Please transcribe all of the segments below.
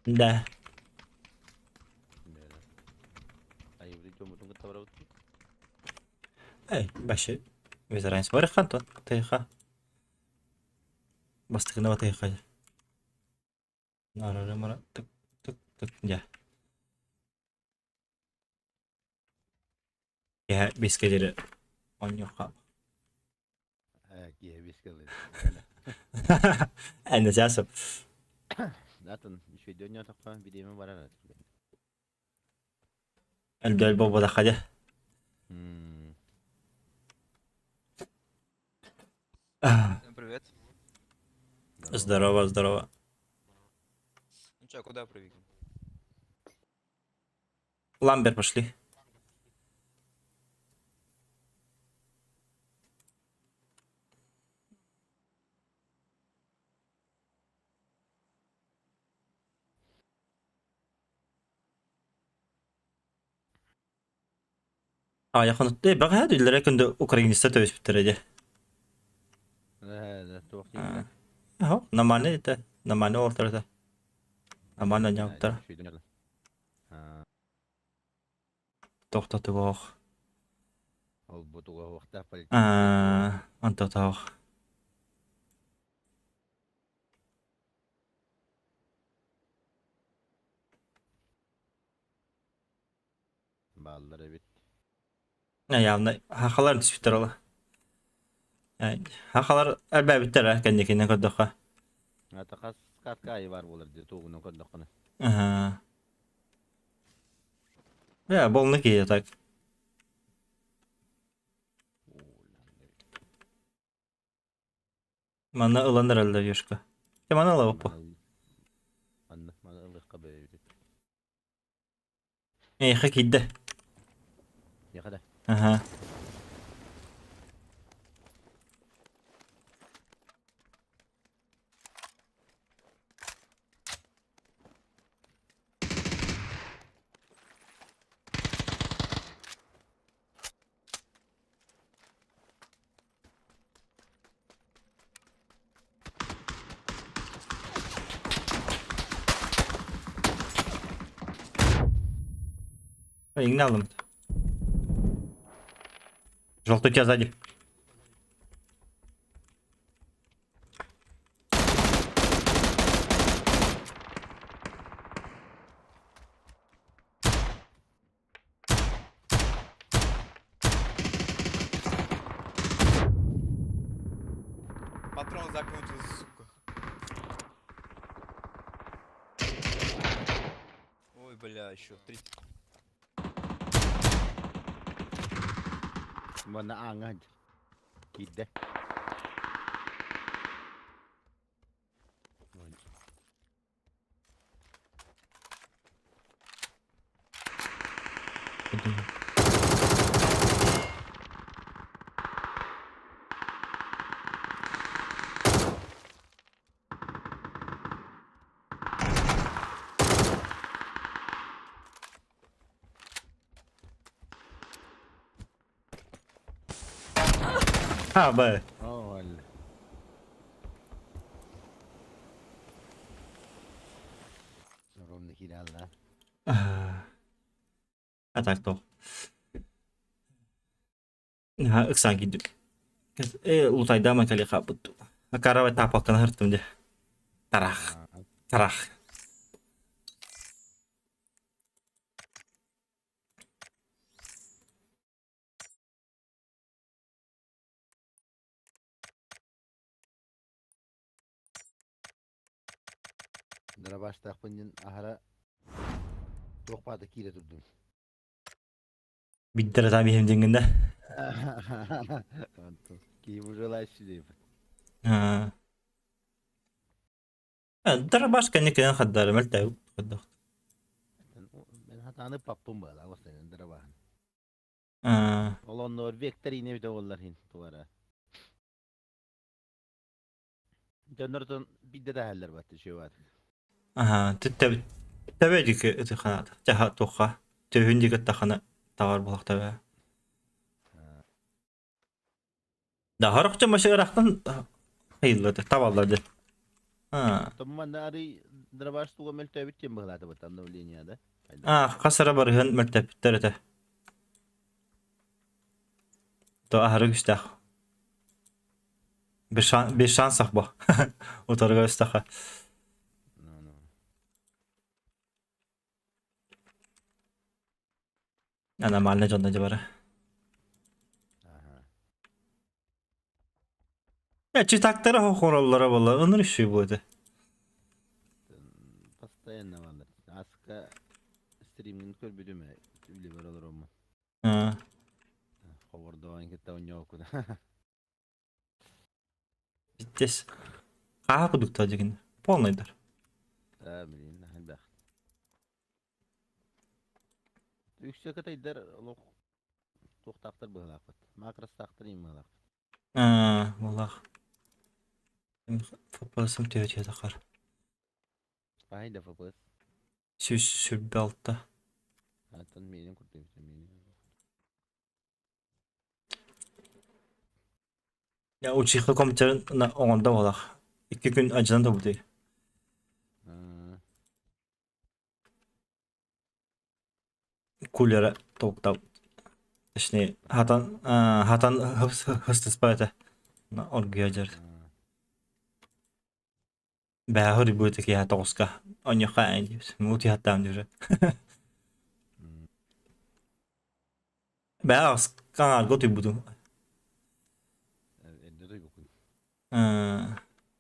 Да. Эй, вообще без разницы. Барыхан Антон, тыха. Бастыгына батыха. Нара мара тык тык тык дьэ. Киһэ бискэ диэри оонньуохха. Киһи бискэ Эн часов. Атын үчүгэйдик оонньоотоххо бириэмэ барар. Элбэл буолбатахха дьэ. Всем привет. Здорово, здорово. Ну чё, куда прыгаем? Ламбер пошли. А, якын бэҕэһээ үллэрэ күндү украинецтар төбөспүттэрэ дии. Туох дииллэр? Нормально это. Нормально уолтар это. Нормально ньауттар. Тохтотуох. Ол бу туга уохтаах Онтотоох. Бааллар эбит. Явно хахалар түспүттэр ола. Хахалар элбээбиттэр ээ кэнникинэн көрдөххө. Ата хас катка айы бар буолар дии тугунан көрдөххүнэ. Аха. Э, болны киһи так. Манна ылан эрэллэр Юшка. Те маны ылабыппа. Манна маны ылыахха бэйэбит. Эйиэхэ киирдэ. Миэхэ да. Аха. Иҥнэ алым. Желтый у тебя сзади. Патрон закончился, сука. Ой, бля, еще три. Манна ааҥҥа киирдэ. А, Б. Оо, Ровно киирэллэ. А так то. Ыксаан киирдим. Э, лутайдаама кэлиэ хаалбыт. Акарабай таапалканы аһыртым дьэ. Тарах. Тарах. Дырабаштаахпын диэн аһара туох баата киирэ турдум. Биттер там иһим диҥҥин да. Киһи желающий дейбит. Дырабаш кэнникинэн хардары мэлтээбит көрдөх. Мен хатааны паппым баала бастайын дырабаһын. Ол оннугар вектор ине бите боллар хин туара. Дьоннортон биирдэ да батты үчүгэй Аха, тэб тэбэ диэки ытыханаата. Дьаһа туохха төһүн диэки ыттаххына таҕар буолах тэбэ. Да хорохчо машы ыраахтан хайыллар табаллар дьэ. Томман арый Дробаш туга мөлтөөбүт диэн быһылаатыбыт обновление да. А, хас эрэ барыһын мөлтөппүттэр этэ. То аһары күүстээх. Без шансов бо. Утарыга өстөхө. Ну, ну. Аномально дьонно дьэ бары. Ага. Читактара хохороллоро буолла, ыныр үчүгэй буолуо этэ. Постоянно балар. Аска стримин көрбүтүм ээ, үлэбэр олороммун. Ховордоон кытта оонньооккун. Здесь. Хааһа кудуктаа дьигин. Полныйдар. Да, блин, элбэх. Үксэ кытайдар олох туохтаахтар быһалаахпыт. Макростаахтар им быһалаахпыт. Аа, буоллаах. ФПС-ым төһө түһэ тахар? Хаһай да ФПС. 126. Аттан миэнин курдук миэнин. Я учиха компьютерын оҥордо буолах. Икки күн адьынан тобутуй. Кулера толуктаабыт. Точнее, хатан хатан хыстыспат этэ. Оргуйа дьэр. Бээһэ уруйбут киэһэ тоҕуска онньуохха эн диэбит. Утуйахтаам диэбит. Бээ аҕыска аҥаарга утуйбутум. Эрдэ утуйбуккун.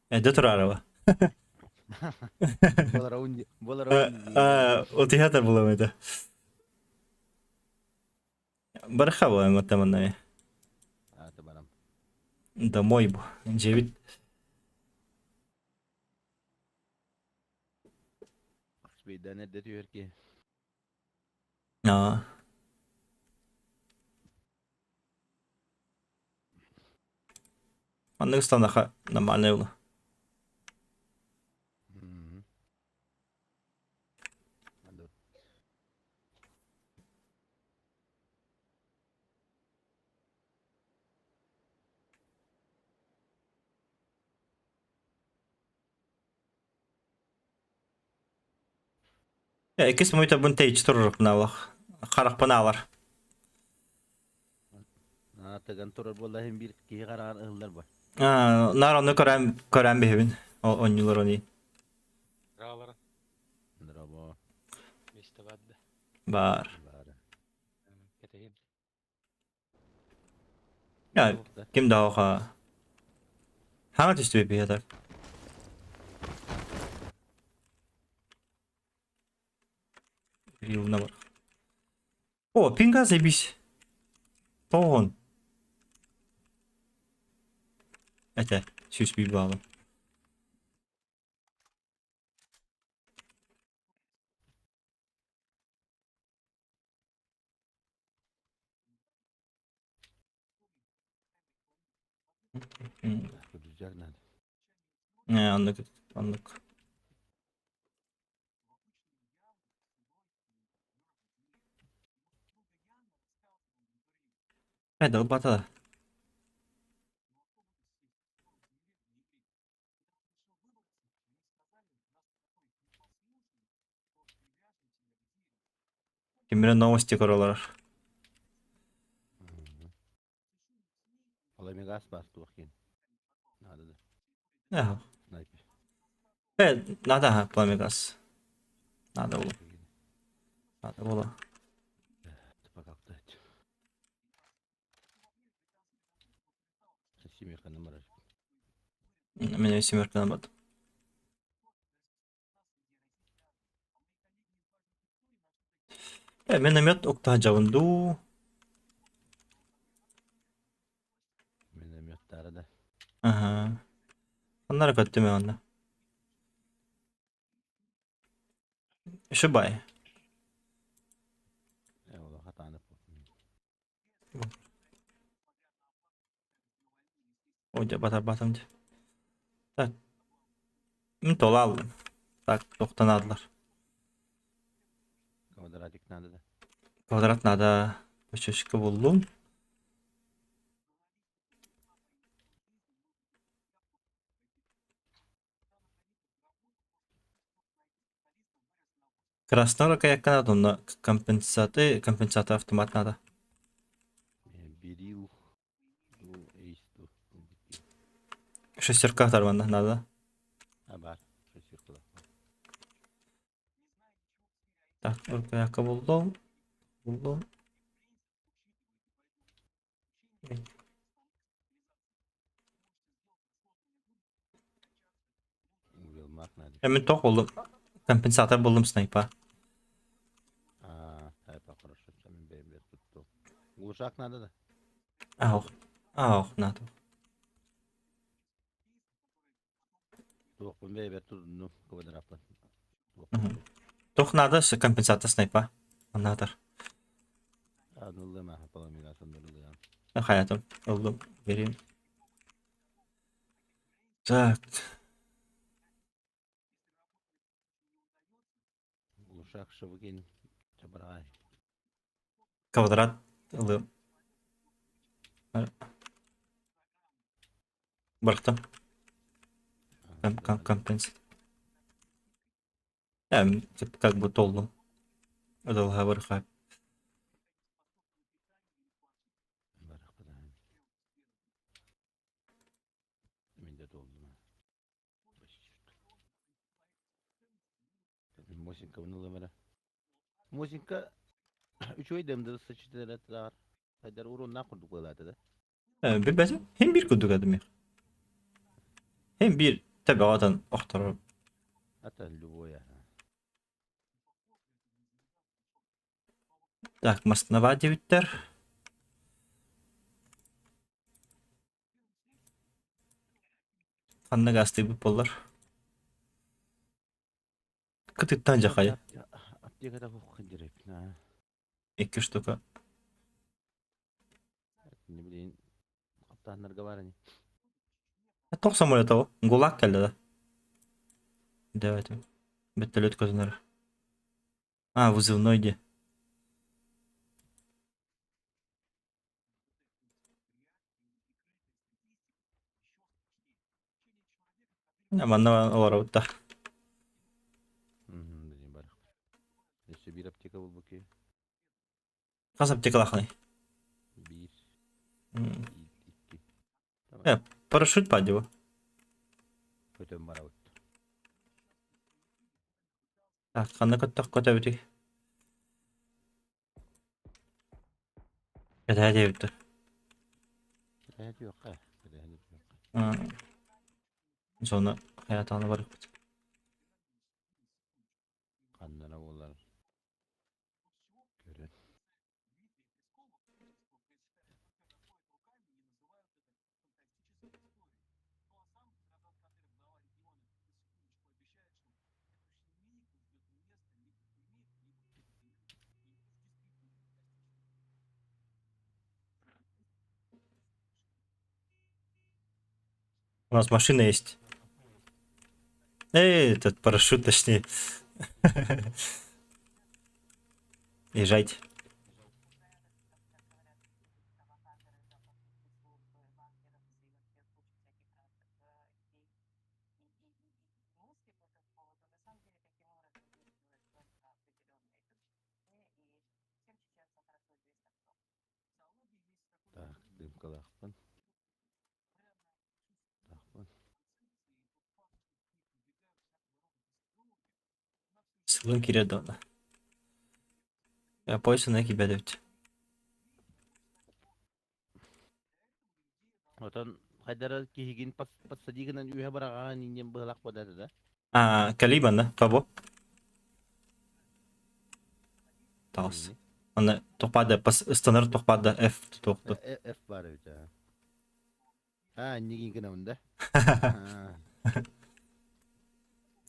Эрдэ тураарыба. Буолара Утуйа булам этэ. Барыха буолам оттаманна. Аата барам. Домой бу. Дьиэбит. Спейдан эрдэ түһэр киһи. Аа. Маннык ыстанаха нормальный было. Иккис муйтабын тэйиччи туруруппунаалах. Харахпынаалар. Тыган турар буолла иһин биир киһи хараҕар ыһыллар бу. Наар ону көрөн көрөн биһибин. Оонньуулар они. Раалара. Дрово. Место бар да. Бар. Бар. Кэтэһин. Я ким да оха. Хаҥа түстүбүт биһиэтэр. Юна бар. О, пинга заебись. Тоҕон. Этэ, 101 баллы. Көрдүрдүк надо. Оннук, оннук. Э, бата. Кимирэ новости көрөлөр. Ол эмиэ гаас баар туох киэн. Надо да. Э, Снайпер. э, надо ха, пламегаз. Надо было. Надо было. Типа как-то. Семерка барар. Меня семерка набат. Э, миномет укта жабынду. Минометтары да. Ага. Оннары көттүм онно. Шубай. Э, ол хатаанып. Ой, батар батам дии. Так. Мин тола алдым. Так, тоқтанадылар. Квадратик надо да. Квадрат надо. Точечка буллум. Краснора каякка надо, онно компенсаты, компенсатор автомат надо. Берил, ну, эйс ду. Шестерка тарманна надо. А бар, шестерка. Так, рукоятка булдум. Булдум. Уелмак надо. Мен тоқ булдум. Компенсатор булдум снайпа. А, снайпа хорошо. Мен бэйбет тутту. Глушак надо да? Ах, ах, надо. Туохпун бэйбет тутунну квадраппын. Тоқ надо компенсатор снайпа. Надо. Аныллыма поломина соннорулуян. Хаятым. Ылдым. Берем. Так. Глушак шыбыкин чабарай. Квадрат. Ылым. Бырахтым. Компенсатор. Как бы толдум. Ыдылға бір. Мосинка внулымара. Мосинка үчүгэй дэмдэ сычытырар. Хайдар урун курдук буолаата да. Билбэтим. Hem bir курдук адым. Hem bir табиғатан охторор. Ата любое. Так, маснава девиттер. Ханна гасты боллар. Кытыттан жахая. Аптекада хух диреп. На. Екі штука. Не билейин. Каптааннарга бар ини. Тоқ самолет ол. Гулаг келді да. Давайте. Вертолет көтөнөр. А, вызывной де. Манна олар да. Билейин бар. Өссө бир аптека болбуки. Қас аптекалахны. Бир, икки. Парашют падево. Көтөн барабыт. Так, қанда көттік көтө бітік. Көтә дебитті. Көтә yok ha. Көтә yok. Соны хаятаны бар. Каннара болар. Көрөн. У нас машина есть. Эй, этот парашют, точнее. Езжайте. Так, дымкалаахпын. Тахпын. Сылын киреді оны. Я пойсына кибедевт. Отон хайдара киһигин подсадигынан үһэ барагаан иннен быһылак бодата да. А, Калибан, да? Кого? Таас. Аны тохпады, стандар тохпады, F тохту. F бар эбит. А, нигин гына да.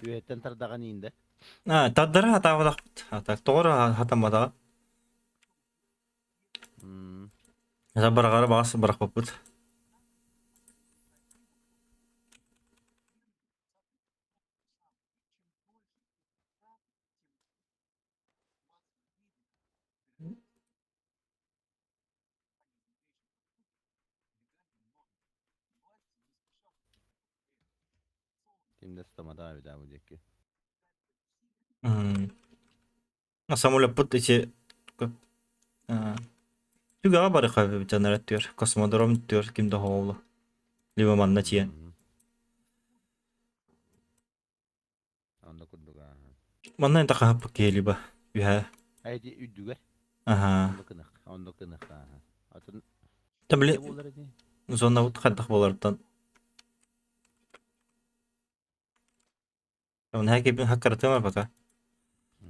Үһэттен тардаган инде. А, таддара хатабадак. А, так, тоғыры хатамада. За барагары багасы барак баппыт. Кимде стамада бит бу декки. Самолеппут ити түгэҕэ барыха дьоннор өттүгэр космодром өттүгэр ким да оһоҕолу либо манна тиийэн Онно курдук аа. Манна enta хаһаппыт киһи либо үһэ Эти үрдүгэр. Аха. Онно кынах, онно кынах аа. Атын Табли зона хайдах буоларыттан Оны хакибин хаккаратыма пока.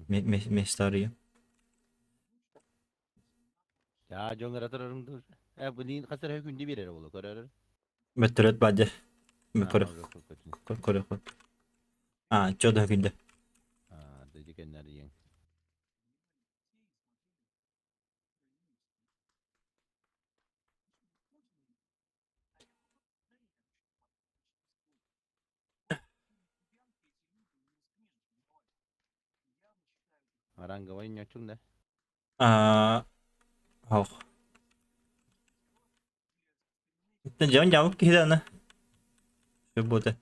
Местарыйым. Я дьон ыратырарым ду. Э блин хасар күндү берер болу көрөр. Бөттөрөт бадьа. Көрө көрө. А, чё да күндө. А, дыжы кеннер Аранговай ньочуҥ да? Аа, ох. Дьон дьамык киһи аны. Все будет.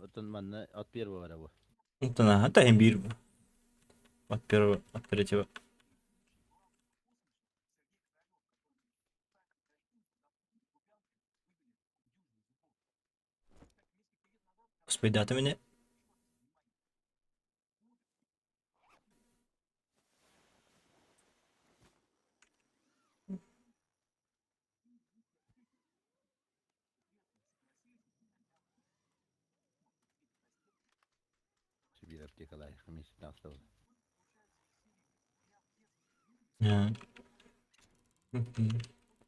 Оттон манна от первого эрэ бу. Оттон ата иһин биир от первого, от третьего. Успейдата мени. Сибиир аптекалаах миэстэтин астабын.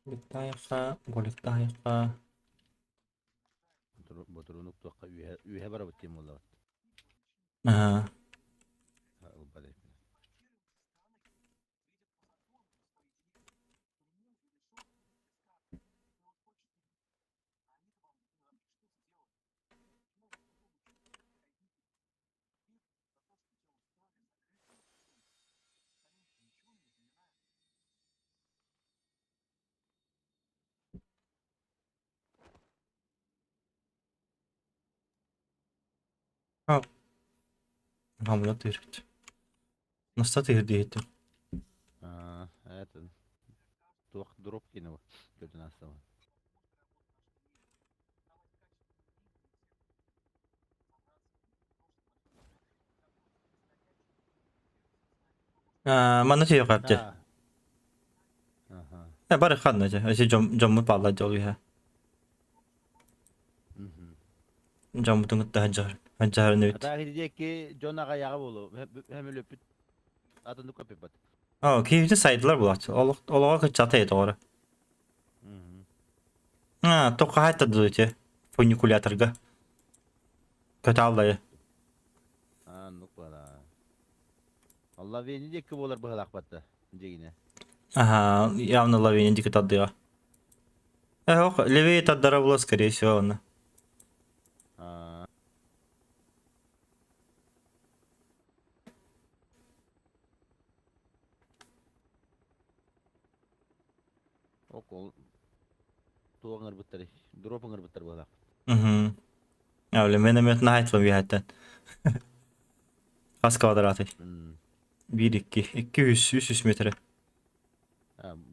Буттаайахха, голиктаайахха. Ботуруун уктуохха үөһэ үөһэ барабыт диэн буоллабыт. Аа. Ылбат Хамла тыырыт. Наста тыыр диэхтим. Аа, это туох дроп кино көтөн астабын. Аа, манна тиийэ хаапча. Аха. Э, бары ханна дьэ. Эси дьом дьоммут бааллар дьол үһэ. Дьоммутун кытта сылдьар сылдьарын эбит. Атаа диэки дьон аҕайаҕа буолуо. Хөмөлөппүт атыннык көппүт. Оо, киһибитин сайдылар булааччы. Олоҕо кыччата тоҕоро. Аа, тоққа хайта ити фуникуляторга. Көтө Аа, нук бала. Алла вени диэки буолар быһалаахпатта дьигине. Ага, явно лавине диэки тардыга. Эх, левее тардара була, скорее всего, онно. Аа. Окол туох ыҥырбыттар дроп ыҥырбыттар буолаах. Угу. Өлө мен эмиэ наһайтлым биһэттэн. Хас квадраты? Биир икки. Икки үс, үс үс метре.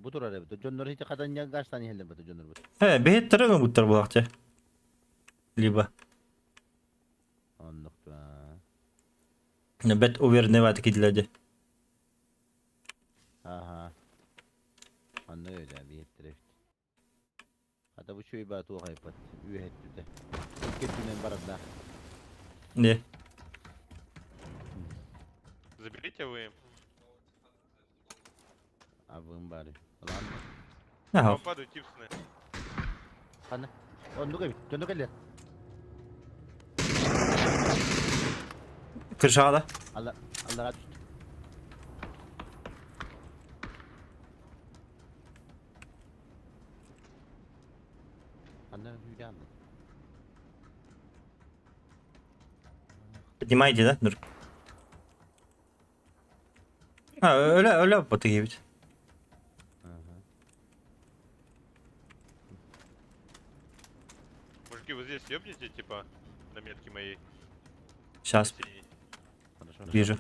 Бу турар эбит. Дьоннор ити хатанньа гаштан иһэллэр бу дьоннор бут. Э, бэһиттэр ыҥырбыттар буолаахча. Либо. Оннук. Бэт уверенный бааты кидилерди. Аха. Онно öyle биһиттэр эбит. Хата бу чуй баа туох айпат. Үөһэттүтэ. Икки өттүнэн барардаах. Не. Заберите вы. Абым бары. Ладно. Аха. Вам падают типсны. Ханна. Оннук эбит. Дьону кэллэр. Крышаҕа Алла аллара түстү. Ханна үйде Поднимайте, да? Нур? А, өлө өлө баты эбит. Ага. Мужики, вы здесь съебнете, типа, на метке моей? Сейчас Синей. Хорошо. вижу.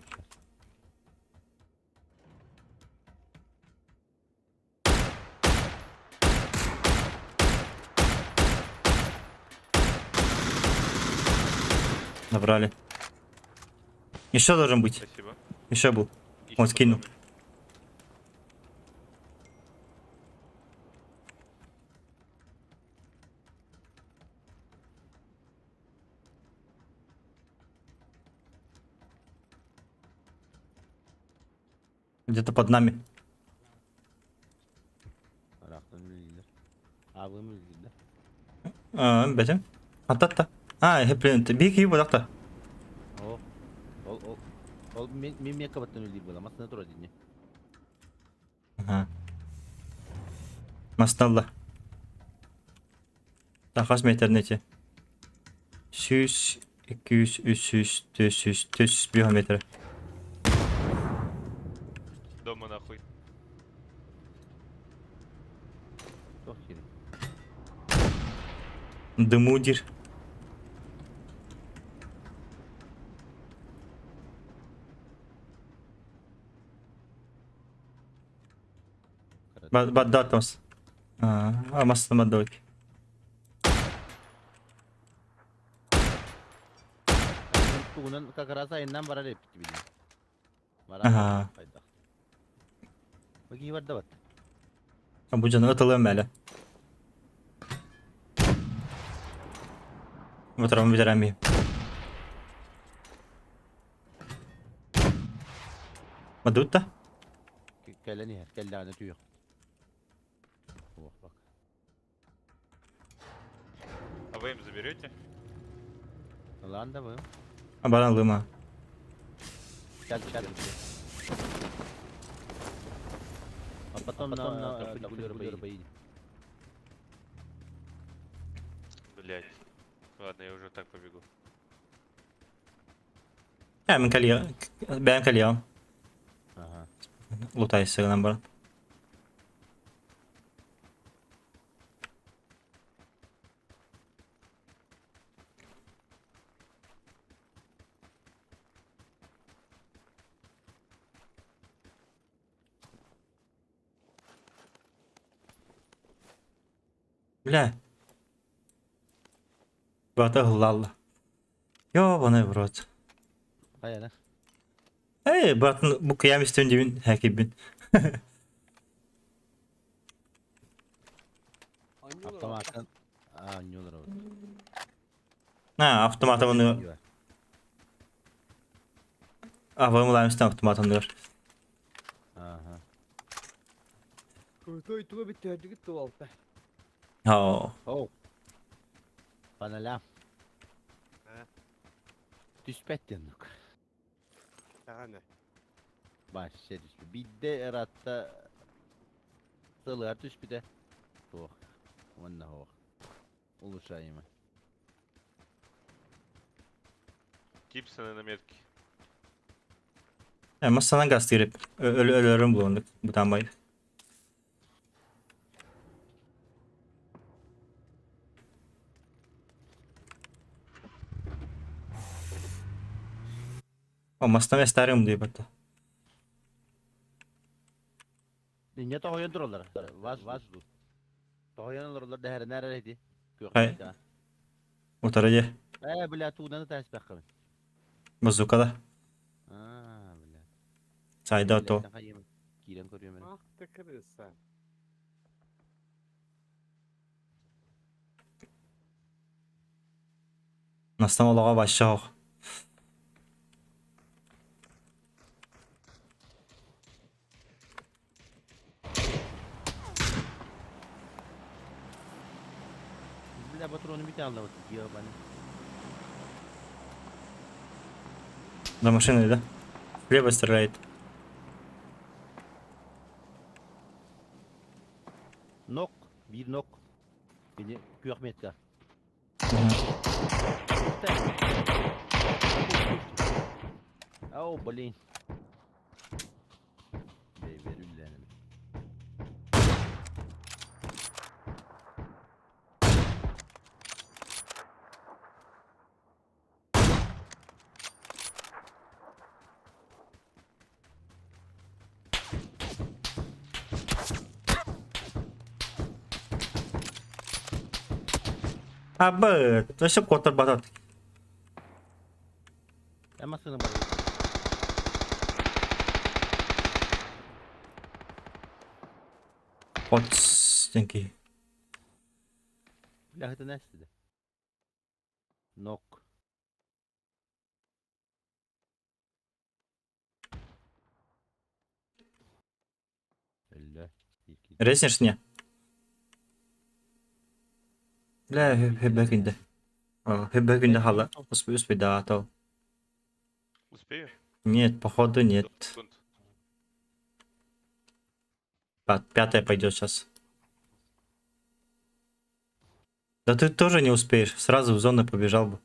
Набрали. Еще должен быть. Спасибо. Еще был. Еще Он скинул. патроны. Где-то под нами. Арахтан үлэлииллэр. Аабым үлэлиир да? Аа, бэтим. Аттатта. А, хеплен. Бик киһи буолахта. Оо. Ол ол ол мен мен меккабаттан үлэлиир буола массыына турар дии. Ага. Масталла. Тахас метр эти. 100, 200, 300, 400, 401 метр. Дома нахуй. Туох диирий? Дыму диир. Бадда тос. А, масса маддок. Тугунан как раз айынан барар эппит билим. Аха. Хайдах. Бagi барда бат. Бу дьону ытылыам мэлэ. Утром бүтэрэмми. Мадутта? Кэлэн иһэр, кэллэҕинэ түһүөх. Ох, бак. А вы им заберете? Ылаан да бу. Баран лыма. Чал, чал. А потом на фуникулер поедем. Блять. Ладно, я уже так побегу. Ээ, мин кэлиэ, бэйэм кэлиэҕим. Ага. Лутайсы гынан баран. Бля. Бата ыллалла. Ёбаный в рот. Хайана. Эй, братан, бу кыйам истэн дибин, хакибин. Автоматтан оонньуулар На, автоматом Абам истэн автоматом дыр. Ага. Крутой туга бүттүһэрдигит туолта. Оо. Оу. Паналя. Түспэт диэн Даҕаны. Баассе түспүт. Биирдэ ыраатта сылыгар түспүтэ. Суох. Уонна суох. Улучшаемо. Типсоны на метке. Массанан гастырып өлөрүм булундук бутанбай. О, мастам эстарым дии батта. Инньэ тоһуйан тураллар. Вас вас ждут. Тоһуйан олороллор дэһэринэ эрэ ити. Хай. Күөх Утары дьэ. Ээ, бля, туунаны тааспаккабын. Базукада. Аа, бля. Сайда то. Киирэн көрүөм эрэ. Ах ты крыса. Настан олоҕо бачча оһох. Бля, патроны бүтэ аллабыт. Ебаный. За машиной, да? Слева стреляет. Нок, биир нок. Кини күөх метка. Ау, блин. Бэйбэр үллээнэбин. Абы, өссө куоттарбатат. Массыына бар. Отс, деңки. Бля, это näste. Нок. Өллө. Резнешь не? Бля, хөбө күндө. Хөбө күндө хала. Успей, успей, да, то. Успею? Нет, походу нет. Секунд. Пятая пойдет сейчас. Да ты тоже не успеешь. Сразу в зону побежал бы.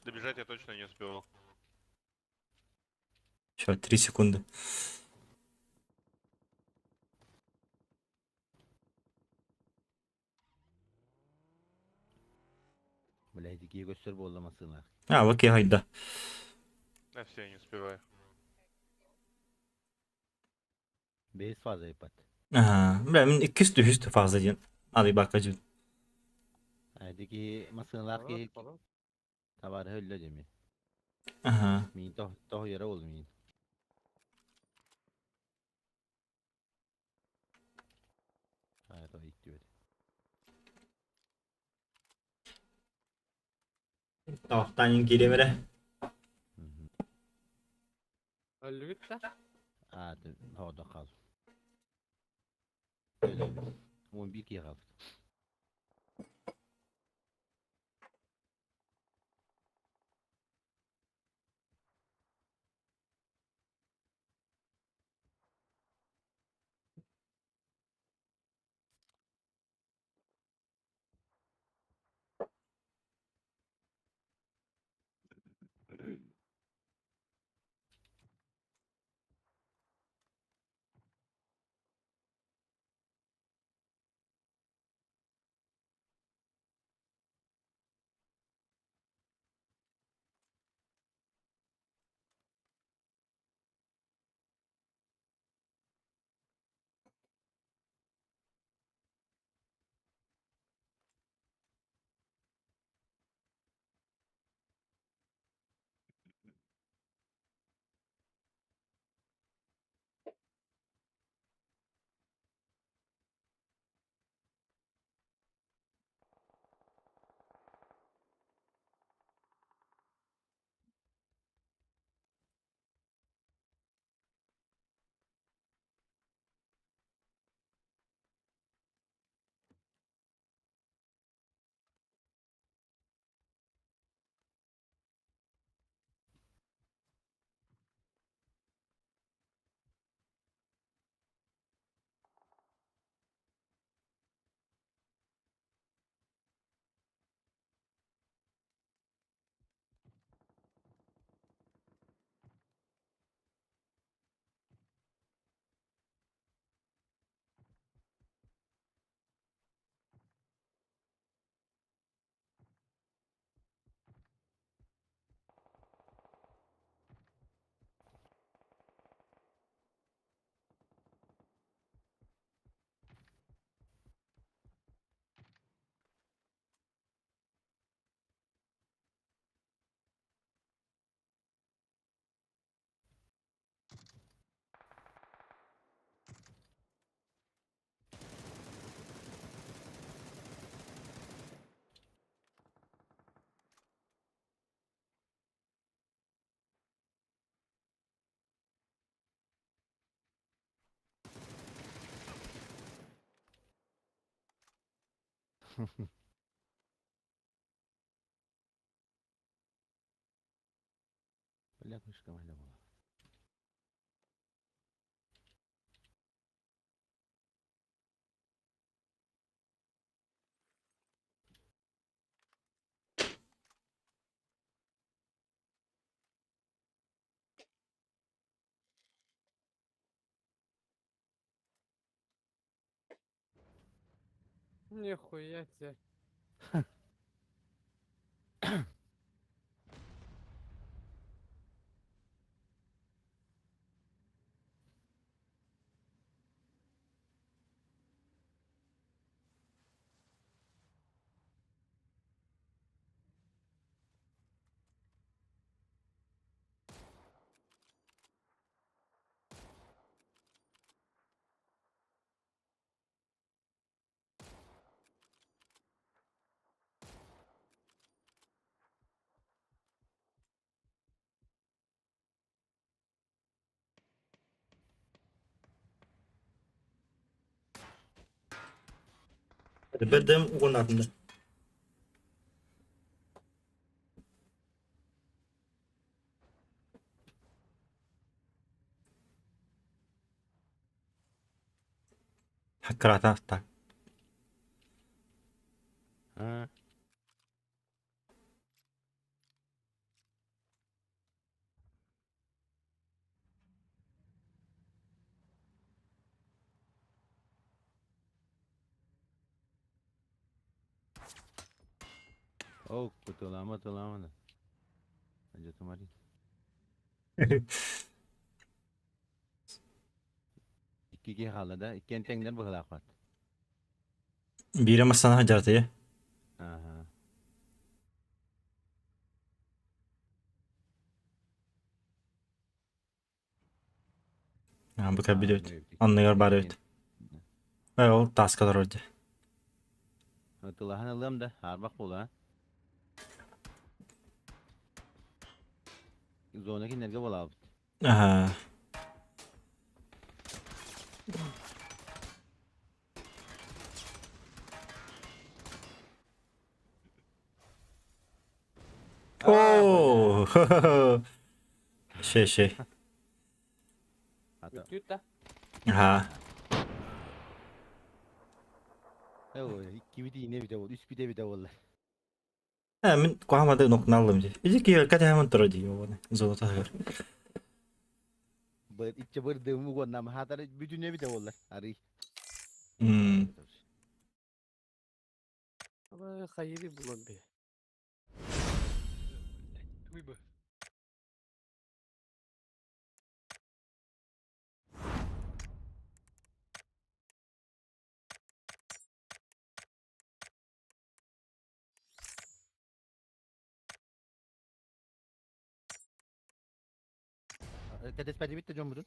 Добежать я точно не успевал. Еще 3 секунды. Бля, дикие көстөр болла массыына. А, окей, гайда. А, все, я не успеваю. Бес фаза ипат. Ага, бля, мен 200 фаза ден. Ады бакажы. Дики массыналар ки табар хөллө деми. Ага. Мин тох тох яра ол мин. А, то иттү. Тохтанин киремере. Өллүгүт да. А, хода кал. 11 киһи хаалбыт. Бля, кышка майда була. Нихуя себе. Бэрдэм угунатында. Хаккарата так. Аа. О, кутулама тулама да. Ажатымари. Икки киһи хаалла да, иккиэн тэҥнэр быһыылаахпат. Биирэ массана сылдьар Ааһа. Бу кэлбит эбит. Анныгар баар эбит. Э, ол тааска олорор дии. Тылаһан ылыам да, хаарбах буолаа. Зона кинилэргэ буолаабыт. Аха. Оо! Шей шей. Бүттүүт да. Аха. Икки бит иинэ бүтэ буол, үс бүтэ бүтэ буолла. Э, мин куһаамады нокналлым дии. Ити киһи кэтэһэмин тура дии оҕону. Золотоһыгар. Быр иччэ бырдыым угоннам хаатар бүтүнэ бүтэ буолла. Арый. М. Ама хайыри булан би. Туй бы. Кэтэспэтибит да дьоммутун.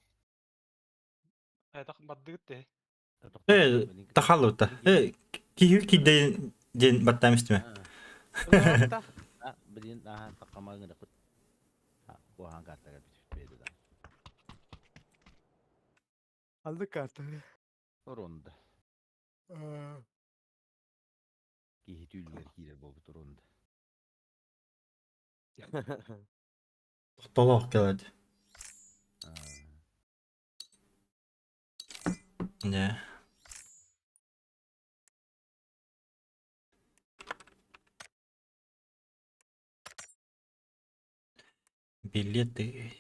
Хайдах бардыгыт те. Э, тахаллыбыта. Э, киһи киирдэ диэн баттаам истимэ. Блин, аха таққамаҕыҥ эрэ куоһаан картага бүтүппүт да. Алды карта. Оронда. Киһи түүлүгэр киирэр буолбут оронда. Тохтолоох кэлэд. Дьэ. Билеты.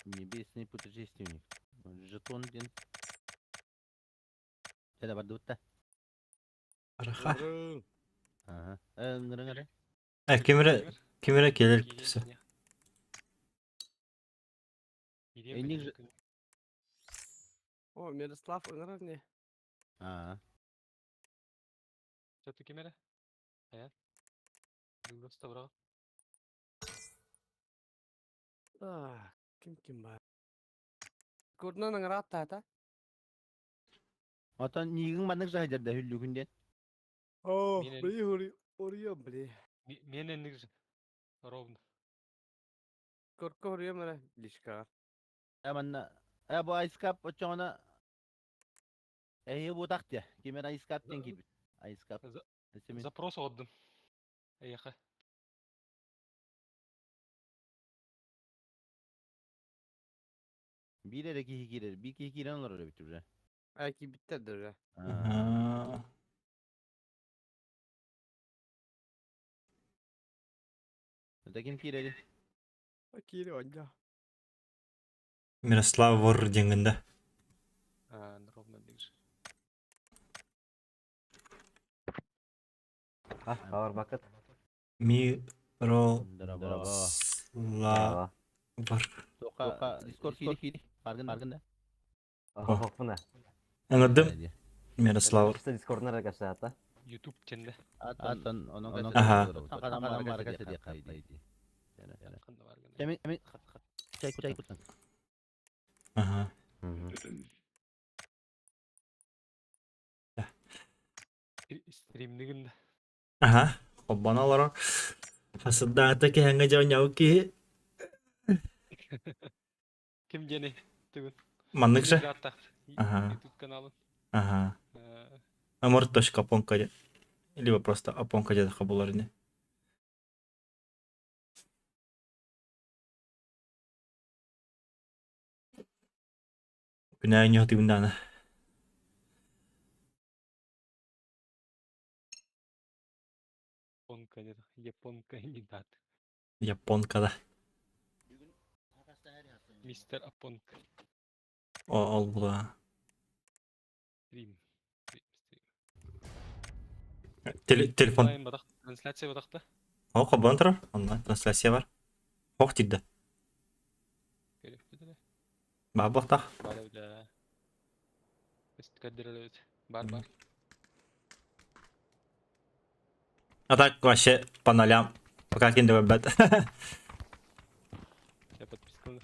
Небесный путешественник. Жетон диэн. Дьэ бардыбыт да. Араха. Аха. Ыҥырыҥ эрэ. Э, ким эрэ ким эрэ кэлэр күтүсэ. Эйник же- О, Мирослав ыҥырар не? Аа. Что ким эрэ? Хайа? Бүгүн быраҕа. Так, ким ким бар? Курдунан ыҥыраат таата. Отон нигин маннык саһыдьар да хүллүгүн диэн. О, Мин- бли ури урием бли. Мен энник же. Ровно. Корко урием эрэ лишка. Э манна э бу айскап оччоҕуна эһиги буутах диэ. Ким эрэ айскап диэн киирбит. Айскап. Эсэмин. Запрос оҕордум. Эйиэхэ. Биир эрэ киһи киирэр. Биир киһи киирэн олорор эбит уже. А киирбиттэр да уже. Аа. Это ким киирэрий? Киири онньо. Мирослав вор диэҥҥин да. А, ровно диир. А, баҕарбаккыт. Мирослав Здорово. вор. Тока Дискорд киири. Баргын баргын да. Хохпуна. Ыҥырдым Мирослав. Чисто Дискордна эрэ кэпсээтэ. YouTube тенде. Атын онон Аха. Ханна баргын. Эми эми чай чай кутан. Аха. Стримнигин да. Аха. Холбоно олорор. Хасырдаата киһэҥҥэ дьонньоу киһи. Ким диэни түгүн. Маннык же. Аха. Аха. YouTube каналын. Аха. Amor.aponka диэн. Либо просто Апонка диэтэххэ буолар ини. Күнээ ньуһатыыбын даҕаны. Японка диэтэх. Японка не дат. Японка да. Мистер Апонка. О, ол була. Стрим. Стрим, стрим. Телефон. Онлайн батах, трансляция батахта. О, холбоон турар. Онлайн трансляция бар. Ох тиийдэ. Көрүөхпүт эрэ. Баар буолтах. Бар эбит ээ. Көрдөрөр эбит. Бар бар. А так вообще по нолям. Пока ким да көрбөт. Я подписканы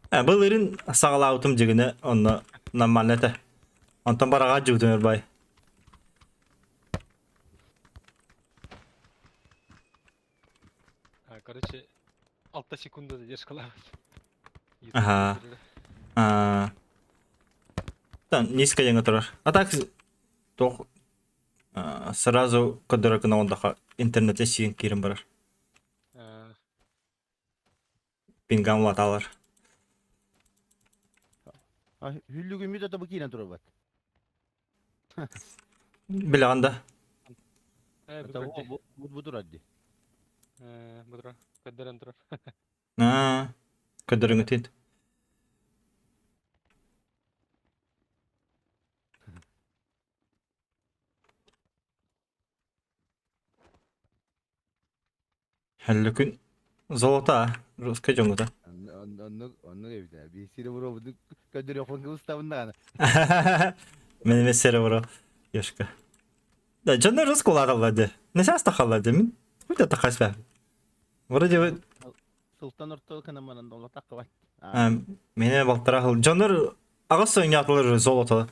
Былырын саҕалаабытым дьигинэ онно нормально этэ. Онтон бараҕа дьыбытым ырбай. А, короче, 6 секунда задержкалаабыт. Ага. А, Там низко диэҥҥэ турар. А так туох сразу көрдөрөр гына ондаха интернете сиэн киирэн барар. Пингам улааталар. Хүллүгүммүт ото бу киирэн турарбат. Билэҕин да? Э, бу Ата көрдө. бу бу турар дии. Э, бу турар. Көрдөрөн турар. Аа, көрдөрүҥүтүн. Хөллөкүн золото русскай дьоҥҥута. Оннук оннук эбит ээ. Биир сири буруобутун көрдөрүөхпүн кыбыстабын даҕаны. Мен эмиэ серверо Ёшка. Да, дьоннор русский улааталлар дии. Не часто халлар дии. Мин хуй да тахас баа. Вроде бы Сылтан орто кынаманан доллатакка мене балтара хыл. Дьоннор аҕыс соҥньоотулар золото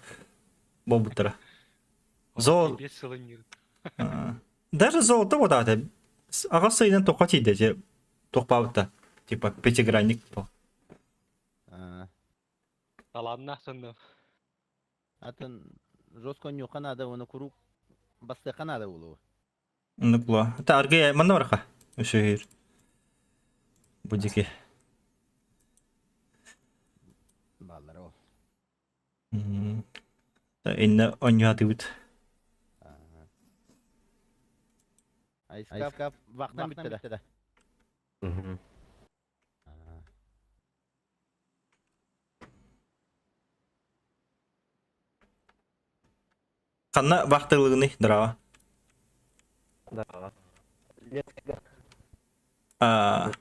буолбуттара. Зол Без сылынньыр. Даже золото вот это. Аҕыс ыйынан тоққа тиийдэ же тохпаабыта. Типа пятигранник был. Талааннаах сонно. Атын жестко ньуха наада уонна куруук бастыахха наада буолуо. Оннук була. Это аргы манна барха. Үшөһүр. Бу дики. Бааллара ол. Инне онньуатыбыт. Айскап вахтан бүттэ да. Ханна вахтылыгыный драва? Да. А,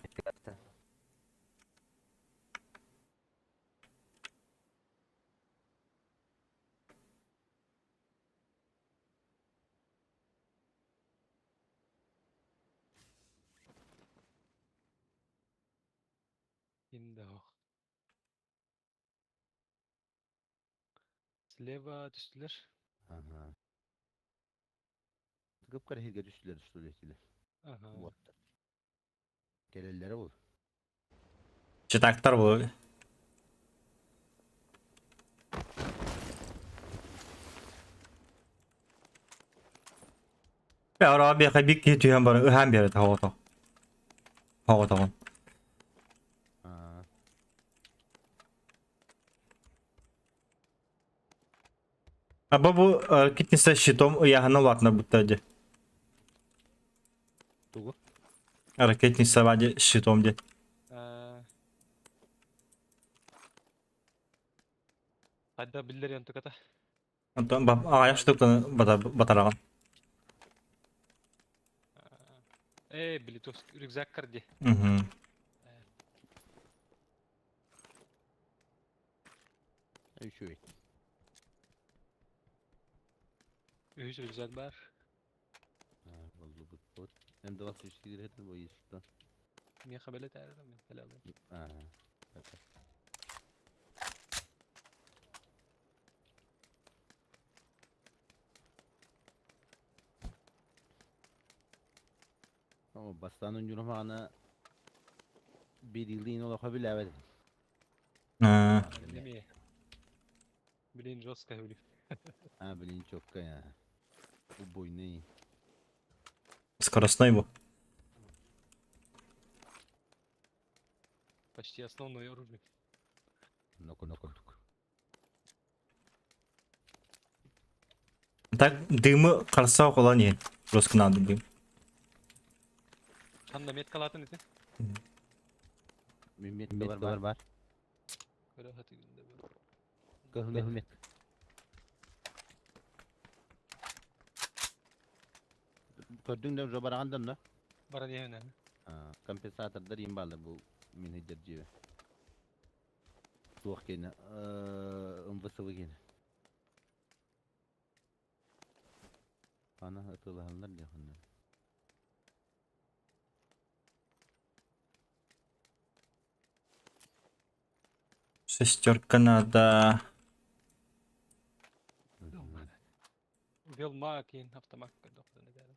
Инде Слева түстүлэр. Ага. Кыпкара сиргэ түстүлэр түстүлэр. Ага. Уоттар. Кэлэллэрэ ол. Читактар был. Э, ара биэхэ бик киһи түһэн баран ыһаан биэрэ тоҕото. Тоҕотоҕун. Аа. Аба бу китниса щитом ыйааһына улаатына бутта дии. Тугу? Ракетница вади щитом дии. Хайда биллэр янтуката. Антон аҕайах штуканы батараҕын. Э, били рюкзак карди. Мгм. Үчүгэй. Үһүс рюкзак бар. Аа, боллубут бут. М23 киирэтин бу истан. Миэхэ бэлэ таарым мен кэлэ Аа. О, бастан унжурмаана бир илдин олохо билээбэт. Аа, Неме. Блин, жестко өлү. А, блин, четкая. Убойный. Скоростной был. Почти основное оружие. Ну-ка, ну-ка, ну-ка. Так, дымы қарса ола не. Просто надо дым. Ханна меткалатын ити. Метка бар бар. Көрө хатыгында бар. Көхмет. Көрдүң да жобарағандан да? Баран иһэн. Компенсатордар им балы бу мин хиджер жибе. Туох кене, МВСВ кене. Ана ытылаһанлар деханнар. Шестерка надо. Велма кийин автомат көрдөх дэн.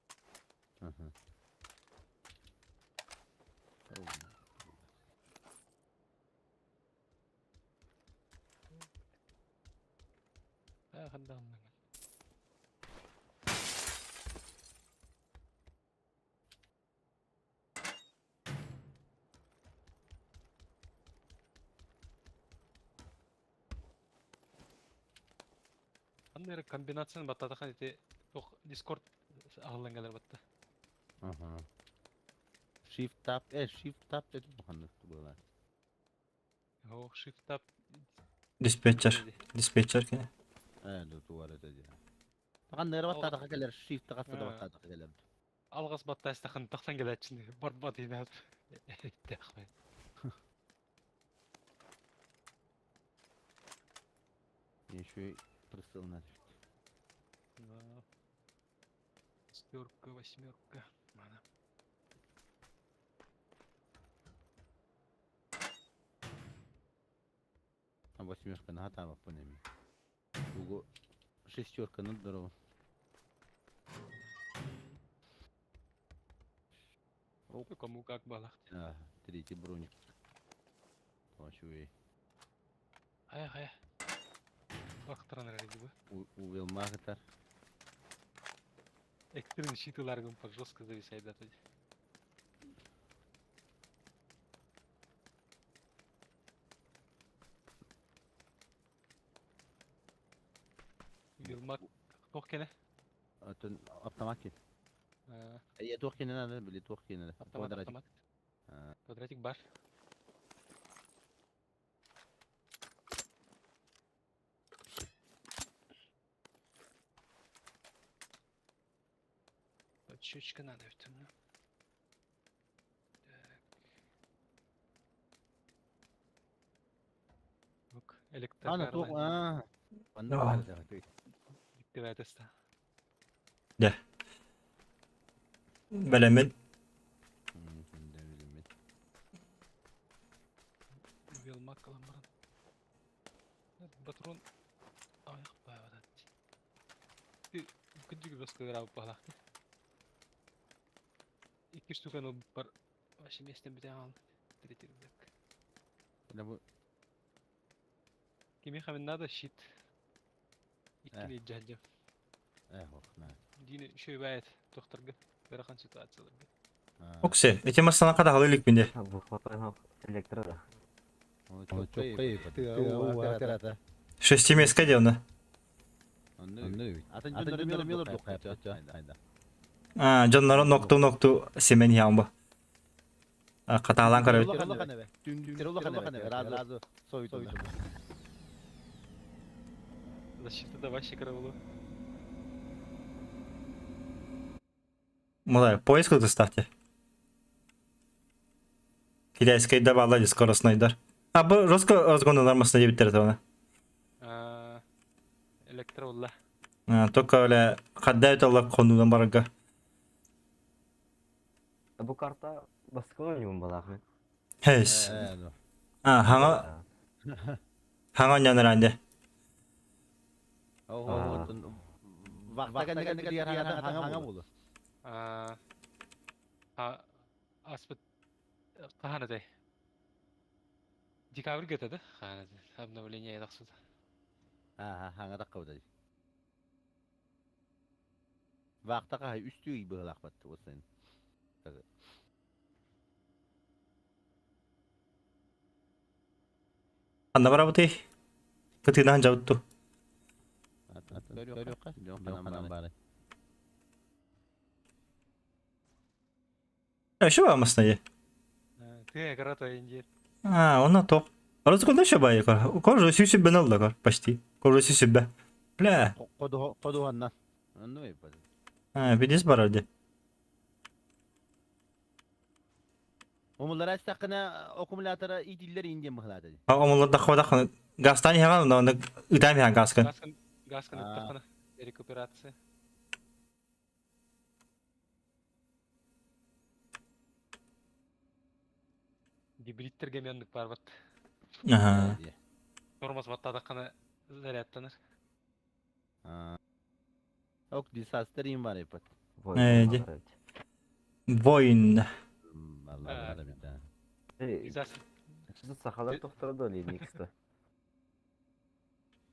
Аа хандаан. Ханна комбинацияны баттатахан ити туох Discord аһыллан кэлэр батта. Ага. Shift tab, shift tab dedim bu hanı buralar. Ох, shift tab. Диспетчер. Диспетчер кене. Э, дуvar etedi. Takan nere batta taka gelir, shift taka da batta taka gelir. Алгас батта астахан тахсан келечин барбат инат. Тэхвэ. Еще прысылна düştü. Шестерка, восьмерка. Мана. А восьмерка на хата по ними. Уго шестерка, ну здорово. Ну, кому как балах. А, третий броник. Плачу Ая, ая. Бактыран эрэ бу. Увел магатар. Экстренный щитыларгын по жестко зависает да тоди. Вилмак туох кене? Атын автомат ки. Я туох кене надо, били туох кене. Автомат, автомат. Квадратик бар. Подщечка надо ведь, ну. Так. Лук, Ана туох, электрокар. а. Анда. Диктивайтеста. Бэлэмин. Велмак каламбаран. Патрон. Ай, бавадат. Ты күндүгү бөскө раб балакты. Икки штуканы бар. Вообще местен бите ал. Третий рюкзак. Bu Кими хамин надо щит. Иккини жаджа. ох, на. Дини шөйбайт докторга. Берахан ситуацияларга. Оксе, эти масана када халы илик минде. Бу хватает электро да. Çok Шестимеска делно. Атын жоннор мелор дукка. А, жоннор нокту нокту семен ямба. Каталан көрөбүт. Разу soydu. Защита да вообще караулу. Мулай, поиск ставьте. Китайская добавила скоростной дар. А бу жестко разгоны нормасына дебиттер оны. Электро улла. Только эле каддай алла конудан барга. Бу карта баскы ойнуум балах мен. Хес. А, хаңа хаңа няныр анде. А аспыт каханадай. Декабрь кетеді. Ханады. Обновление яқсыды. Ха, хаңа такка. Вахта хаһай үстүү ый быһылаахпат уоссайын. Анна барабытый? Кытыынаан дьабытту. Көрүөххэ, дьон ханан баары. Еще баамасна Ты игра-то индир. А, онно тоқ. Арыз еще бай кор. Кор сүүсүббен алла кор, почти. Кор сүүсүббе. Бля. Ходуһанна. Онну эппат. А, видишь барар Омуллара истахына аккумулятора итиллер индиен быһылаата. А омуллар дахва дахва. Газтан яған, но ытам яған газкан. Гаскан, гаскан ыттахана. Рекуперация. Гибридтерге менлик бар бат. Ага. Тормоз баттадахана зарядтанар. Ок disaster им бар эппат. Э, ди. Воин. Алла бара бит. Disaster. Сахалар тохтора да Linux-та.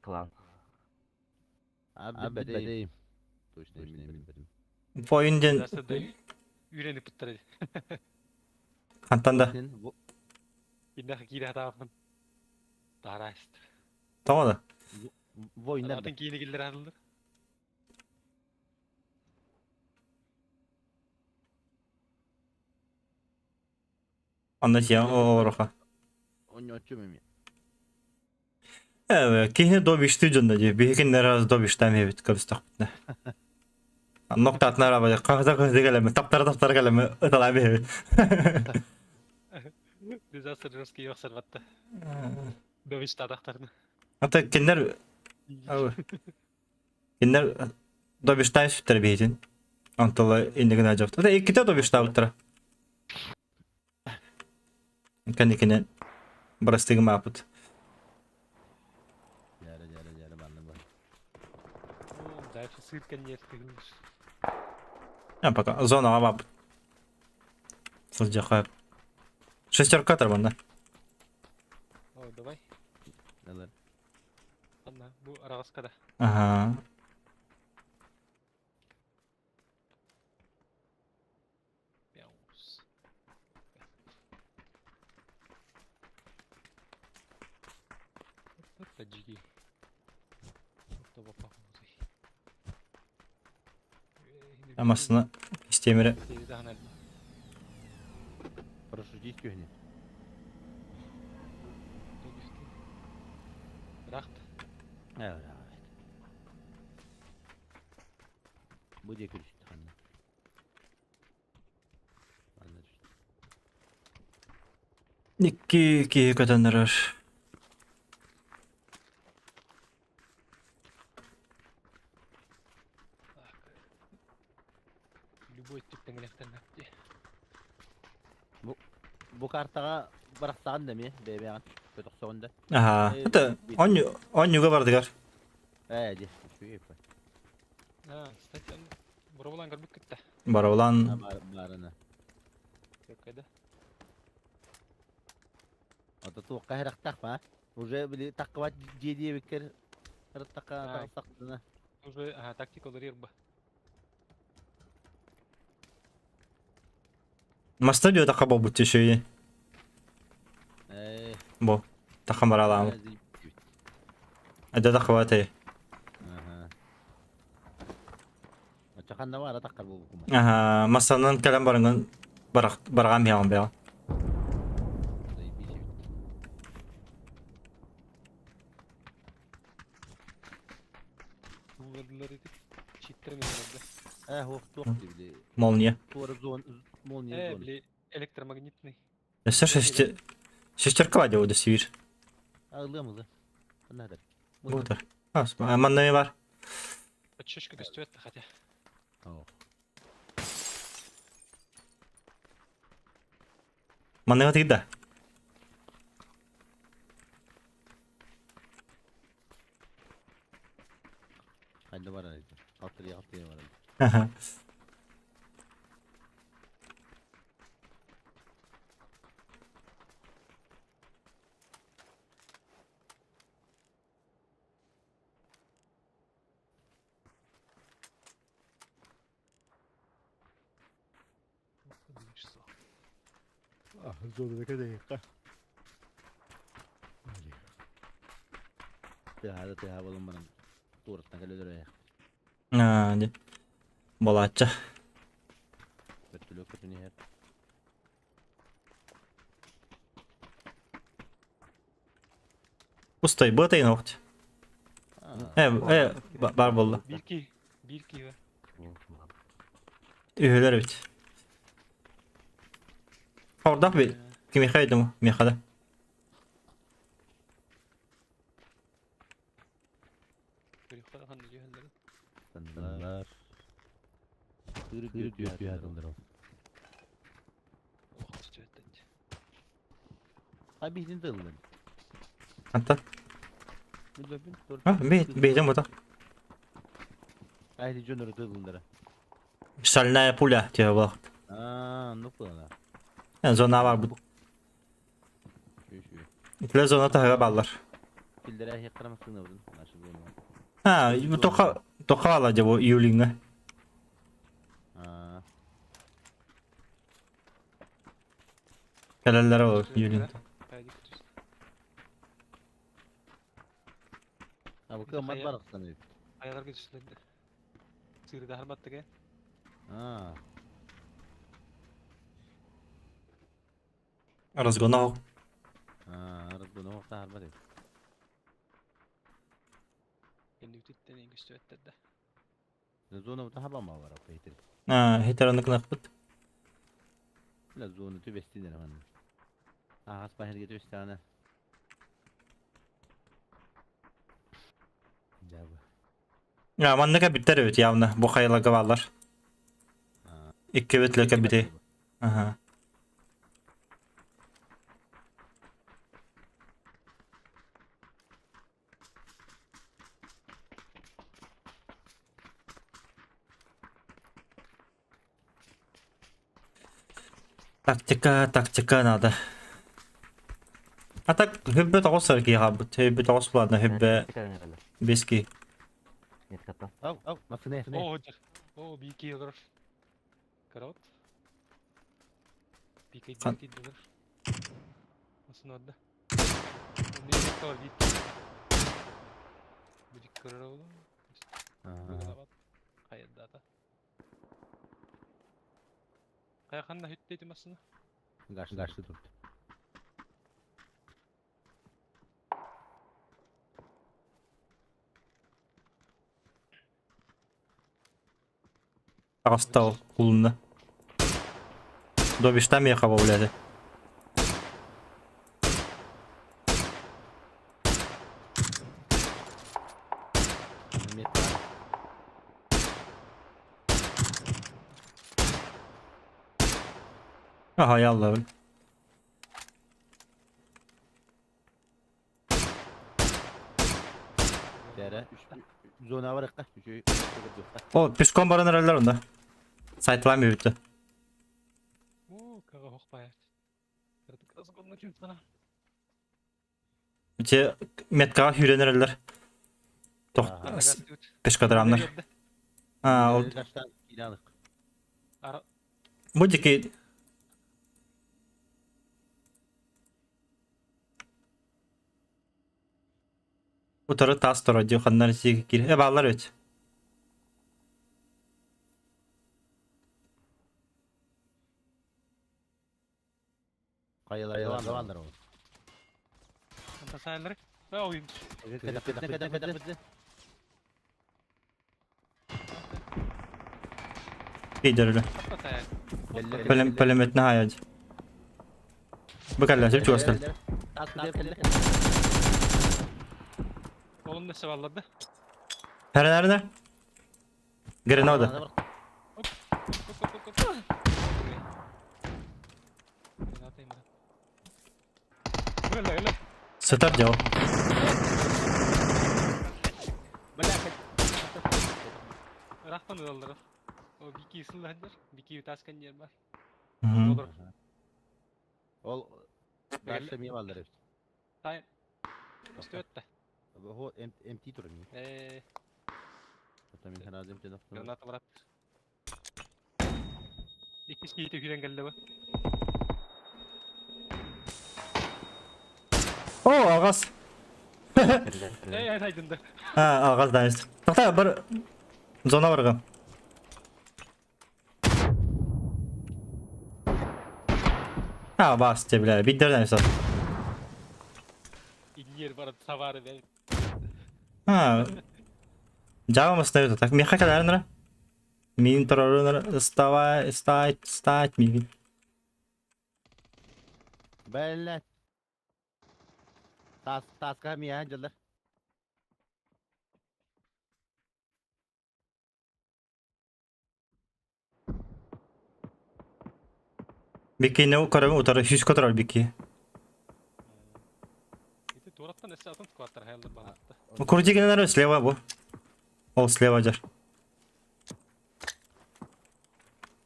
Клан. Аб бит Точно билбедим. Воин ден Disaster да үйренип буттар. хантан да. Иннах кире хатаапын. Тараст. Тоҕо да. Война. Атын кийини киллер хатылдыр. Онно тиэн оороха. Онньоччу меми. Э, кихни добишти жонда же. Бихикин раз добиштам хебит көбүстак битне. Ноктатна раба кахта кахта келеме, таптара таптара келеме, ыталай бихебит. Disaster русский ёксар батта. Добиш тадахтарны. Ата киндер киндер добиштан сүттер бихитин. Онтола иннигин ажапты. Ата икките добишта уттара. Кенникине барастыгы маапыт. Жара жара жара барна бар. Дальше сырка нет, ты говоришь. А пока зона абап. Сылжака. Шестерка тарбанда. О, давай. Алар. Ладно, бу арагаска да. Ага. Мяус. Это джиги. Амасына истемире. Парашютист көхне. Рахт. Э, Бу дие күрүстү ханна. Анна түштү. Икки киһи көтөннөрөр. Любой түптен электен Бу картага барахсаан да ми бэбэҕин көтөхсөҕүн да. Аха. Это он оннюга бардыгар. Ээ ди. Үчүгэй эппэ. А, кстати, Буровалан көрбүт кытта. Барабылан Барына. Көккөдө. Ата туохха хэрахтах ба. Уже били таккыбат дьиэ биккер раттакка Аа. тахсактына. Уже ага, тактика олорир ба. Маста дио тақа болбут тешеyi. Ээ. Бо. Тақа баралам. Эдэ тақыбаты. Аха. Ачаханна бара таккар болбукума. Аха, мастанан кэлэн барынгын баргам яғын беға. Улардылар этип. Читтер менен Э, хох туох били. Молния. Туора зон молния Э, зон. били электромагнитный. Өссө шесте шестерка вадя уды сибир. Агылыам ылы. Аннадар. Бутар. А, маннами бар. Подшишка көстүбэт хотя. Оо. Манныга тигда. Хайда барар. Алтыры алтыры барар. Аха. Тыаһаата тыаһа буолан баран туораттан кэлэ өлөрөйөх. Аа, дии. Балаачча. Бөртөлүөк көтөн иһэр. Пустой, быатайын оҕут. Аа, Э, э, бар буолла. Биир киһи. Биир киһи бар. Үһүлэр эбит. Ордах би. Кимиэхэ өйдөм, миэхэ да. Көрүөххэ ханна түһэллэрин. Саннар. Тыыры түһэ түһэ тыллар ол. Ох, түһэттэн. А биһитин тыллар. Антон. Билбэппин. А, бейтен бута. Айди дьоннору тыллара. Шальная пуля тебе была. Аа, ну кула. Зона бар бу. Şu şu. Итиле зона таһыга баллар. Килдерэ хеккарамастыгына будун. Нашы буолма. А, бу тоха тоха ала же бу июлинга. Аа. Кэлэллэр ол июлин. Хайди күтүс. А бу кымат барыксан үп. Аялар күтүслэрдэ. Сыырда харбаттыга. Аа. Разгонал. Аа, арыз буну тахар бар. Кэннибититтэн эҥ көстүбэттэр да. Зона бу хабама бар апа хитер. А, хитераны кынакпыт. La зона түбестинер ханна. Аас бахерге түбестана. Жабы. Я, манныка биттер эбит явно. Бу хайыларга баллар. Аа. Икки бит бити. Ага. Тактика, тактика надо. А так, хүббе тоғыз сарки хабыт. Хүббе тоғыз ладно, хүббе бески. Ау, ау, масыне. Оо, дьэ. Оо, биир киһи олорор. Караут. Пикай Хан. диэн олорор. Масын орда. Онно бар биир киһи. Бу көрөр оҕолор. Аа. Хайырдаата. Хайаханна хүттейти масына. Гаш гашты турду. Ағастал кулунна. Добиштан меха бовляды. Мет. Аха, ялла. Дәрә. Зона бар акка. Үчөй. О, пешком баран эрэллэр онда. Сайтлам бүтті. Оо, кага хохпая. Разгонна чүнсана. Те меткаға хүрен эрэллэр. Тох, пешкадрамнар. А, ол Гаштан киналык. Ара бу дики Утары тас тұра ди ханнар сиги кир. Э баллар өт. Каялар балдар ол. anta сайлар. Оо, им. Када када када. Пидерлі. Аппатая. Пөлем пөлеметне хаяд. Бу калла сөп чуастал. Олун несе балларды. Хәрә нәрне? Гренада. Оп, оп, оп, оп. Граната им да. Гөлө, гөлө. Сытар жау. Рахтан ылаллар. О, бики ысылландар. Бики таскан жер бар. Мгм. Олор. Ол дальше ми балдар. Тай. Үстөттө. Хо МТ турни. Э, Потом мен ханазым тен граната барат. Икки кийите хүрен келди бу. О, аҕас. Эй, ай айдында. А, аҕас да есть. Тоқта, бір зона барга. А, бас те, бля, биддерден сат. Иннер барып савары бер. А, Java остановит так. Меха кадарнера. Мин торорунер вставай, встать, встать, мин. Блять. Тас, таска мия дьыллар. Бикки не көрөм утары хүс көтөрөр бикки. Ити туораттан эссе атын скваттар хаяллар балатта. Курдигенер слева бу. Ол слева жар.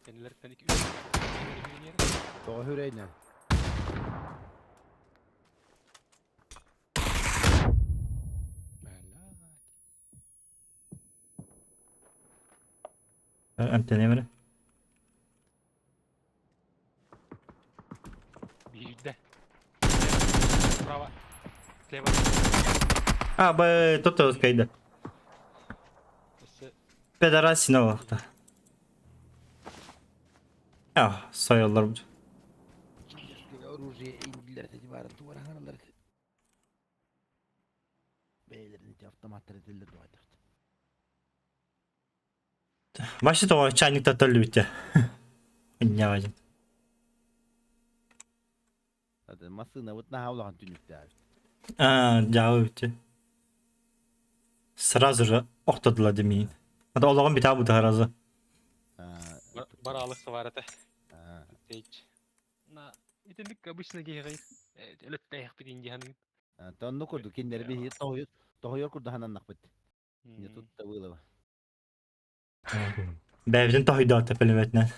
Кенилерден 2 3. Тоҕо хүрейне. Антенемер. Бирде. Справа. Слева. А, б тут успейда. Эссе Педорасина вақта. А, sayılır bu. Оружие индилер бары туараханалар. Бейлерин автоматтар этилер дуайдыр. Башы тоға чайникта төлі бітті. Не один. Масына вот на хаулахан түнүктә. А, жауы бітті. Сразу же оқтадыла демейін. Ада олаған біта бұды харазы. Баралык саварата. Тейч. На, итинник обычно гейгай. Элеттәйх бит инди ханын. Тонну курду киндер би тохойор тохойор курду ханан бит. Не тут та было. Бәбізін тохойда тәпіліметінен.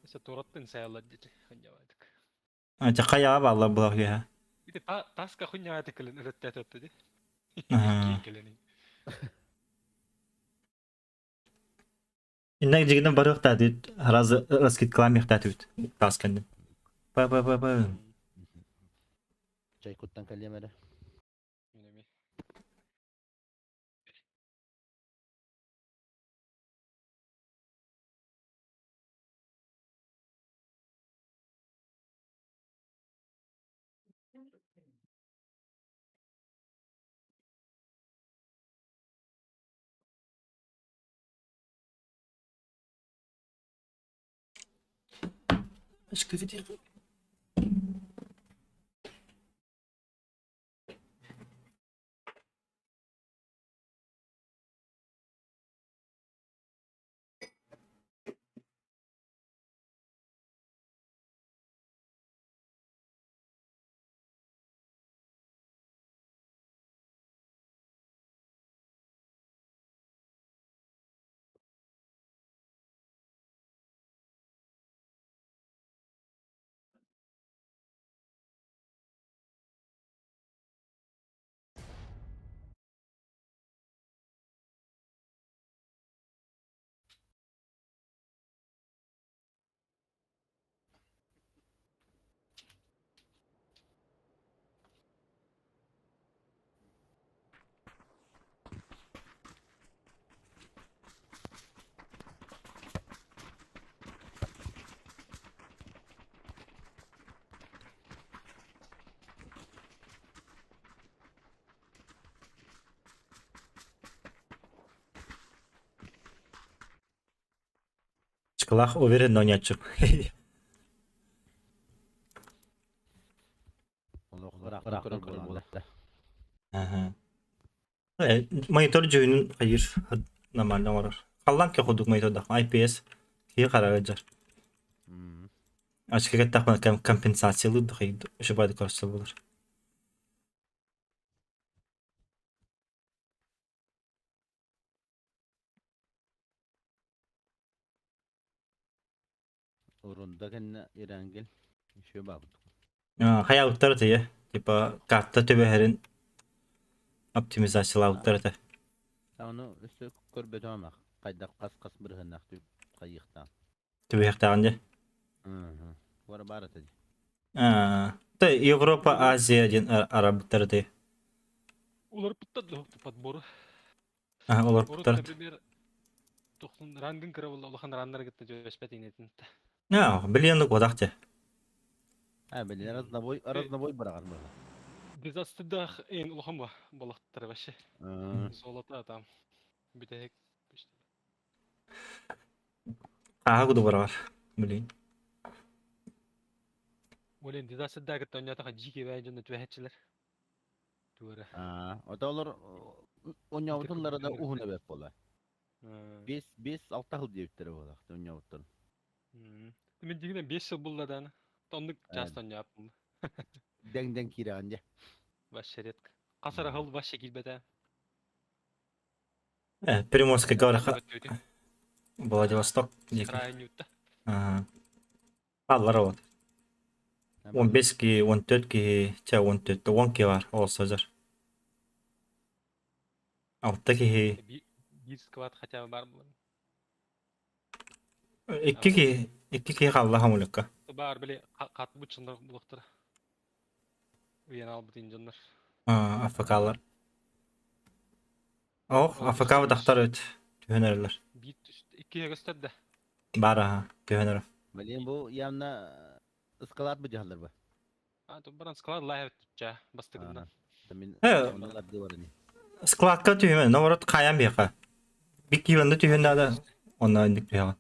Эссе тураттын саялар дити. Хуньявадык. Ата қаяға балла бұлақ я. Ити таска хуньявадык кылын элеттә төттү ди. Аха. Келени. Иннек жигинен барық та дейт. Харазы раскидкалам яқта дейт. Тасканды. Па па па па. Чай куттан калемере. Минеми. Чыкылах уверен, но не чык. Ага. Монитор жүйінін қайыр нормально барар. Қаллан ке ходук мониторда IPS кии карагы жар. Ачка кеттак компенсациялы духай ошо байды көрсө болор. Урунда кенне Ирангел еще бабыт. Хаялыктар тие, типа карта төбөһөрүн оптимизациялабыттар этэ. Оны өстө көрбөтө амак. Кайда кас кас бир хынак түп кайыкта. Төбөһөхтаган же. Вара бар ата. Та Европа, Азия диэн арабыттар ити. Уларыппыттар да подбору. Олорпуттар. Например, тохсун рангын кыра буолла улахан раннары кытта дьүөспэт инэтин. Аа, билиэн кодах те. А, блин, разнобой, разнобой быраҕар буолла. Дизастрдаах эн улахан ба балахтар вообще. Золото там. Бүтэһик. Ааһа куду барар. Блин. Блин, дизастрдаах кытта онньоотоха дьиики бэйэн дьонно түбэһэччилэр. Туора. Аа, ото олор онньообутунлара да уһун эбэп буола. Бес, бес, алта хыл диэбиттэрэ буола, онньообуттан. Мин дигинен 5 жыл булла дааны. Оннук часто онньооппун. Дэҥ-дэҥ киирэҕин дьэ. Вообще редко. Хас эрэ хыл вообще киирбэтэ. Приморская говораха. Владивосток. Крайнюта. Ага. Аллар вот. 15 ки, 14 ки, ча 14, 10 ки бар, ол сылдьар. Алта киһи. Биир склад хотя бы бар буолан. Икки киһи, икки киһи хаалла хамулукка. Баар били хатбыт дьоннор булуохтара. Уйан албытын дьоннор. АФК-лар. Ох, АФК бытахтар өт. Түһэн эрэллэр. Биир икки көстөр да. Бар аха, түһэн эрэ. Блин, бу явно ыскалаат бу дьаһаллар ба. А, баран склад лайв ча бастыгынан. Мин Э. оннулар бар ини. Складка түһүмэ, наоборот хайан биэхэ. Бик киивэнде түһүн да онно инник түһэҕин.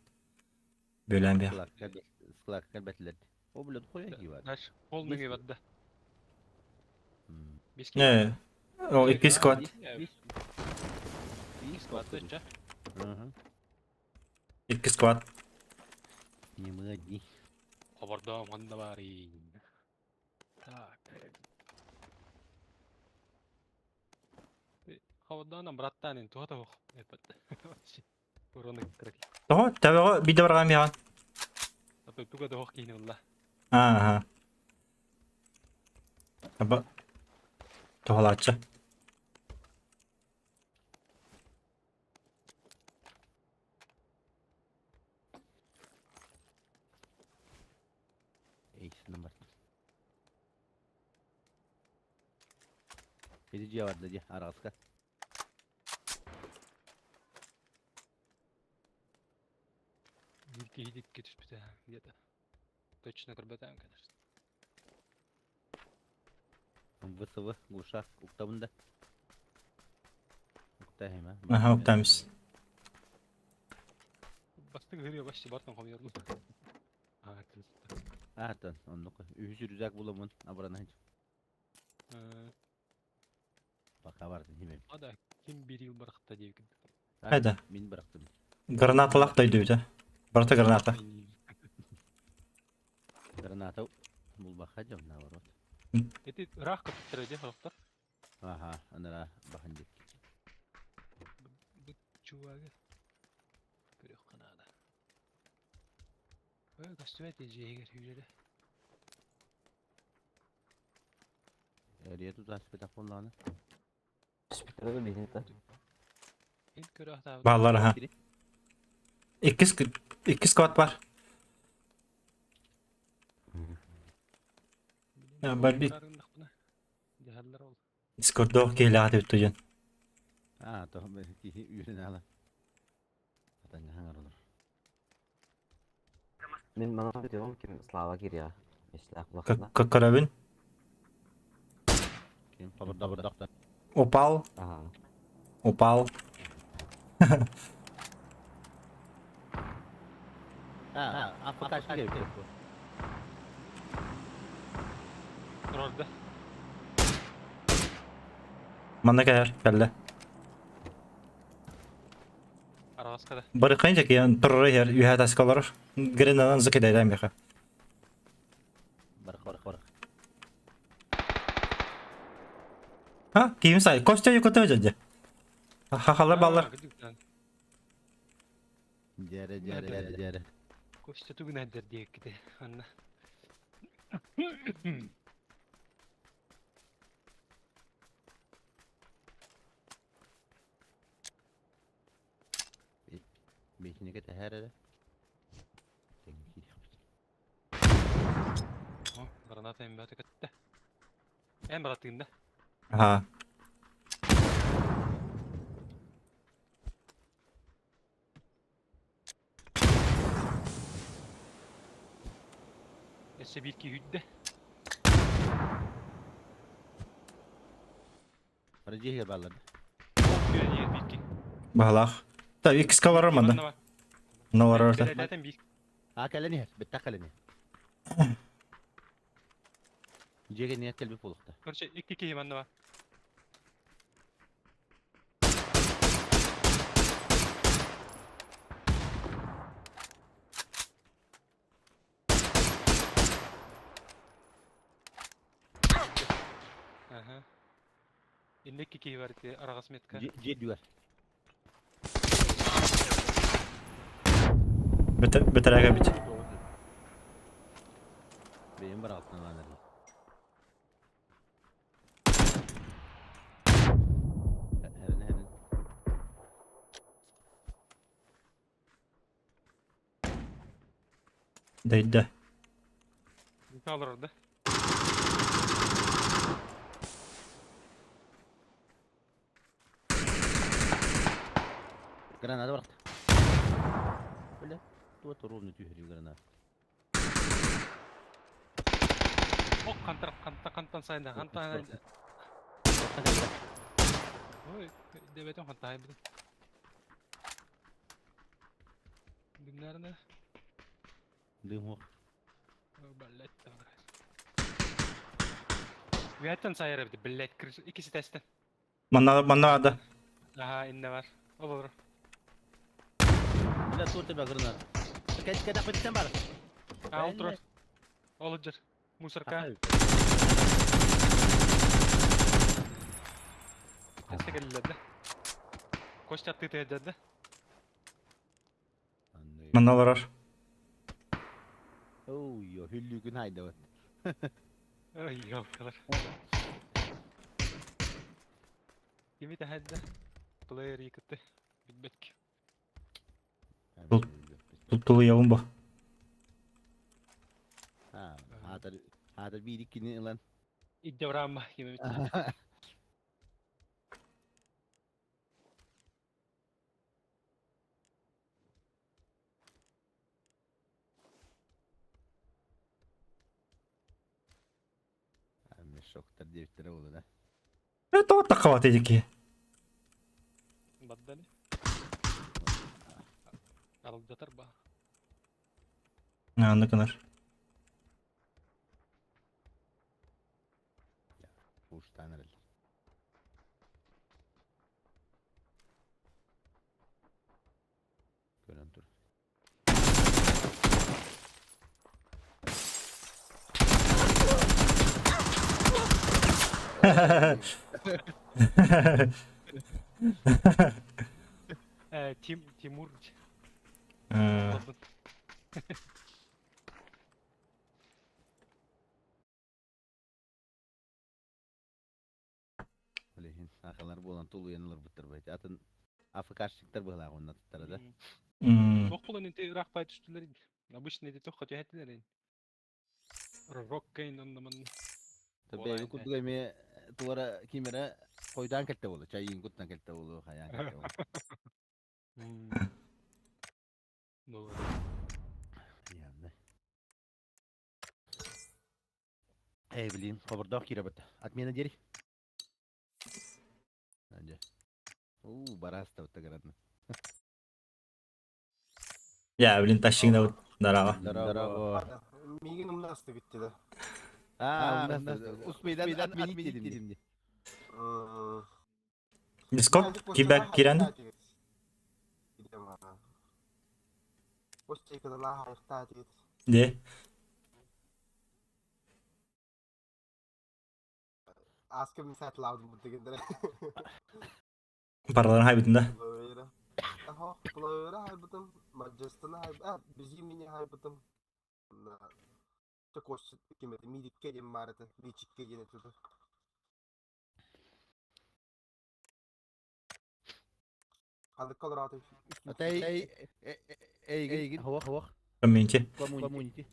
Бөлөөн биэх. Складка складка бэтилер. О, блядь, хуя кива. Дальше пол миңе бадда. Не. О, икки склад. Икки склад ча. Икки склад. Не мы одни. Хобордоом ханна баарый. Так. Хобордоон браттаанын туһа тоһох. Уроны кырак. Того, табаҕа биде барҕаам яҕан. Туга тоһох киһини булла. Ааха. Аба. Туһалааччы. Эйсин бар. Иди дьиэ барда дьиэ араҕаска. Биир киһи дикки түспүтэ где-то. Точно көрбөтөм, конечно. ВСВ глушак уктабын да. Уктаһыма. Аха, уктамыс. Бастык хырыа вообще бартан хомуйарлы. А, Аатан, оннук. Үһүс рюкзак буламын, абырана. Пока бардын химем. Ада ким бир yıl барахта диэбикин. Хайда. Мин бырахтым. Гранаталах дойдуйда. Барта граната. Граната булбаха дьон наоборот. Эти ыраах көпүттэр дии хоруктар. Аха, анара бахан диэки. Бу чувагы көрүөххэ наада. Ой, көстүбэт дьиэһигэр сүүрэрэ. Эрия тутааспытах буоллаҕына. Түспүттэрэ да биһиги Ин көрө атаабыт. Бааллар аха. Иккис иккис склад бар. Барби. Дьаһаллар ол. Дискордоох киһилээх этибит туйун. Аа, то киһи үөрэн аала. Атаҥҥа хаҥар олор. Мин манан бүтүөҕүм ким Слава кириэҕэ. Мишлээх булахына. Көрөбүн. Ким хабырдах Упал, Аха. упал. Аа, АФК киирбит. Турарда. Манна кэлэр, кэллэ. Араҕаска да. Барыкайын жакиян турар иһэр үһэ таска олорор. Гренанан закидайдаан бэхэ. Барах, барах, барах. Ха, киим сай. Костя юкота жадя. Хахалар баллар. Дьэрэ, дьэрэ, дьэрэ, дьэрэ. Костя тугун эрдэр диэкките. Анна. Бэйсинэгэ тэһээр эрэ. Тэҥ киириэхпит. О, граната. Граната эмбаты кытта. Эн баратыында. Ага. Өссө биир киһи үрдэ. Бары дьиэһигэр бааллар. Күөн иһэр биир киһи. Баһылаах. Та иккискэ олорор манна. Манна бар. Манна олорор да. Кэлэтэтэн биир. Аа кэлэн иһэр. Бэттэх кэлэн иһэр. Дьиэгэ ниэт кэлбит буолуохта. Короче, икки киһи манна бар. Аха. Инники киһи бар ити араҕас метка. Дьиэ дүгэр. Бөтөрөөгө бит. Бэйэм бар алтын ылан эрэ. Хэрин хэрин. Дөйдө. Олорор да. Граната барахта. Бля, туот ровно түһэрүү граната. Ок хантар ханта хантан сайында хантан. Ой, дебетен ханта хайбыт. Дымнарына. Дым ох. Блять. Вияттан сайар эбит, блять, крыша. Икisi тестен. Манна манна ада. Аха, инне бар. Olur. Бля, туот тебе граната. Кэт кэт апыттан бар. А, олтурар. Олуджар. Мусорка. Тесте келилер да. Костя аттыы тыһырдар да. Манна олорор. Ой, хүллүгүн хайдабыт. Ой, ялкалар. Кими тэһэрдэ? Плеер yıkıttı. Билбэт. Бұл. Тулуйабын бу. Хаатар хаатар биир иккини ылан. Идде барамма кими бит. Мешоктар диэбиттэрэ буолла да. Это вот такова дики. Баддали. Аралдатар ба. Аны кынар. Куштан эрэл. Көрөн тур. Тим Тимур. Э, Билин сахалар буолан тулуйан ыларбыттар байт. Атын АФКшниктар быһылаах оннаттара да. Туох буолан инти ыраах бай түстүлэр. Обычно ити тохха түһэтилэр ин. Роккейн онно манна. Бэйби курдук эмиэ туора кимэрэ хойдаан кэлтэ буолу, чайын куттан кэлтэ буолу, хайаан кэлтэ буолу. Ну, Явно. Эй, блин, хобордоох киирэ бытта. Отмена дери. Надя. У, бараста вот градно. Я, блин, тащигна дарава. Здорово. Мигин умнасты битти да. А, у нас успейдан отменить дедим. Дискорд кибер кирен. Де. Аскым сәт лаудым бу дегендер. Параларын хайбытын да. Аха, плеера хайбытым, Маджестаны хайб, а, бизи мини хайбытым. Такос кимет мидикке дем барыты, бичикке дене туду. Ханды колораты. Атай, эй, эй, хавах, хавах. Комьюнити. Комьюнити.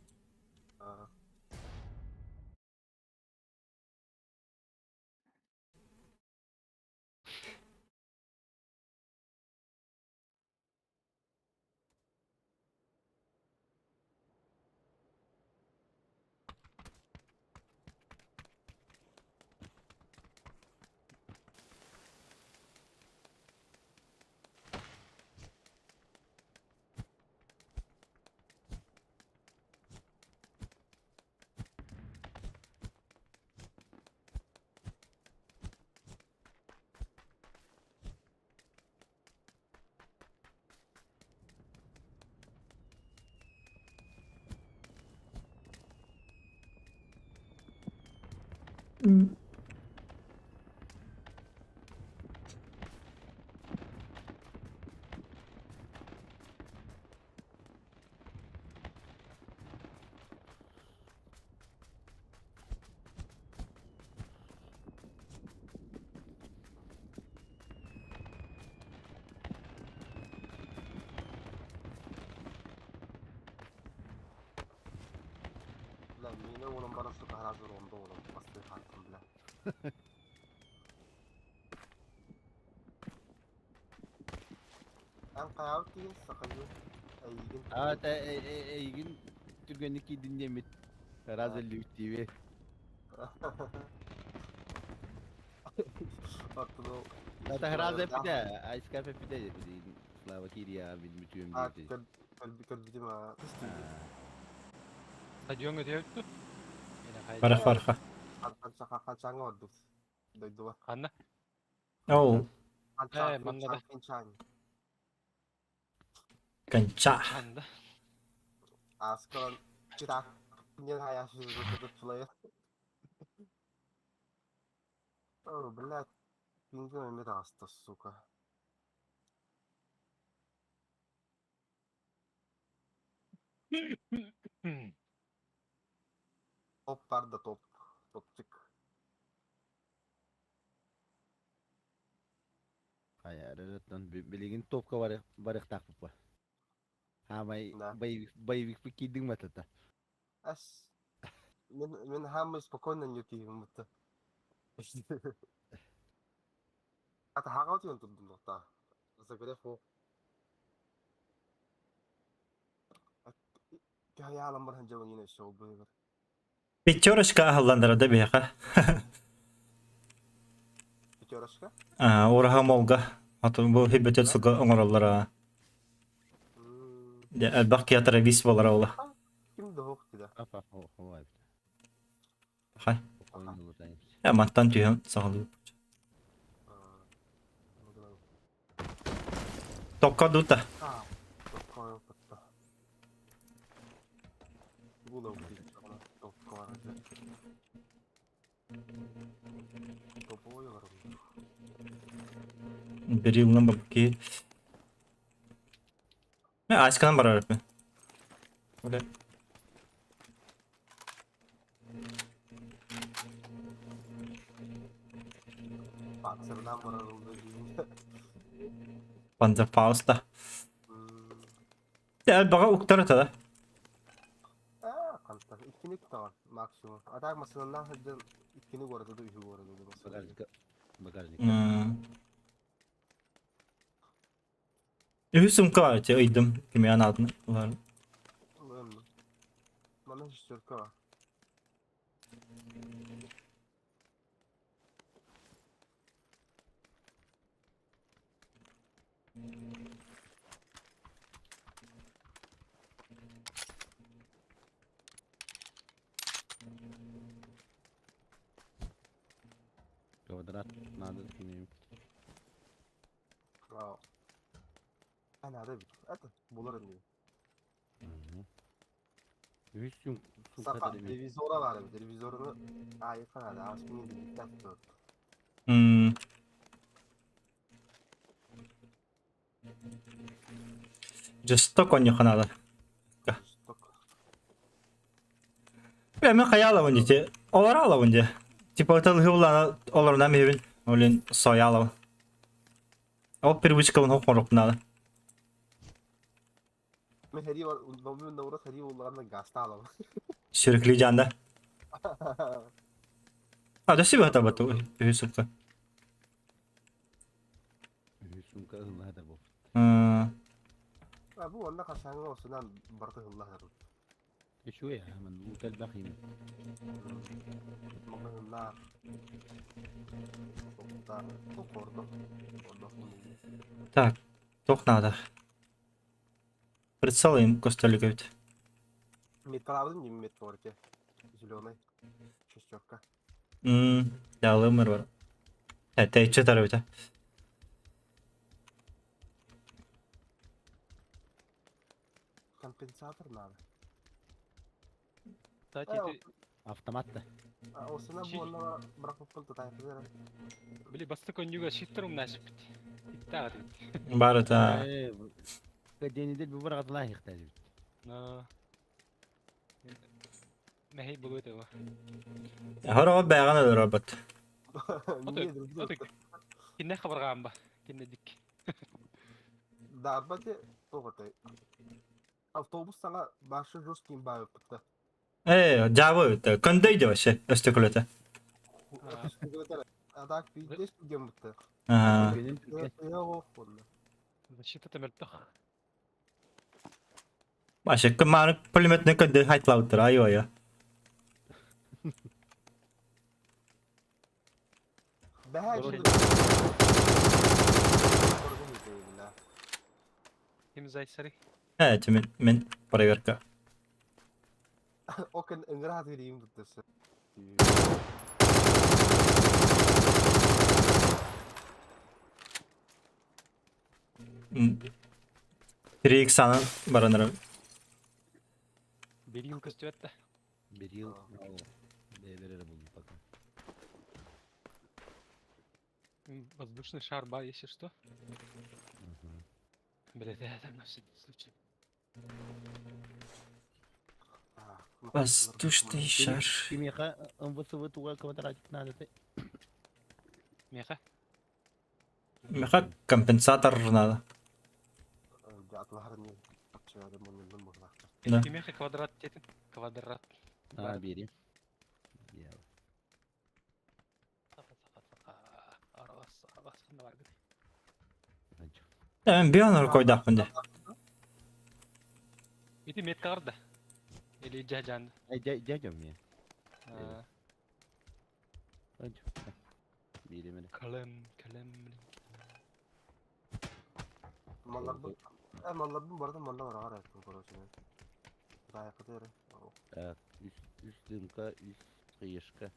Бля, миинэ уолум баран сука сразу ромда уолум бастыы хааттым бля. Эн хайаабыт киһи сахалыы эйигин А, та эйигин түргэнник киирдин диэммит. Раз өллүбүт дииби. Оттон Та раз эппитэ, айскаф эппитэ билигин Слава киириэҕэ мин бүтүөм А, диэбитэ. көрбүтүм аа. Стадионга түһэбит дуо? Барах барха. Ханчаҥҥа ордук дойдуга. Ханна? Ол Ханчаҥ, Манна да. Ханчаҥ. конча. Ханна? Аскан читак не знаю, я человек. О, блядь, пингвин метаста, сука. Топ бар да топ. Топчик. Хайа, билигин топка барыахтаахпыт ба. Хаамай Да. боевикпыт киирдиҥ матата. Ас. Мин хаммый спокойно не тиһим будто. Ата хаҕаут турдум доқта. Загрев о. Кахаялам бар ханжабын yine шоу быгыр. Пятерочка аһылландара да биһиэхэ. Пятерочка? А, Ураһа молга. Атын бу хибетет суга оҥороллора. Дьэ, элбэх киһи вис буолара ола. Ким да хоқ дida. Апа, хо, Хай. Я мантан түһэн саҕалыы. Токка дута. А, токка патта. Була токка бар. Топовой бар. Берилнан бабки. Мен асканан барар мен. Бля. Панцердан бар oldu дейін. Панзерфауста. Дә бага уктар та. А, қанта. Иккини тутаган максимум. А так масынан хаддан иккини городо да үһү городо да. Багажника. Багажник. Үһү сумка те ыйдым. Кими анадын. Улар. Мана шестерка бар. Квадрат надо кинем. Вау. Ана да бит. Это булар инде. Үс сум Сака телевизора бар бит. Телевизорны айфа да аспин диктат тут. Жесток он ханада. Жесток. Бля, мен хаялабын дите. Олар алабын де. Типа это хывлана оларынан мебин. Олин соялабын. Ол привычка бын хоқ надо. Мен хәри бар, мен наурыз хәри уларны гаста алам. Сүрүклүү жанда. А, да себе это бату. Үһү сумка. Үс сумка ылла да бу. А бу онда кашаңы осунан барты хылла тут. Шуя, мен утел бахим. Маңына. Токта, токордо. Ордо. Так, тох надо. Прицел им костолик бит. Металлабын дим метторке. Зеленый. Шестерка. Ялымыр бар. Тәйче тары бит. Компенсатор надо. Кстати, Автомат да. Осына буолла бырахпыппын тутаайбыт эрэ. Били бастакы өнньүгэ щиттер умнаашыппыт. Иттаҕа дибит. Барыта. Каденидер бу бараҕатылаа иһихтээбит. Но Мэһэй булуо этэ бу. Хороҕо бэҕэн өлөрөбөт. Отук. Кинне хабаргаан ба. Кинне дик. Дарба те тоҕотой. Автобус саҥа башы жесткий баайыппытта. Ээ, дьаабы эбит. Көндөй де вообще өстөкүлөтө. А так пиздец диэн бутта. Аа. Защита мөлтөх. Вообще кымааны пулеметный көндөй хайтлабыттар айы айы. Ким зайсары? Ээ, мен мен проверка. Окен ыҥыраат бириим буттасы. Три икс анан баранырым. Бир yıl көстүбэт да. Bir yıl бэйбер эрэ булдум пока. Воздушный шар ба, если что. Блядь, это на всякий случай. Воздушный шар. Кимиэхэ МВСВ туга квадратик надо ты. Меха. Меха компенсатор надо. Да. Меха квадрат дедим. Квадрат. А, бери. Мен бионор койдахпын де. Ити метка карда. Или жажан. Ай, дядя мне. Бери меня. Калем, калем. Малларбын, малларбын бардым, манна бараҕар айттым, короче. Даайыкы Так, үс дымка, үс кыешка.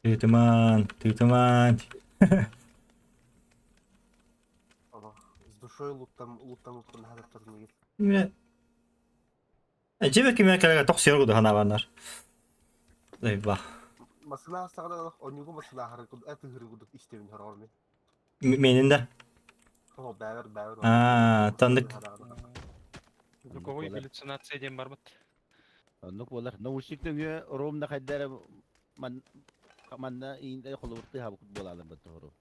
Тытыман, тытыман. С душой луттам, луттам, луттам, хадаттар негит. Жебе киме келеге токсиор гуду ханабанар. Ба. Масына астагана онюгу масына хары куд эти хыры кудук истебин хорор Менин да. О, бәбер, бәбер. Аа, тандык. Звуковой галлюцинация диэн барбыт. Оннук буолар. Наушниктан үө ромна хайдара ман манна иинде холобурты хабыкут буолаалар баттохору.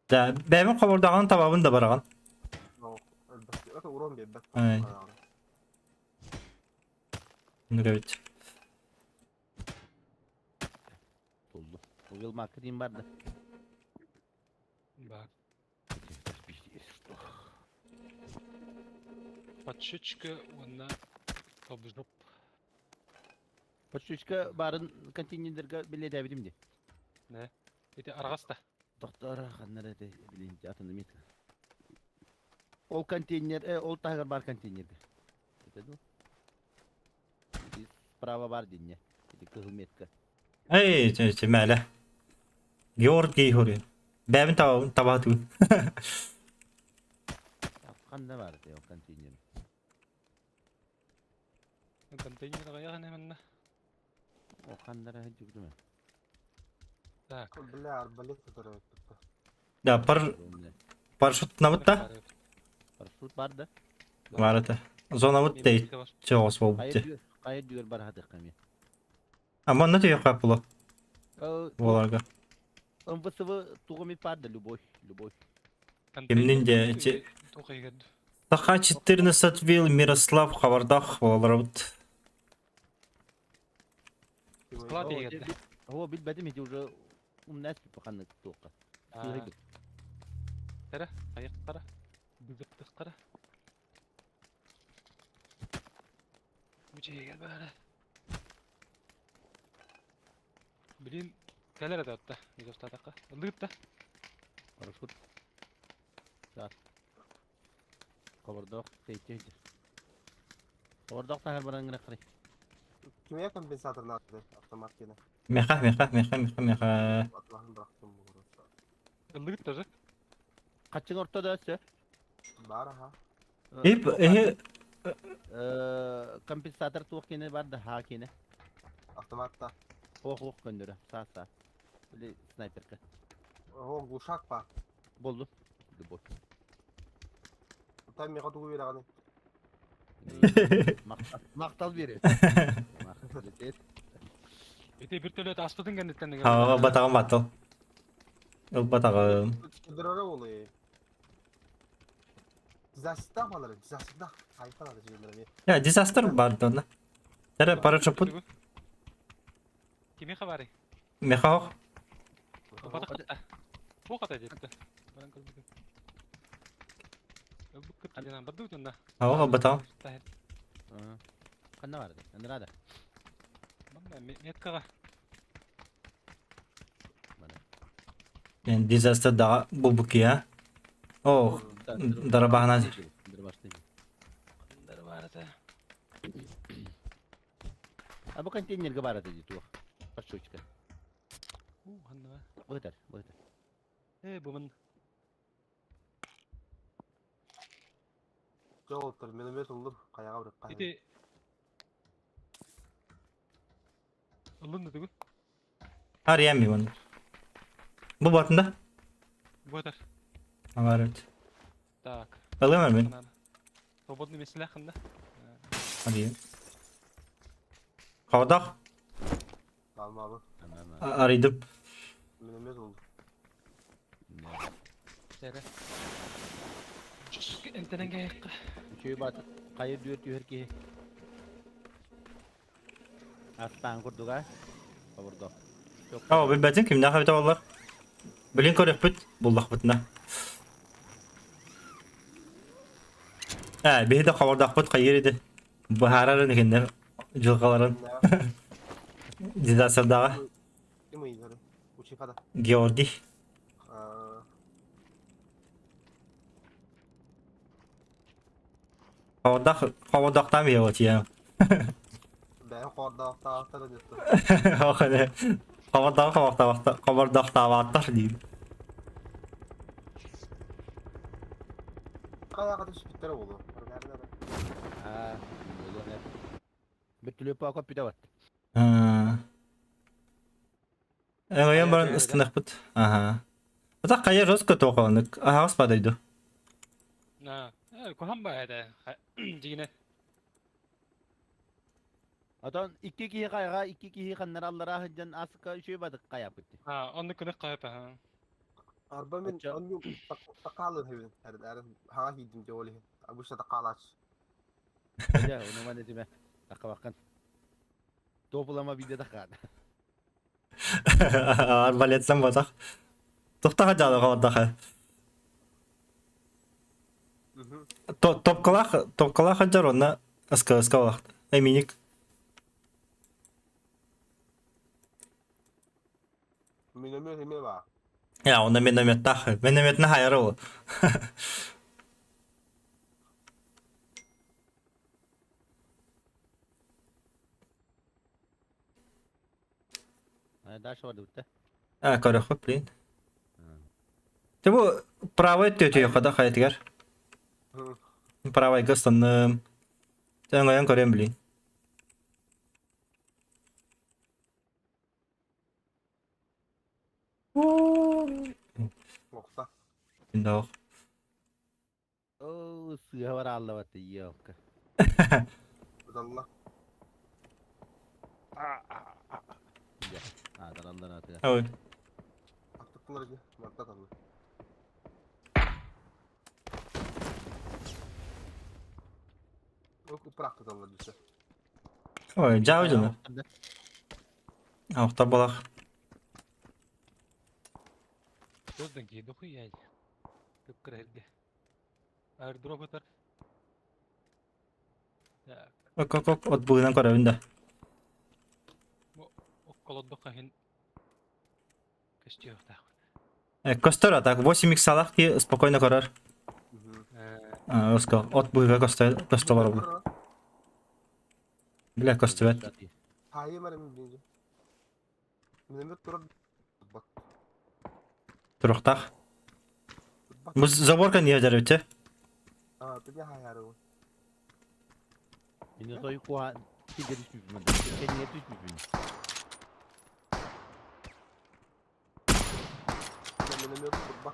Да, бэбин хобордаган табабын да бараган. Урон бербет. Ай. Нүгөбүт. Толду. Угыл макы бар да. Бар. Подшечка, онна обжоп. Подшечка барын контейнерге биле дәбидим де. Не. Ити аргаста. Доктор ханнар эте билин атын метка. Ол контейнер, ол тагыр бар контейнерде. Это ду. Справа бар динне. Ити кызыл метка. Эй, че мәле. Георгий хори. Бэбин табабын табату. Канда бар те ол контейнер. Контейнер гаяга неменне. О кандара жүгүрмө. Так. Бля, арбалет которая. Да, пар парашют набытта. Парашют бар да. Бар это. Зона вот дей. Чоғос болуп те. Кайыр дүгөр бар хатык ками. А манна түйе капылы. Боларга. МВСВ тугумит бар да любой, любой. Кимнин де эти Саха 14 вил Мирослав Хабардах болалар бут. Склад егерде. О, билбедим эти уже умнас баканны туокка. Тара, аяк кара. Бүгөттүк кара. Бу бары. Блин, кәлер да атта. Видостатакка. Ылдыгытта. Парашют. Так. Кабырдак тейте. Кабырдак тагыр баран гына карай. Кимия компенсатор надо автомат кене. Меха, меха, меха, меха, меха. Атлахын бырактым бу короче. Ылдыгыт тоже. Хаччыҥ орто да өссө? Баар аха. Ип эһи Компенсатор туох киэнэ бар да хаа киэнэ. Автоматта. Ох ох көннөрө. Саа саа. Или снайперка. О, глушак ба. Болду. Любовь. Там мега тугу бераҕыный? Махтал биэрэ. Ити вертолет аспытын кэнниттэн Хаҕа батаҕым баттал. Ылбатаҕым. Кыдырара олы. Дизастах балары, дизастах. Хайфан ады жибелер. Я дизастер бар да. Тере парашопут Кими хабары? мехах. Батах. Туох ата диэтэ. Баран көрбүтүм. Ылбыккыт диэн бардыбыт онно. Хаҕа ылбатаҕым. Ханна барды? Андрада. Манна меткаҕа. Мен дизастер даға булбукия. О, дарабаһынан. Дарабарата. А бу контейнерге бар ата дии туох. Подшучка. У, ханна. Быһытар, быһытар. Э, бу мын. Жолтор, миномет ыллым, каяга биреп кайы. Ити Ыллын да түгүл. Арыйан ми bunu. Бу батында. Буотар. Алар evet. Так. Алам мен. Свободный меселе ханда. Арыйан. Хавдах Алмабы. арыйдым. Миномет ылдым. Тере. Энтенен кайыкка. Үчүгэй баат хайы дүөр түһэр киһи. Аттаан курдуга. Обурдо. О, билбэтин кимнәэх эбитэ буоллар. Билин көрүөхпүт, буллахпытына. Ээ, биһи да хабардахпыт хайыр ити. Быһаарарын иһиннэр дьылҕаларын дизастердаҕа Ким ыйдары? Учихада. Георгий. Хабардах хабардахтаан биһи отиям. Бэйэм хоордоохтоохтор диэтэ. Хабардах хабардахтаабаттар диир. Каяга түспүттэр буолуо. Аа, Бөтүлү пака бүтэ бат. Эҥойон баран ыстанахпыт. Аха. Ата хайа роско тоқаланык. Аһаҕас падайду. На, куһан ба этэ. Дьигине. Отон икки киһи хайаҕа, икки киһи ханнара аллараа сылдьан ааска үчүгэй бадык хайааппыт. А, онну күнүк хайап а. Арба мин онну такаалын хэбин. Эр хаҥа киирдим дьэ ол иһин. Обычно такаалаач. Дьэ, ону маны этимэ. Такабаккын. Туопулама биирдэ такаат. Арбалетсан батах. Тохтаха дьаала хабардаха. Топкалаах топкалаах сылдьар уонна СКС балахт. Эминик. Миномет эмиэ баар. Я, онно минометтаах. Минометна хайара ол. Дальше бардыбыт да. А, көрөххө, блин. Ты бу правой төтүйө хада хайытыгар. Правой гыстанным. Тэҥ көрөм, блин. Мохта. Индох. Оо, сыыһа бар ааллабат, ёлка. Ыдалла. А, дараллар атыга. Ой. Аттыктылар ди. Марта табы. Ок упрактыталлар десе. Ой, жау жана. Ахта балах. Көзден кийди хуяй. Көп кирерге. Аэродроп өтөр. Так, Ок ок ок от бугунан көрөбүн да. окколоддо кахин. Көстүөх таах. Көстөр так 8 х салах ки спокойно көрөр. Оско от буга көстөр көстөр бар бу. Бля көстүбэт. Хайы марым бинже. Миномет турар. Бат. Турухтах. Бат. Бу заборка не дәрөтө. А, ты не хаяры. Мин той куа сирге түспүппүн. Кэннигэр түспүппүн. Миномет турба.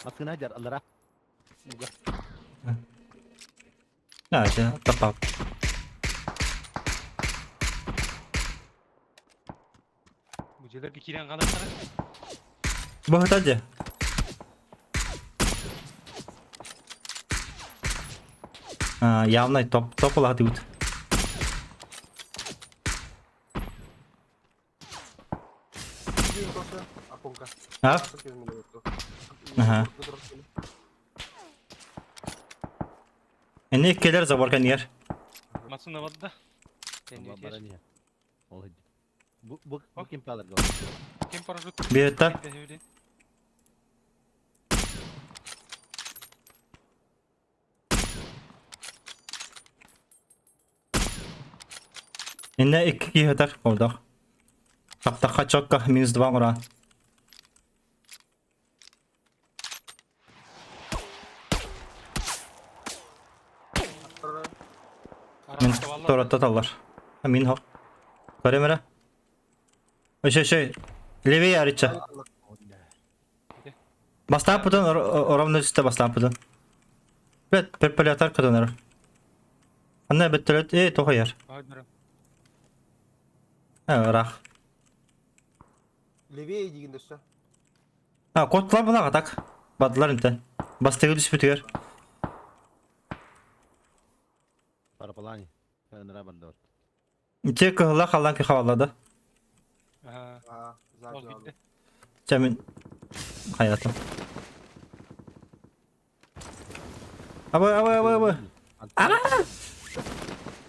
Маскына дьар аллара. Уга. А, это тапап. Бу дьиэлэргэ киирэн хаалыахтара. Бу дьэ. А, явно топ топ улаатыбыт. А? Ага. Эне келер заборка нер. Массыына барда. Баран иһэ. Ол иһит. Бу бу бу ким паларга? Ким парашют? Биэттэ. Инне икки киһи олдох. Таптахха чокка минус 2 ура. Мин торатта таллар. Мин хоқ. Көремere. Өшө өшө. Левее арыча. Бастап путан оромны үстэ бастап путан. Бет перполятар кытанар. Анна беттелет э тохаяр. А рах. Левее деген дөссө. А котлар буна так. Бадылар интен. Бастыгы түспүтүгер. Парапалани. Ынра барды. Те кыһыла халан ки хавалады. Аа. Ол битте. Чамин хаятым. Абы абы абы абы. Ара!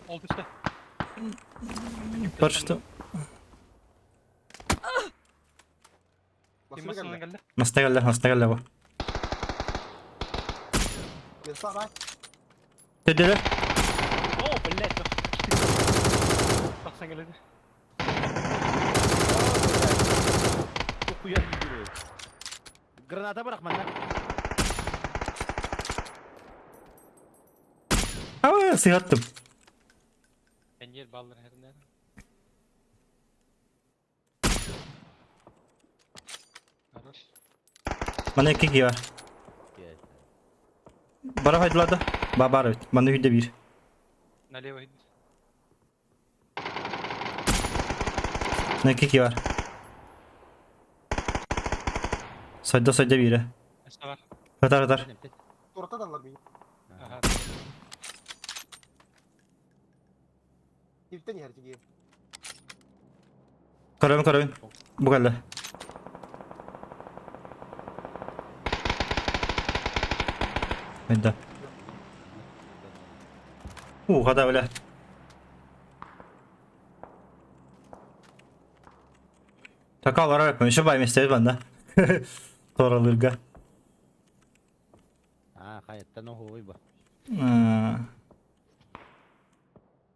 Ол түсті. Паршты. Ким массыынан кэллэ? Мастагалла, мастагалла бу. Төдөлө. О, блядь. Тахсан кэллэ. Куяр gidiyor. Граната bırakma lan. Абы сыгаттым. Эньер баллар хернер. Хорош. Мана икки ки бар. Бара хайдылады. Ба бар бит. Мана үйдө бир. Налево иди. Мана икки ки бар. Сайда сайда бире. Эссе бар. Атар атар. Ортаданлар мени. Ага. Киптен ярчы Көрөм көрөм. Бу кэллэ. Хайда. У, хата бля. Такалар öpmüş. Şu bay mesleği bende. Toralırga. А, hayatta no hoy ба.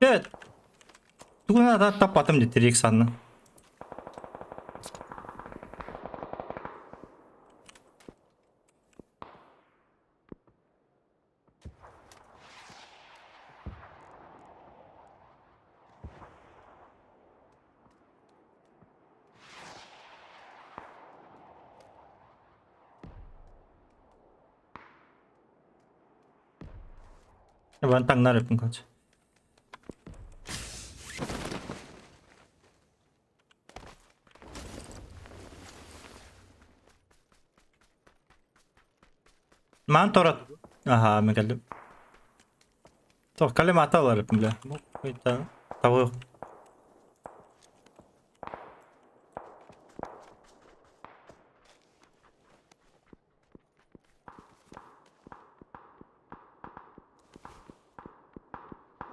Evet. Тугуна да таппатым деді Рексанны. Бан таңнар өпін кач. Ман торат. Аха, мен келдим. Тох, калем аталар өпін бля. Бу қойта. Табы.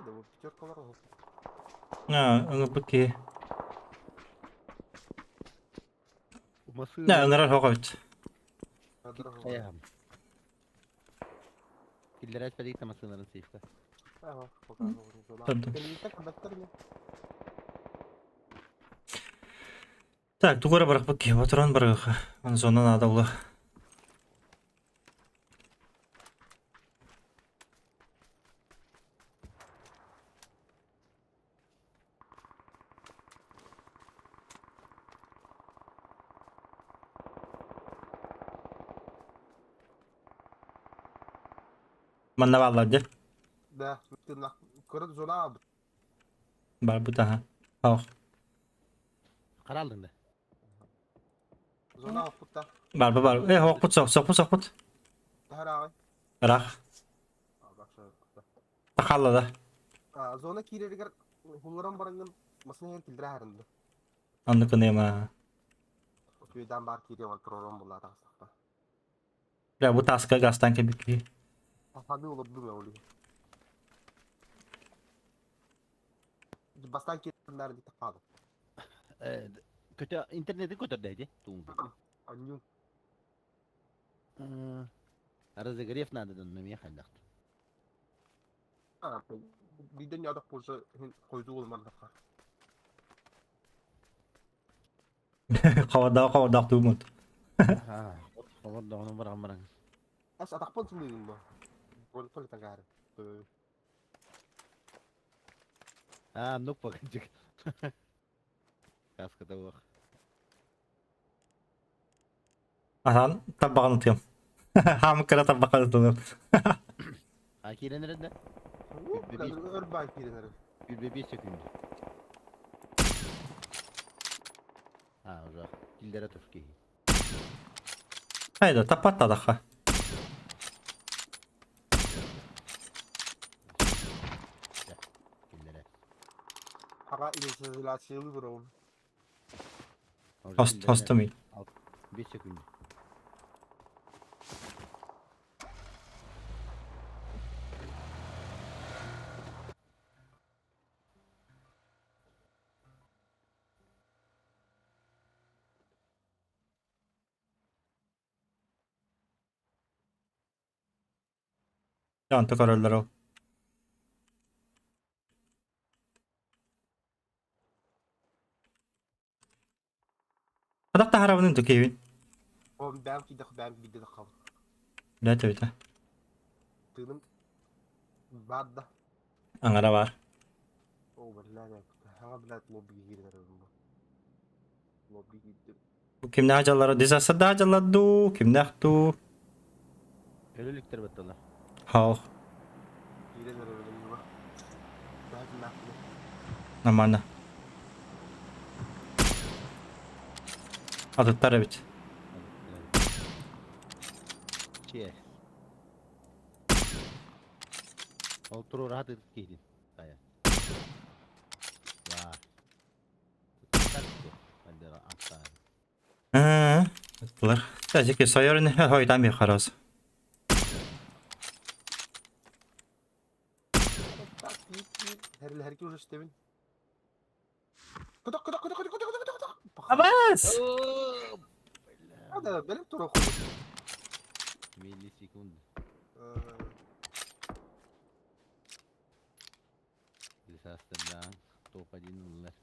Да, бу пятеркалар olsun. А, ыңы Умасы. Не, ыңырар хоқойт. Хаям. Киллер әспәдик тамасынарын сейфка. Ага, пока. Tabii. Так, тугу эрэ барахпыт киһи отуран барыаха. Аны зона наада була. Манна бааллар дьэ. Да, тынна. Көрө зона албыт. Барбыт аха. Ох. Харалдың да. Зона албыт да. Барба бар. Э, хохпут сох, сохпут сохпут. Таһараҕай. Ыраах. Тахалла да. Зона киирэригэр хулларан бараҥҥын масына иһэр киллэрэ аһарынды. Оннук гыныма. Үтүөдээн баар киириэ бар тураран буллаа таҕыстахпа. Бля, бу таска газтан кэлбит киһи. Сахалыы олордум я ол Бастаан киирдэр дии тахаалым. Көтө интернети көтөрдө ити туун. Анньуу. Разогрев надо да на меня хайдахт. Биирдэн ньаадах буолса иһин хойдуу олмардахха. Хавардаах хавардаах туумут. Хавардаах баран баран. Ас атахпын сымыйын бу. Роликпын тагаары. А, ну погоди. Каска того. Ахан табаҕын ытыам. Хаамык кыра табаҕын ытылым. А киирэн эрэр да? Өр баай киирэн эрэр. 25 секунд. А, уже киллэрэ тур киһи. Hayda таппаттадахха. Киллэрэ. Аға изоляциялы бұрауын. Хост хостумый. 5 секунд. Онто көрөллөр ол. Хадах таһарабын тукиибин. Ол бэм киидэх бэм биирдэ да хаалбыт. Билэ төбүтэ. Тыыным баар да. Аҥара баар. Оо, блядь, хаҥа блядь лобби киирэн эрэр бу. Лобби киирдим. Бу кимнээх дьаллара дизастердаах дьаллар дуу, кимнээх дуу? Өлө иликтэр батталар. Хаох. Киирэн эрэр бу. Нормально. Атыттар эбит. Чиэ. Ол туруораат ытыт киһитин. Хайа. Ваа. Ээ, ыттылар. Тәжеке сойор ини хойдан bir хараз. Так, Herki уже истэбин. Кытак, кытак, кытак, кытак, кытак, кытак, кытак. Абас! Hadi benim tura koydum. Миллисекунд. Десастердаан топ-1 ыллар.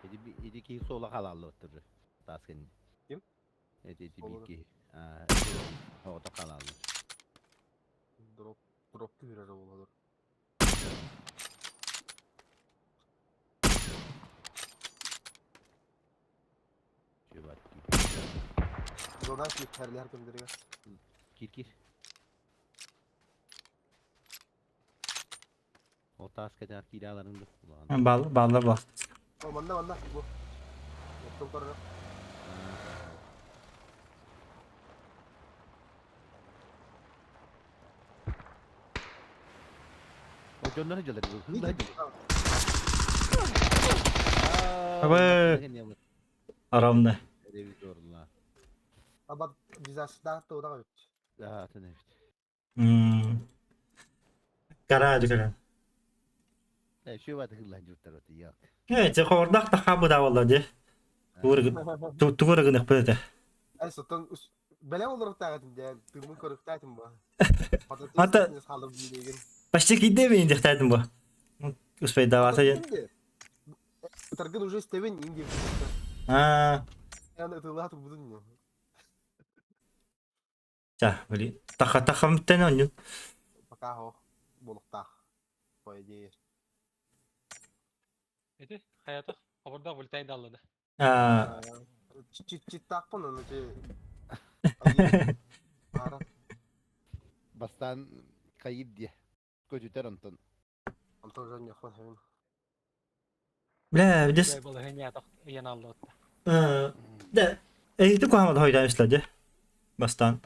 Эти эти киһи суола хаалаллыбыттар таас кэннэ. Ким? Эти эти биир Олору. киһи. Оҕото хаалаллар. Дроп, дроп түһэрэр буолалар. Чубат. Зона кииртэллэр кэмнэригэр. Кир кир. Ол таас кэтээр киирэ аларын да улахан. Баал бааллар баар. О, манна манна бу. Оттон көрөр. О дьоннор дьалар хылла Абы. Арамна. Ревизорла. Аба дизастер тууда эбит. Да, тын эбит. Кара дикара. Э, шөбат хылла журтар оты як. Э, те хордах та хабы да болла де. Тугур гынах бөтө. Ай сотон бэлэм олоруктаах этим дэ. Тыыммын көрүөхтээх этим бу. Ата- Халым диэн. Почти киирдэ мин диэхтээтим бу. Успейдавата диэн. Ытаргын уже истэбин иин диэбиттэр. Аа. Эн ытылаат турбутун ньу. Ча, били таха тахамтан онньун. Пока хо буолуктаах. По идее. Ити хаятах хабырдаах вылетай далла да. Аа. Читтаахпын ону ти. Ара. Бастаан хайыр диye. Көтүтэр онтон. Онтон уже ньохон хэвин. Бля, дес. Да, эйти куһаҕан хойдан ислады. Бастан.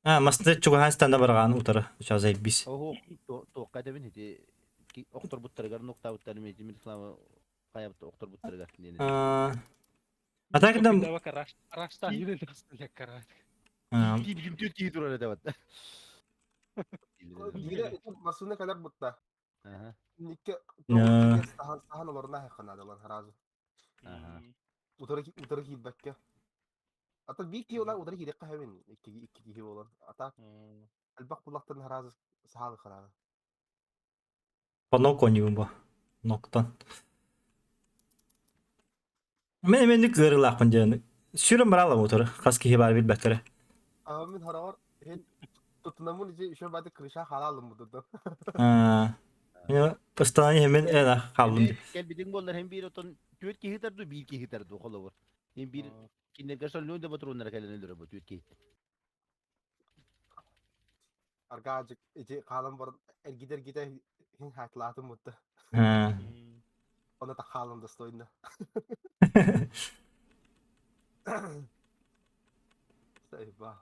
А, масты чугаһаан станда бараҕаан утары. Сейчас заебись. Оһо, туохха этэбин ити охторбуттарыгар нуктаабыттар ити Мирослава хайабыт охторбуттарыгар диэн. А так да Ким турар этэ бат. Биирэ массыына кэлэр бутта. Никке сахан сахан олорна ханадалар сразу. Утары утары киирбэккэ. Ата биир киһи олар утары киириэххэ хэбин икки икки киһи болар. Ата элбэх буллахтан сразу саалы ханада. Панок оонньуубун бу. Ноктон. Мен эменник ыарыылаахпын диэн сүрүн бараалам утары хас киһи баар билбэттэрэ. А мин хараҕар һин тутунаммын ичи еще баты крыша хаалалым бутуту. Мен постоянно хемен эна хааллым ди. Кэлбитиҥ буоллар һин биир отон түөрт киһи тарду биир киһи тарду холобур. Һин биир кинилэргэ солнуй да патроннара кэлэн өлөрө бу түөрт киһи. Аргаажык ити хаалан баран эргитэ эргитэ хин хатлаатым бутта. Оны та хаалан достойно. Сайба.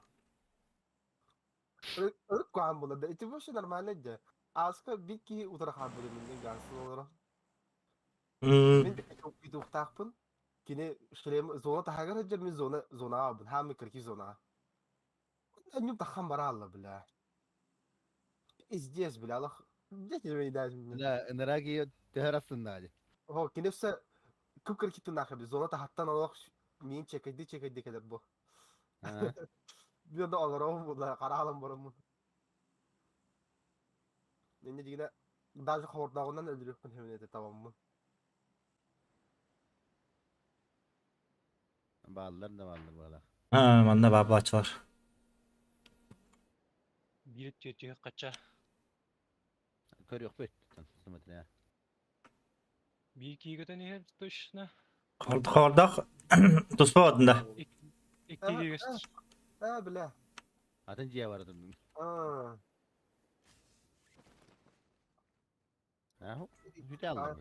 Ырык куһаан буолар да ити вообще нормально дьэ. Ааска бит киһи утары хаалбыт мин гансын олоро. Мин петухтаахпын. Кини шлем зона таһагар сылдьар мин зона зонаҕа бын хаамы кырки зонаҕа. Анньым таххан бараалла бля. Пиздец бля алах. Где тебе не Да, ыныраа киһи төһөр астыннаа дии. О, кини өссө күп-кыркиттин нахабы зона таһаттан олох миин чекайды чекайды кэлэр бу. Бир да олоробун була хараалан бараммын. Инне дигинэ даже ховордооҕунан өлүрүөхпүн сөбүн этэ табаммын. Бааллар да бааллар баалар. Аа, манна баабааччылар. Биир түөтүө хача. Көрүөхпүт. Смотря. Биир киигэтэн иһэр точно. Хордох туспа одунда. Икки киигес. Аа, бля. Атын дьиэ бар атын. Аа. Аа, бүтэ аллар.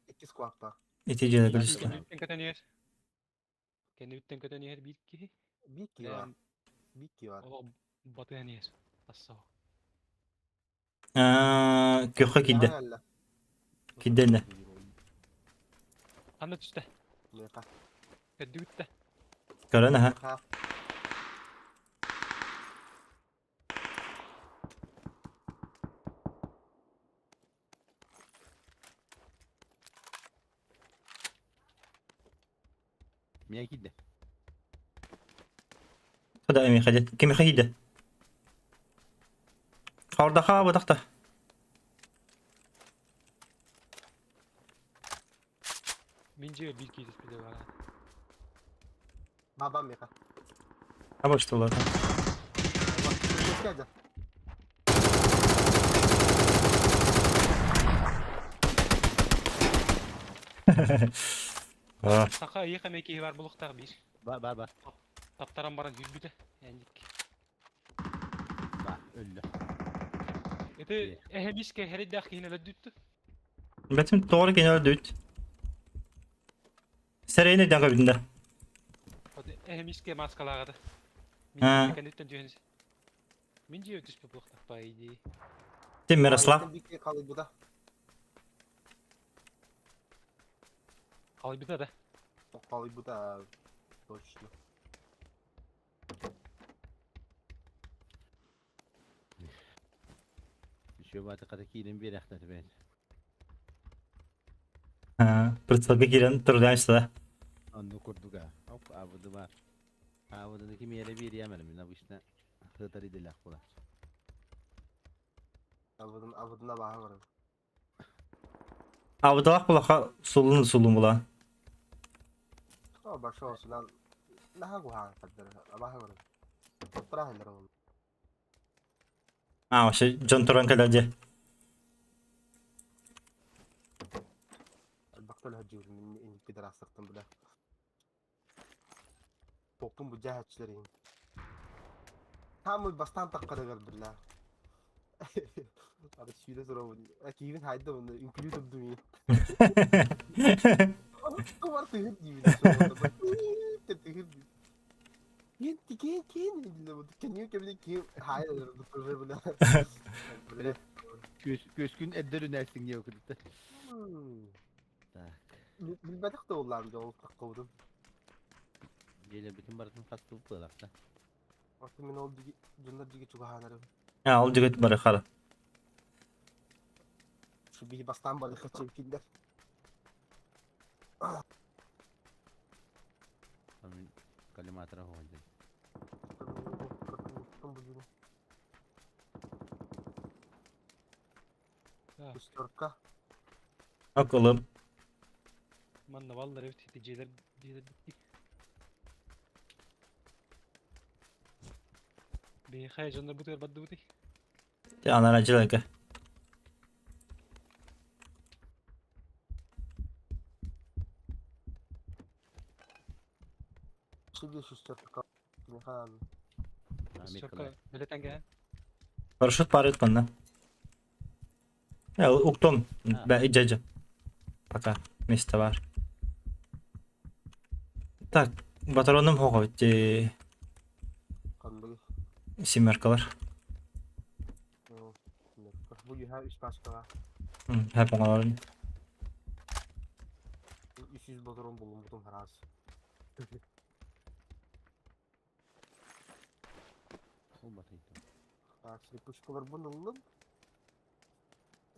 Икки сквапта. Ити дьиэ көрүстэ. Кэнниттэн көтөн иһэр. Кэнниттэн көтөн иһэр биир киһи. Биир киһи бар. Биир киһи бар. Олох батыһан иһэр. Тассаҕа. Аа, күөххэ киирдэ. Киирдэ иннэ. Ханна түстэ? Меха. Көрдүгүт да? Көрөн аха. Меня киирдэ. Хада эмиэхэ дед. Кимиэхэ киирдэ? Хаордаха бытахта. Мин дьиэ биир киһи түспүтэ баара. Баба меха. Абыштылар. Саха ыйык эмэ киһи бар булуктаах биир. Бар бар бар. Таптаран баран хүрбүтэ. Энник. Ба өллө. Ити эһэмискэ хэрийдээх киһини өлөрдүттү. Бэтим тоҕо кини өлдүт. Сэрэйин өйдөөн көрбүтүн да. Эһэмискэ маскалааҕыта. Мин кэнниттэн түһэн Мин дьиэ түспүт буолуохтаах по идее. Ты Мирослав? Халыйбыта. Халыйбыта да. Халыйбыта точно. Еще баты хата киирэн биэрэхтэ бэйт. Прицелга киирэн турдааччыла. Онну курдуга. Оп, абыды бар. Абыдыны ким иэрэ биэриэмэр мин обычно. Сытар идэлээх буолааччы. Абытын абытына бааһа барар. Абыталах булаха сулун сулун була. О, башо сунан наха гуһаан хаддар абааһы барар. Тоттура ол. А, вообще дьон туран кэлэр дьэ. Элбэхтэ өлөһөдьүүрүн инникки дараастартан бile. Топпун бу дьаһаччылар Таамый бастаан таххарыгар биллаа. Ары сүүрэ туробун. Киһибин хайда уонна үҥкүлүү турдум ии. Кумар тыһыр диибин. Тыһыр диибин. Киин киин киин кэннигэ кэбилин киин хаайа бile бile. Күөскүн эрдэ үнээстиҥ диэ курдук. Так. Билбэтэх да улаам дьол таххыбытым. Дьиэлэрбитин барытын хастыбыт буолахта. Оттон мин ол диги дьоннор диги чугаһаанарым. А, ол дьүгүт бары хара. Şu биһи бастаан бары хаччы киндер. Коллиматора хоҕойдун. Шестерка. Акылым. Манна баллар эбит ити дьиэлэр дьиэлэр биттик. Биһиэхэ дьоннор бутугар бардыбытый? Анара дьиэлэргэ. Şimdi шестерка. Михан. Шестерка билетенге. Парашют парит манна. Я уктом. Бә иджаджа. Пока место бар. Так, батароным хоға битти. Қандай? Семеркалар. Бу юха үч пачкаға. Хәп оңалар. 300 батарон булун бутун харас. Ол батыйты. Так, слепушкалар бұны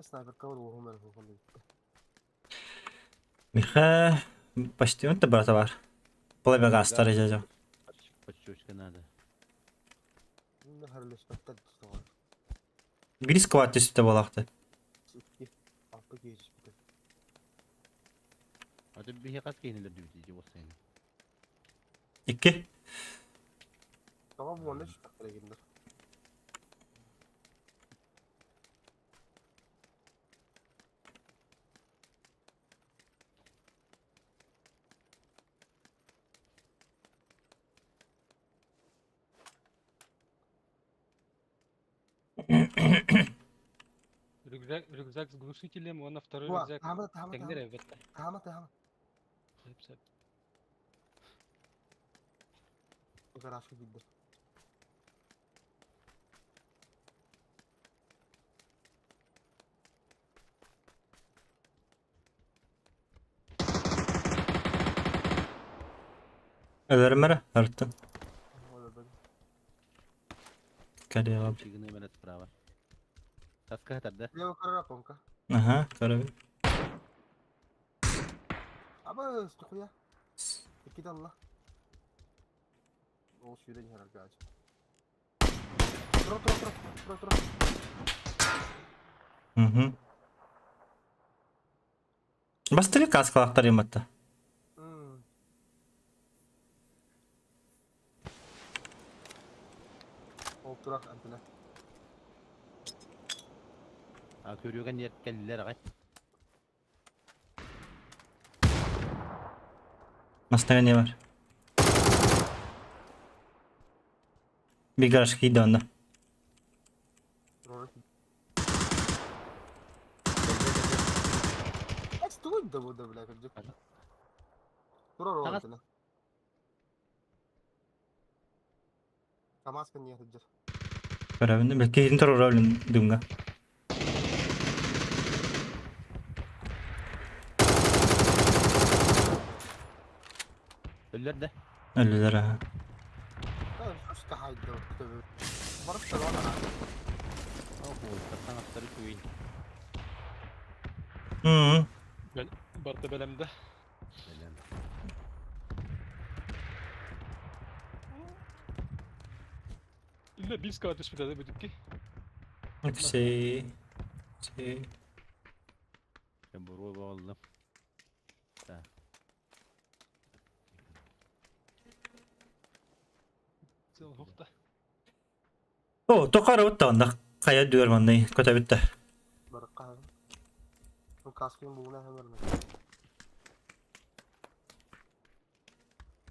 Снайперка бар оғым әр оғым. Миха почти он брата бар. Плебега старый дядя. Подщечка надо. Харлешпеттер тұстаған. Грис кват түсіпті болақты. 2 6 кейжіспті. А ты биһи хас кейнелер дүбүтү болсайын. Икки. Tamam bu ne şu гиндер. Рюкзак, рюкзак с глушителем, он на второй Буа, рюкзак. Тама, тама, Тэҥнэр тама. эбит. Тама, тама. Сөп, сөп. Гаражка гиндер. Өлөрмөрө артын. Ола бен. Корея. Чигини мене справа. Таска хатарда. Лево карара понка. Ага, көрөбүн. Аба, стухуя. Икки алла. Ол сүйден ярар гаж. Тро, тро, тро, тро, тро. Угу. Бастыры каскалактар юматта. Ол турак антена. А көрүгөн ерткеллер агай. Мастага не бар. Bir garaj кийди онда. Роры. Эс туй да бу да бля кырдык. Тура рор Тагас- антена. Камаска не хыджыр. Көрөбүн. Бе кейин турар ролун дүнга. Өллөр да. Өлүлөр. ага. Шушка хайда Барып та бар. Оху, таттан аттары чуйин. Мм. Барта бэлэмдэ. Бэлэм. Бе близко түспүтэ да бүтүкки. Алексей. Алексей. Буруо боллум. Сыл хохта. О, токары бутта онда. Кая дүөр манный көтө бүтті. Барыққа. Ну, каскин бугуна хәмерме.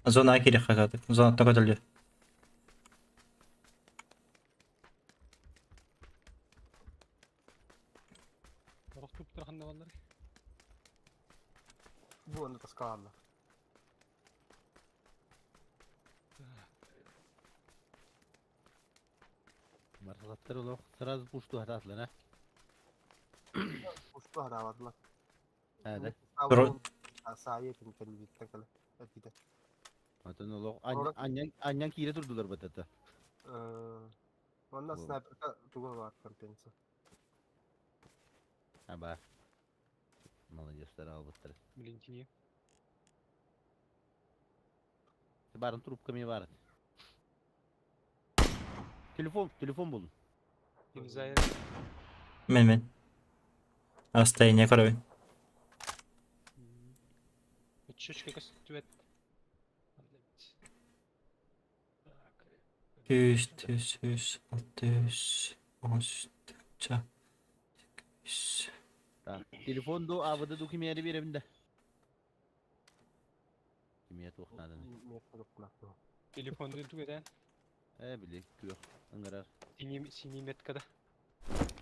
Зона кире хагады. Зона көтөлдү. Орох туптар ханна баллар. Бу аны таскаланды. Марсаттар олох сразу пушту хататлар, а? Ушту харавадылар. Hadi. Сайы ким биттен кэлэ. Этите. Отон олох Орок. аннан аннан кире турдулар батата. Онна Бу. снайперка туга бар компенса. Аба. Молодецтер албыттар. Блин, тини. Барын трубка ми бар. Телефон, телефон булдum. Имзая. Мен мен. Астайне карабын. Чөчкө көстүбэт. 100, 400, 600, 10, 400. Так, телефон ду абыды ду кимияри беребин да. Кимия туохнадын. Телефон дүгеден. Э, били, күөх. Ыңырар. Синий синий меткада.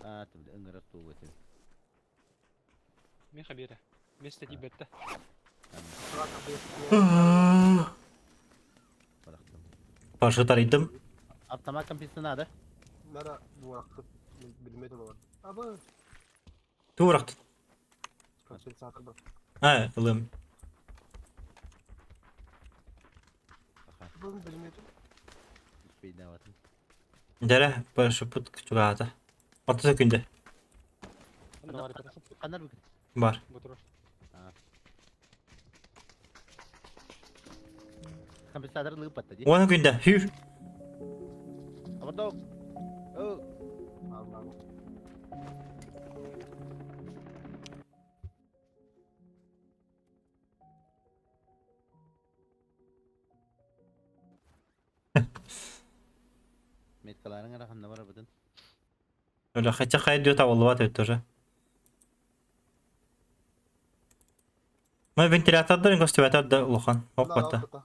А, тибли, ыңырар туох этим. Мен хабера. Место дибетте. Барактым. Башы тарыйдым. Автомат компенсация надо. Нара буакты билмеди бар. Абы Тууракты. компенсатор бар. А, ылым. Аха, Бу билмеди. успей даватын. Дәрә, башы пут чугата. 30 күндә. Анда бар бер. Канар бүкүн. Бар. Бу турар. Компенсатор лыгып батта ди. 10 күндә. Хүр. Абырдау. О, Алла. меткаларың араханда бар бутун. Öyle хотя хай дио табылып атып тоже. Ма вентилятордарын көстүбәтер да улахан. Оп бата.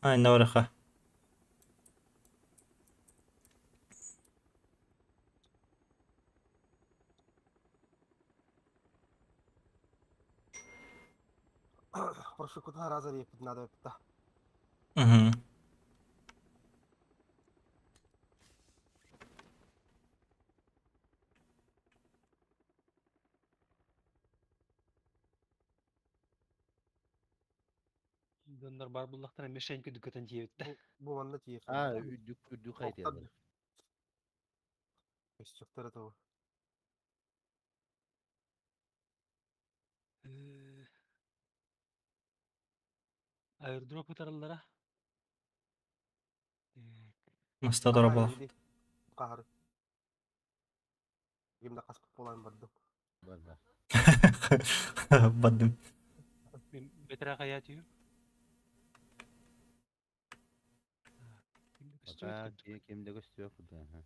Ай, нараха. Прошу куда раза репит надо это. Угу. Доннор бар буллахтан мишень күдүкөтөн тиебитте. Бу манна тиер. А, үдүк үдүк кайтылар. Өстөктөр это. Аэродроп атараллара. Маста дора була. Кахар. Кимде каспып болайын бардым. Бар бар. Бадым. Мен бетера кая тиюм. Пока кемде көстүбөк бу. Аха.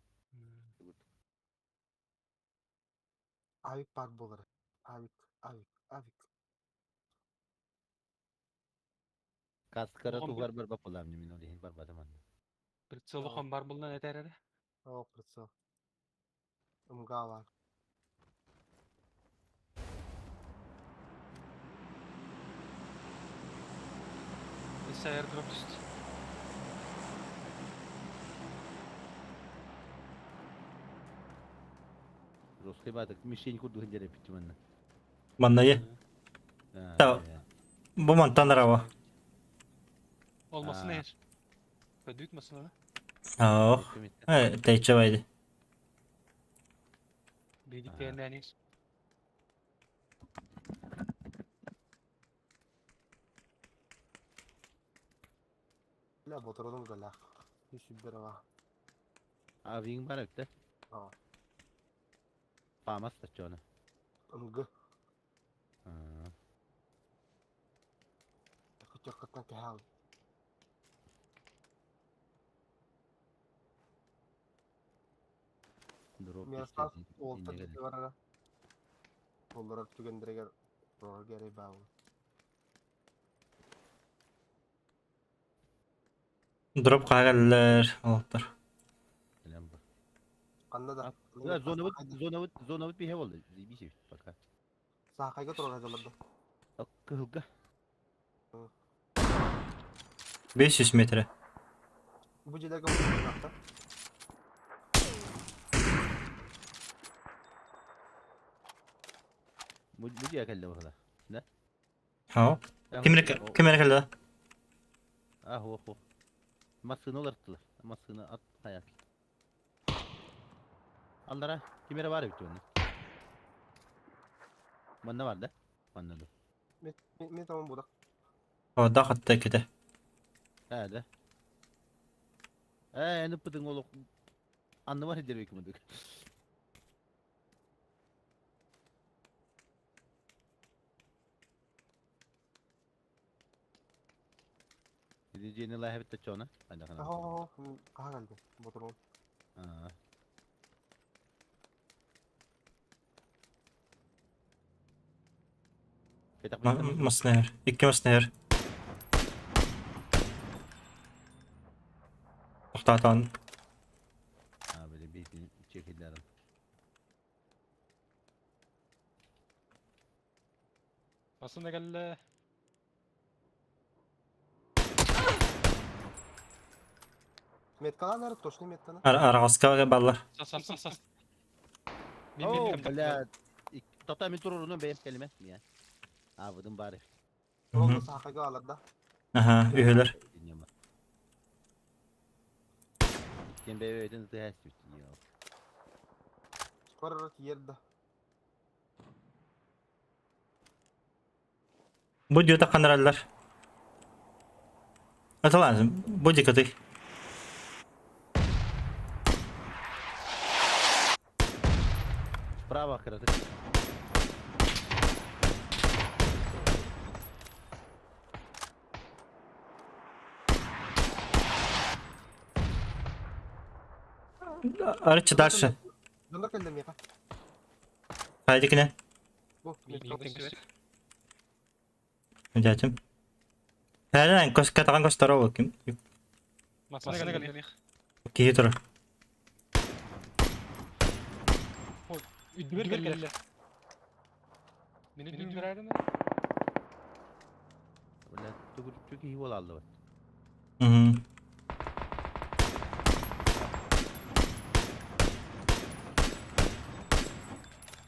Авик бар болар. Авик, авик, авик. Каскара Оҕом тугар бар бапалам мен олихин бар батаман. Прицел хон бар булнан этәрәре. О, прицел. Умга бар. Эс аэродроп түстү. Русский батык мишень курду хендере питманна. Манна е. Та- Бу мантан рава. Olmasın Aa. eğer. Көдүк масына. Ох. Э, тәйче байды. Бейдик Aa. дегеннәнис. Ля, ботуродум гала. Үсүббер ва. Авиң бар эбит Аа. Памас таччоны. Ымгы. Кычаккаттан кэһээл. Дроп Мирослав уолтан диэки барара. Олорор түгэннэригэр роль эрэй баалла. Дроп хагаллар олохтор. Ханна да. Зонабыт, зонабыт, зонабыт биһэ болды. Заебись пока. Саахайга турар дьалларда. Кыһылга. 500 метре. Бу дьиэлэргэ мустубатахтар. Бу бу дьиэ кэллэ быһыла. Да? Хаа. Ким эрэ ким эрэ кэллэ? А, хуох, хуох. Массыына уларыттылар. Массыына ат хайат. Аллара ким эрэ баар эбит онно. Манна бар да? Манна да. Мен тамам будак. Ода хатта кете. Ээ да. Ээ, эн ыппытыҥ олох анныбар сылдьар эбиккин мындык. Ити дьиэни лааһыбыт чона. Оһо, хаһан кэлдиҥ? Ботурун. Аа. Маснер. Икки маснер. Тоқтатан. Аа, били бейтин чекилерин. Массыына кэллэ. Меткалаан эрэ, точно метканы. Араҕаска баллар. Сас сас сас сас. Оо, блядь. Тота мин турурунум бэйэм кэлимэ. Мия. Аабыдым баары. Ол саахайга алар да. Аха, үһүлэр. Кем бэйэ-бэйэтин ытыһа эстибит. Скоро тиийэр да. Бу дьиэтэ ханараллар. Аталаан, бу дикатый. Справа кыратык. Арычы дальше. Донор кэллэ миэхэ. Хайдикине. Бу. Дятим. Һэрэн кос катаҕан көстөр ол ким. Массыына кэлиэх. Киһи турар. Үрдүбэр кэллэ. Мин үрдүбэр аадана. Бля, тугу киһи буола аллыбат. Мм.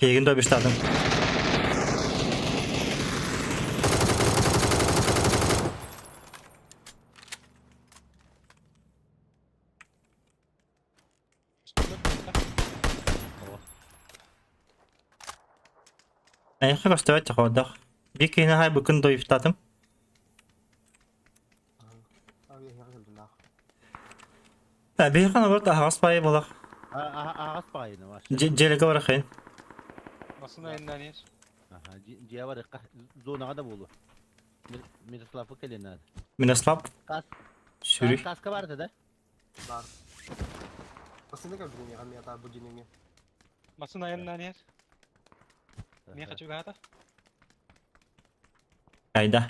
Киһигин добиштадым. Эйхэ көстүбэт хоодох. Биир киһини хай букун доифтатым. Биһиэхэ наоборот аһаҕас баайы буолар. Аһаҕас баайыны ваш. Дьиэлэргэ барахайын. Массыына айаннаан иһэр. Аха, дьиэ барыахха зонаҕа да буолуо. Мирославка кэлиэн наада. Мирослав? Кас. Сүрүй. Каска бар да? Бар. Массыына кэлбитин миэхэ миэхэ бу дьиҥҥэ. Массыына айаннаан иһэр. Миэхэ чугаһаата. Айда.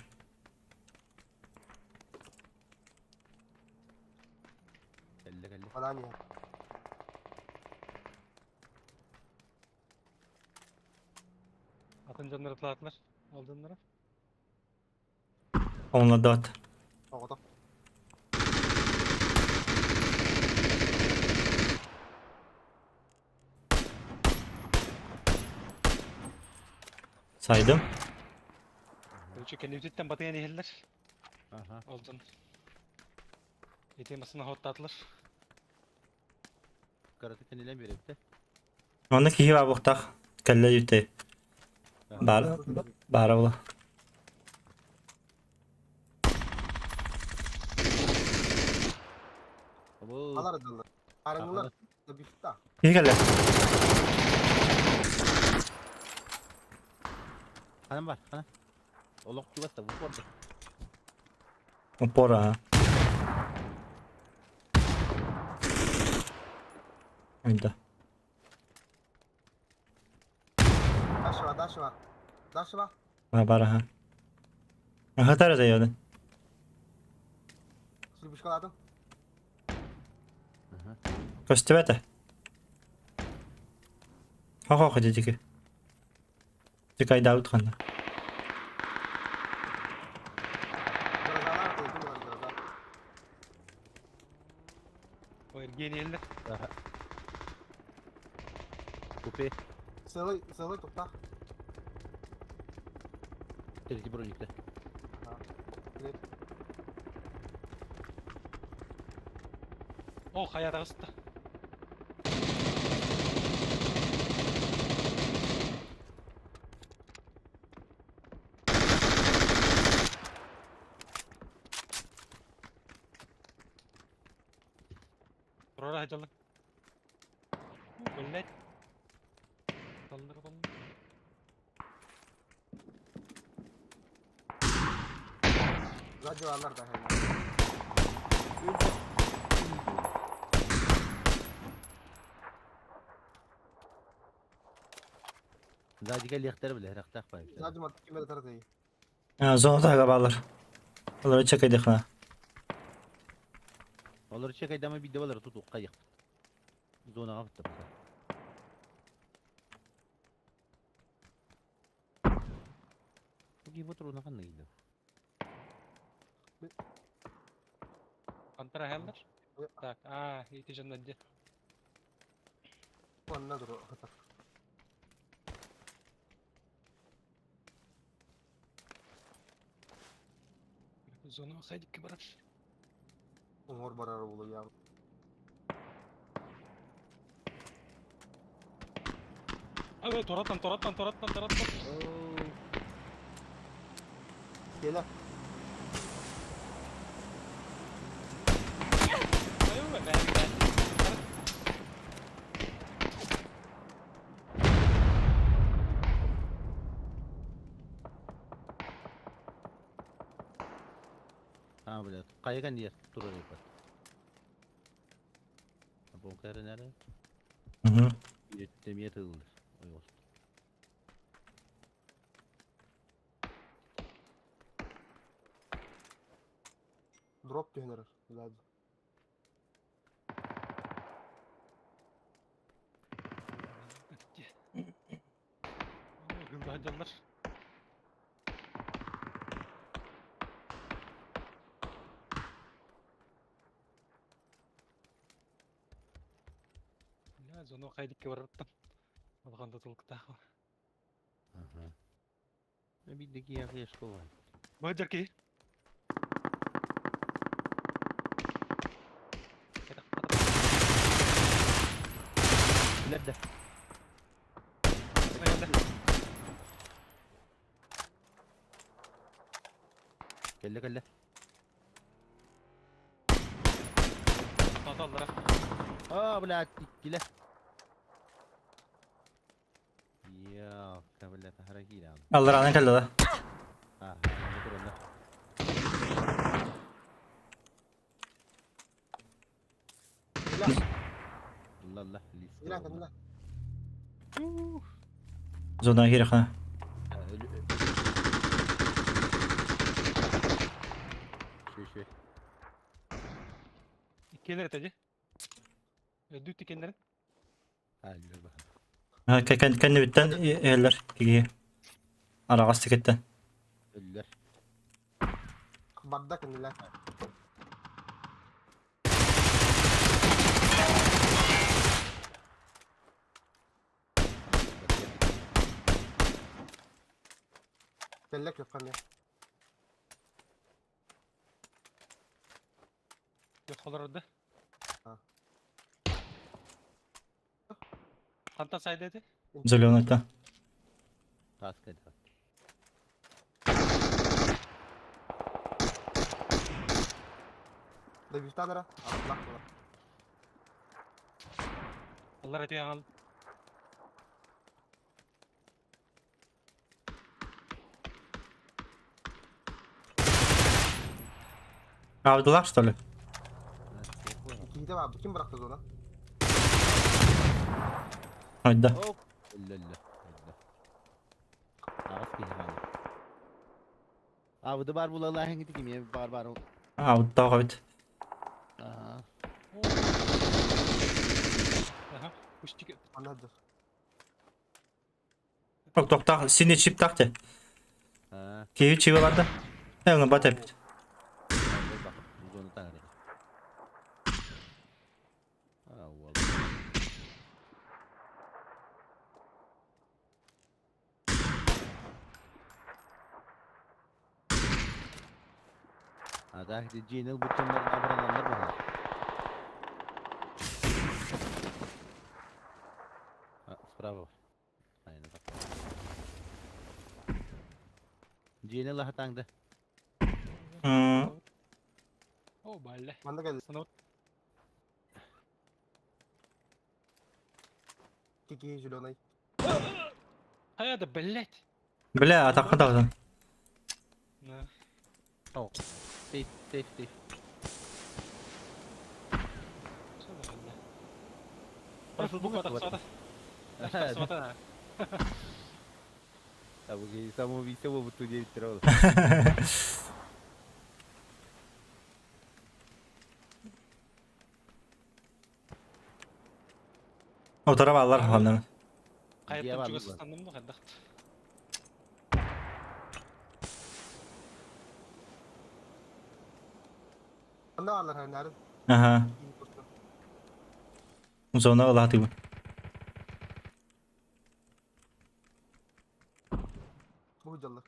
Кэллэ кэллэ. Анан иһэр. Атын дьоннор ытылаатылар. Алдыннара. Онлодот. Оҕото. Сайдым. Короче, кэннибититтэн батыйан иһэллэр. Аха. Ол дьон. Ити массыына хоттаатылар. Караты кэннилэн биэрэбит Онно киһи баабыктаах. Кэллэ үтэй. Баар баара була. Бу Алар дыллар. Арыҥылар. Киһи кэллэ. Ханан бар, ханан. Олох чугас да, упор да. Упор, ага. Ойда. Дальше бар, дальше бар. Дальше бар. Бар, бар, ага. Ага, тара да Силбишкаладым. Көстүбэтэ. Хо-хо дедики. Дикайдаабыт ханна. Грозалар дедим бар, гроза. Ой, гениально. Купе. Сылый, сылый туктак. Третий броникте. О, хайа таҕыста. Турара сылдьаллар. Блять. Таллар таллар. Сзади алар да. Сзади кэлиэхтэрэ бile, рахтаах баар. Сзади мат кимер тардый. Зона тага баалар. Олар чекайдыхна. Олар чекайдама биде балар туту кайык. Зонага бітті. Буги вот руна ханна кийди. Антара хеллер. Так, а, ити жоннодди. Онна дуру. Зона хайдикки барар. Оңор барар улу я. Ай, тораттан, тораттан, тораттан, тораттан. Келе. Ай, бә, бә. А, блядь, кайган дияр турар епат. Бонкары нәре? Угу. Еттемие тылды. Ой, господи. Дроп түһүнэр. Сзади. Гылда Бля, зона хайдикки бараттан. Алганда толктах. Ага. Биддеки яхы школа. Баджарки. Ләдді. Кэллэ кэллэ. Таталлара. А, блядь, иккиле. Я, блядь, харакира. Аллар анан кэллэ да. А, турунна. Allah Allah. Илә, илә. Зона кирехна. Шүй шүй. Иккилер этеди. Өдүт тикеннерин. А, жүр баха. Кэнни бүттен эллер киги. Арагас тикеттен. Өллөр. Бардак илә. Келлек yok кане. Yok олар А. Ханта сайды эти. Зеленый-то. Тас кайда. Да бифтанара. Аллах була. Аллар этиги аңал. Авдылар, что ли? Киһитэ баар, ким бырахты зона? Ойда. Оп. Өллө өллө. Өллө. Аҕыс киһи хаалла. Аабыды баар булалааһын ити кимиэ баар баар. Аудтаах эбит. Аа. Аха. Кустик. Анна дыр. Токтоктаах, синий чиптаах те. Аа. Киһи чиби барда. Э, бат эпит. Зона таҥары. Аа, уол. А так дьиэнил бутчаннар абыраналлар баһылар. А, справа. Айна так. Дьиэнил аһатаҥда. О, балла. Манна кэлли. Санат. Кики зеленый. Хайа да, блять. Бля, атаққа тағдан. На. О. Сейф, сейф, сейф. Что за хуйня? Буква тахсата. Тахсата. Табы самоубийство буолбут диэбиттэр ол. Отара баллар ханнар. Хайаттан чугас ыстанным да хайдах. Анна бааллар хайнарын. Аха. Зона ылаатыбын. Бу дьаллар.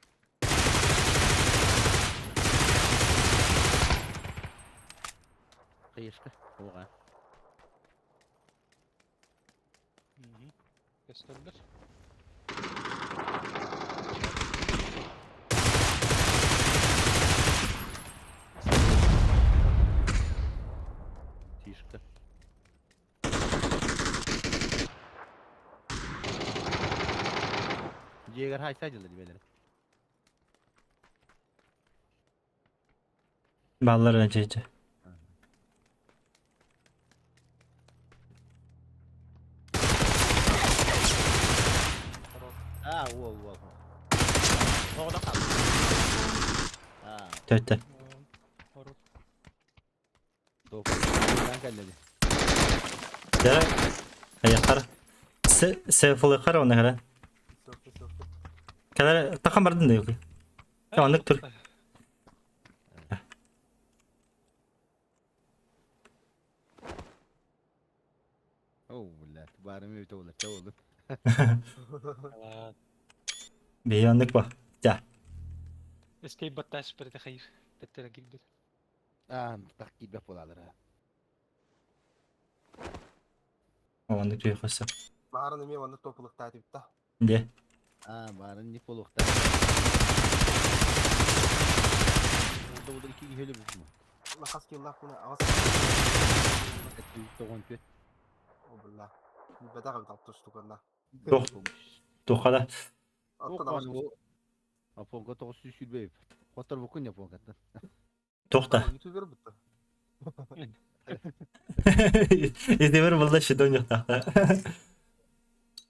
Кыйышка. Оға. Көстөллөр. Тишка. Дьиэгэр хайса дьылы дибелер. Баллар нәчәчә. Аа, уол, уол. Оҕо да хаалла. Аа, Төттө. Хору. топ. Кэллэди. Дәрә. Аяқтар. Селфлы қара оны қара. Селфи, селфи. Кәлер тақан бардын да yok. Аннык тур. Оо, бля, барым өтө болар, ча болду. Бейаннык ба. Ja. Escape батташ бер хайыр. Теттер килбит. Аа, так килбеп болалар. Оннык түйе қойса. Баарын эме онны топулуктаа типта. Де. Аа, барын не болуқта. Oldu oldu iki kişi bu mu? Лахас киллах куна агас. Тоғон төт. О бля. Бетага бит алып штукарна. Тох. Тухада. Аттан агас. Апонка тоғыз жүз сүлбейіп. Хотор букун японкаттан. Тоқта. Ютубер бутта. Издевер булда шедон yok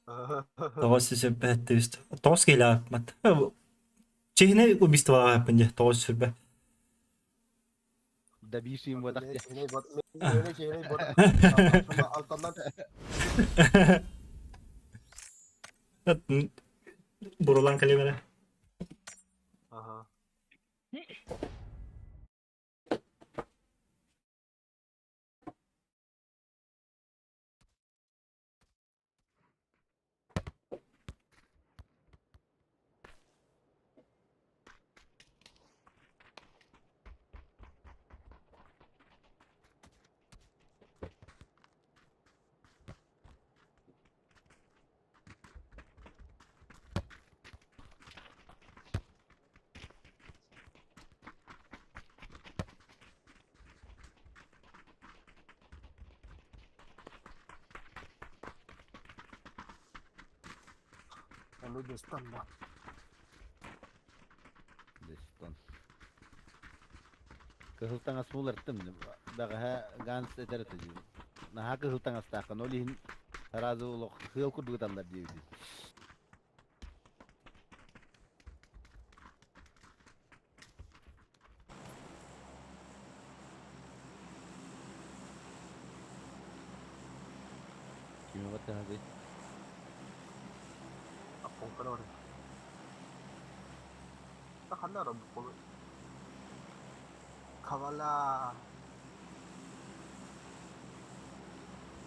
Тоғыз сүз бәтті үст. Тоғыз келі мат. Чехне убийство хаппынде тоғыз сүрбе. Да бишим бодақ де. Чехне бот. Чехне чехне бот. Алтаннан Бурулан калимere. Аха. Ону дэстэн ба. Дэстон. Кыһыл таҥас булартым. Бэҕэһээ Ганс этэр этэ дии. Наһаа кыһыл таҥастааххын, ол иһин сразу олох сыал курдук ыталлар диэбитин. Кими баттаһабый? Аппоҥканы барый. Ханна ара бу Кавала.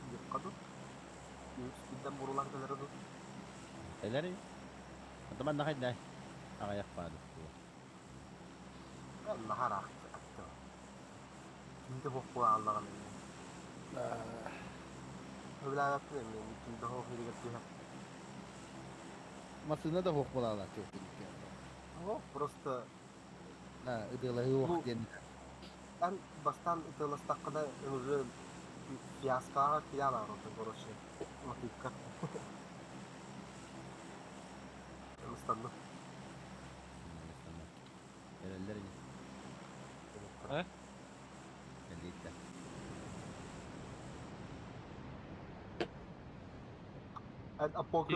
Диэххэ дуу? Үстүнэн бурулан кэлэрэ дуу? Кэлэр Ата манна хайда? Аҕыйах баады. Наһаа ыраах Ким да суох буолааллаҕын эмиэ. Сөбүлээбэппин эмиэ ким да суох иһигэр түһэр. Массыына да суох буолаалаах О, просто ытыалаһыы уох диэн. Эн бастаан ытыаластаххына уже фиаскаҕа киирэн ааҕыллар, короче, мотивка. Ыстанным. Эрэллэр ини. А? Элиитэ. Апонка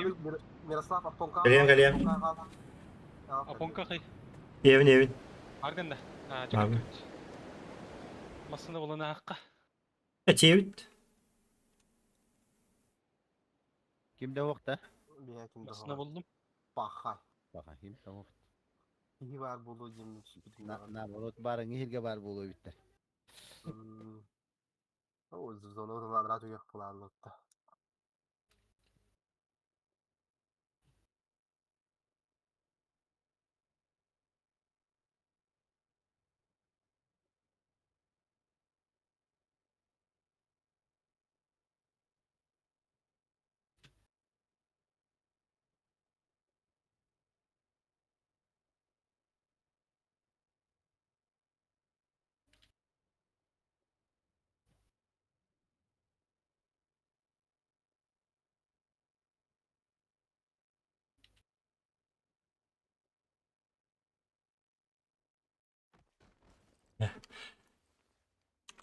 Мирослав Апонка. Кэлиэм, кэлиэм. Апонка хай. Иэбин, иэбин. Арган да. Аа, чөкөт. Массына булан аахха. Этиэбит. Ким да уохта? Массына буллум. Пахай. Паха, ким да уохта. Киһи баар буолуо диэн Наоборот, баарыҥы иһиргэ баар буолуо эбиттэр. Зона түгэх булааллытта.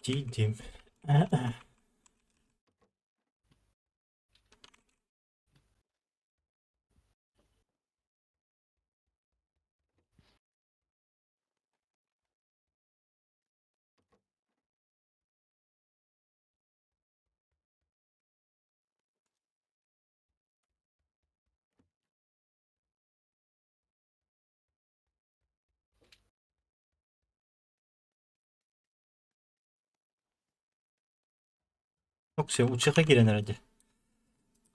Тиийдим. Оксия, учиха киирэн эрэ дии.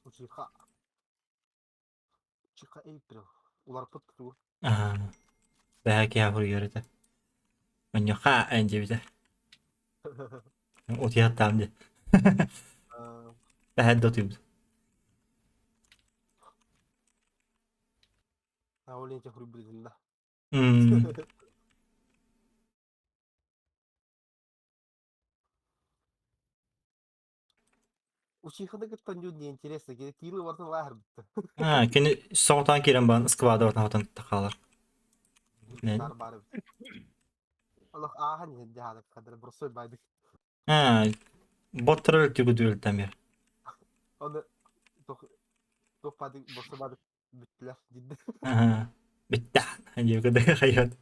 Учиха. Учиха April. Уларпыт тутуу. Аа. Бэһэ киһи хуруйар этэ. Манньаха эн диэбитэ. Утуйаттаам дии. Бэһэ да утуйбут. А ол инче хуруйбут да. Учиханы кытта неинтересно. Киирии барытын лааһыр битте. Аа, кини соҕотоон киирэн баран ыскыбаада барытын хотон хаалар. Бар бар эбит. Олох ааһан иһэн дьаһалык хадыр бросой байдык. Аа, боттор өлтүгү дүөлтэмир. Оны тох тох бадык бросой бадык бүттүлэр дидdi. Аа, бүттэ. Диэбит хайат.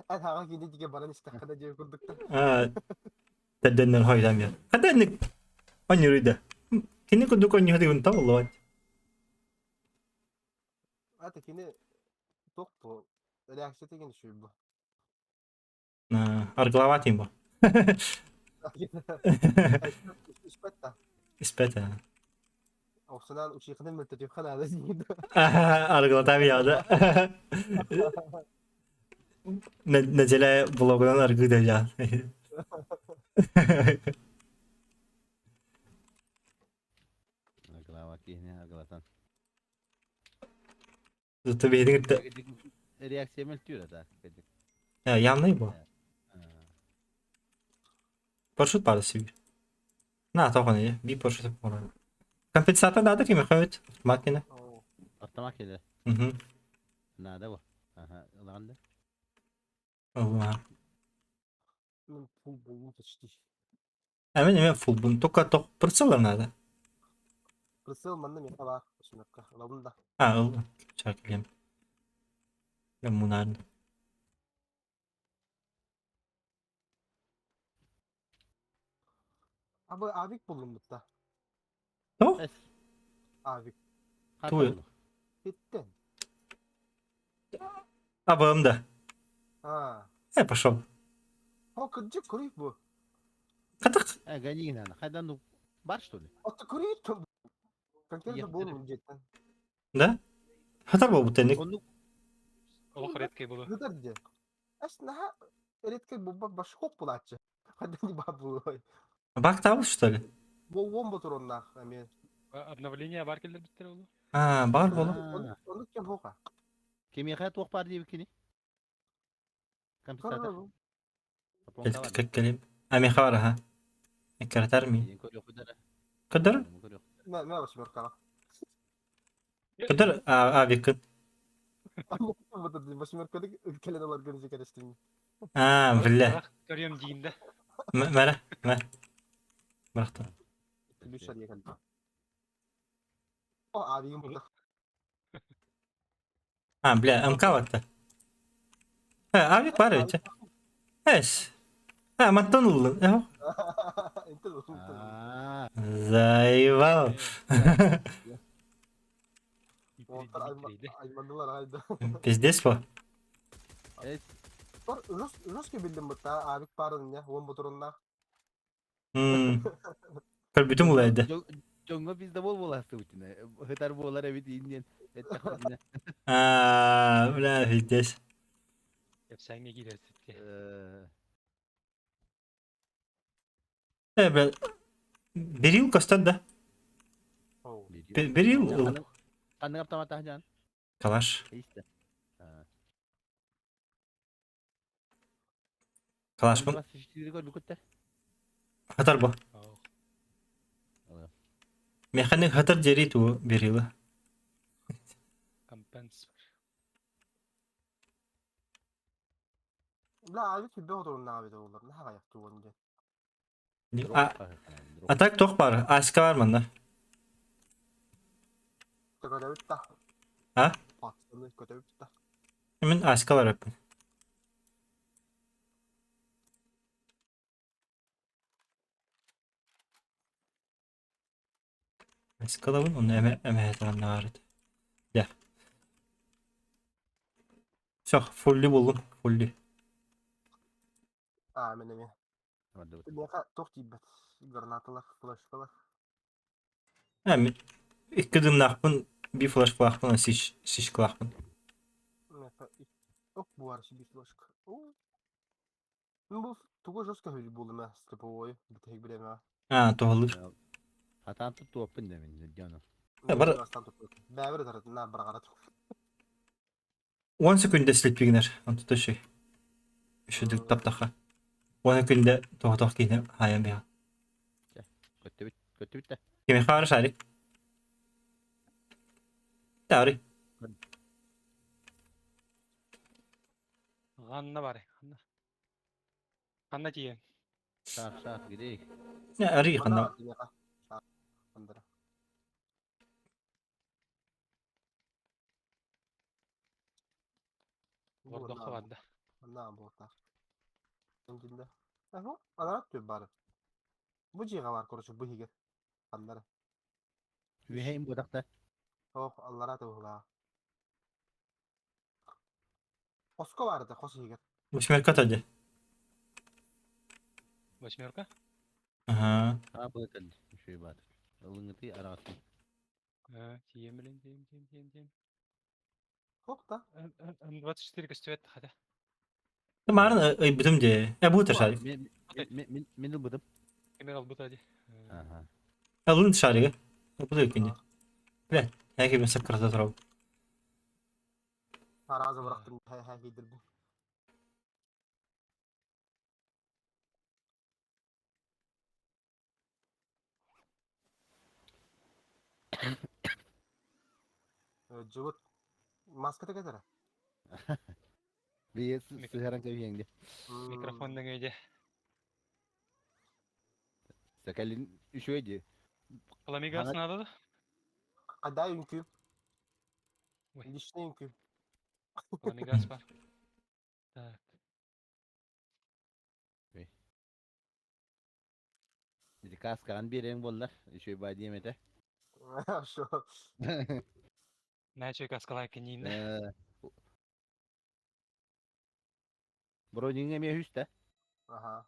Эн хаҕа кини диге баран истэххинэ диэ курдук та. Аа, Тэддэннэр хойдам я. Хадэнник онньуруйда. Кини курдук онньуһу табыллыбат. Ата кини туох бу реакция деген үчүгэй бу. Аргылаабат им бу. Испэт да. Испэт аа. Оксанан учиханы мөлтөтүөххэ наада диир. Аргылатам яада. Неделя блогунан аргы дежан. Аргылаабат киһини аргылатан. Зато биһиги кытта Реакция мөлтүүр ата. Явный бу. Парашют баар сүүр. На тоҕон би парашют оҥорон. Компенсатор надо кими хөт? Автомат кини. Автомат кэлэ. Угу. Надо бу. Аха, ылаҕын да. Ылла. Мен фул булдум почти. А мен эме фулбун. Только тох прицеллар надо. Прицел манна меха бар. Шынакка. Ылабын да. А, ылла. Чакилем. Я мунарны. Абы авик булдум бутта. Тоқ? Эс. Авик. Туй. Кеттен. Абым да. А. Э, пошел. О, кырдьык көрүй бу. Катак. Э, гони надо. Хайдан ну бар что ли? Аты көрүй то. Конкретно болмун жеттен. Да? Хатар бу тенник. Оннук Олох редкий было. Гыдар де. Эс наха редкий бу баш хоп булачы. Хайдан не бар бу. Бак табыл, что ли? Бу он ботуроннах эми. Обновление бар келдер биттер oldu. А, бар болу. Оны кем хока. Кемеха туох бар диэбит кини? Компенсатор. Келем. А меха бар, ха. Эккаратар ми. Кыдыр? Мэ мэ баш бер Кыдыр авикын. Баш бер кэлен олар гөрүзө керештим. А, бля. Көрөм дейін да. Мәрә, мә. Бирахтан. Плюс шар екен. О, авигим бу. А, бля, МК ватта. Э, авик бар ведь. Эс. А, мантон уллун. Э, Заебал. Аймандылар айды. Пиздец по. Бар русский билдим бутта, авик барын не, он ботурунна. Көрбүтүм улайды. Жоңго бизде бол боласы бутине. Хытар болар эбит инден. А, бля, пиздец. Эпсәңе килер ситке. Э, бля. Берил костан да. Берил. Канның автомат тахжан? Калаш. Исте. Калаш бу. Хатар бу. Механик хатар жери ту берила. Компенс. Бля, авик бе отурунна авик олар. Наха аякту онде. А так тох бар. Аска бар манда. Көтөбүт та. А? Патсыны көтөбүт та. Мен аска бар өппүн. Аскалабын, оны эме эме хатаран Да. Все, фулли болдум, фулли. А, мен эме. Меха тох тийбет. Гранаталар, флешкалар. Эми икки дымнахпын, би флешкалахпын, сиш сишкалахпын. Меха ок буар би флешка. Ну бу тугу жестко хөл булды мә степовой, битек билеме. А, тоғылыр. Хатан туоппун да мен жана. Бар. Бәбер тарат на бар гарат. 10 секундда слеппигнер. Онто шей. Үшүдүк таптаха. 10 күндә тоғытақ кейіне хайан бия. Көттүбүт, көттүбүт да. Кеме хары шарик. Тари. Ганна бар. Ганна. Ганна тиен. Шах, шах, гидек. Не, ари ханна. Андара. Гордохо барда. На борта. Энгинде. Ахо, анарат төп бары. Бу жига бар, короче, бу хиге. Андара. Үһэйм бодакта. Ох, аллара тугла. Хоско барды, хос хиге. Восьмерка тади. Восьмерка? Ага. А, бу тел. Үшүй бар. Ылыңыты арасы. Тиен билен, тиен, тиен, тиен, тиен. Хок та. М24 көстүбэт хата. Марын ый бутум де. Э, бу шарик. Мен мен мен будым. Кемер албыт ади. Ага. Алын шарик. Бу да күндә. Бля, яки мен саккарда турам. Аразы бырактым, хай хай кийдирдим. Дьыбыт маската кэтэрэ. Бие сыһаран кэбиһиэҥ дии. Микрофон нөҥүө дьэ. Сакалин үчүгэй дии. Пламигас надо да? Когда үҥкүү? Ой. Личный үҥкүү. Пламигас бар. Так. Ити каскаҕын биэриэҥ буоллар, үчүгэй баа диэм этэ. Шо. Наче каскалай киниин. Брониҥ эмиэ үс да? Аха.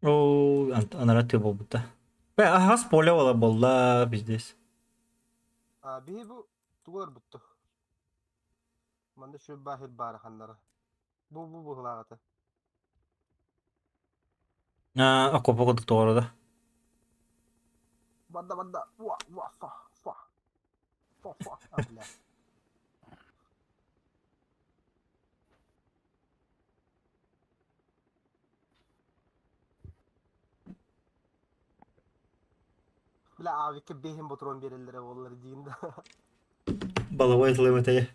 Оо, анара тыа буолбута. Бэ, аһас поле буола буолла, пиздец. А, биһи бу тугу ырбыттык? Манна сүр баахыр баара ханнара. Бу бу быһылааҕыта. А, окопа курдук тоҕорода. Барда барда. Уа уа фа фа. Фа фа. А, бля. Бля, авикка бэһин ботурон биэрэллэрэ буоллар диин да. Балабай тылым этэйэ.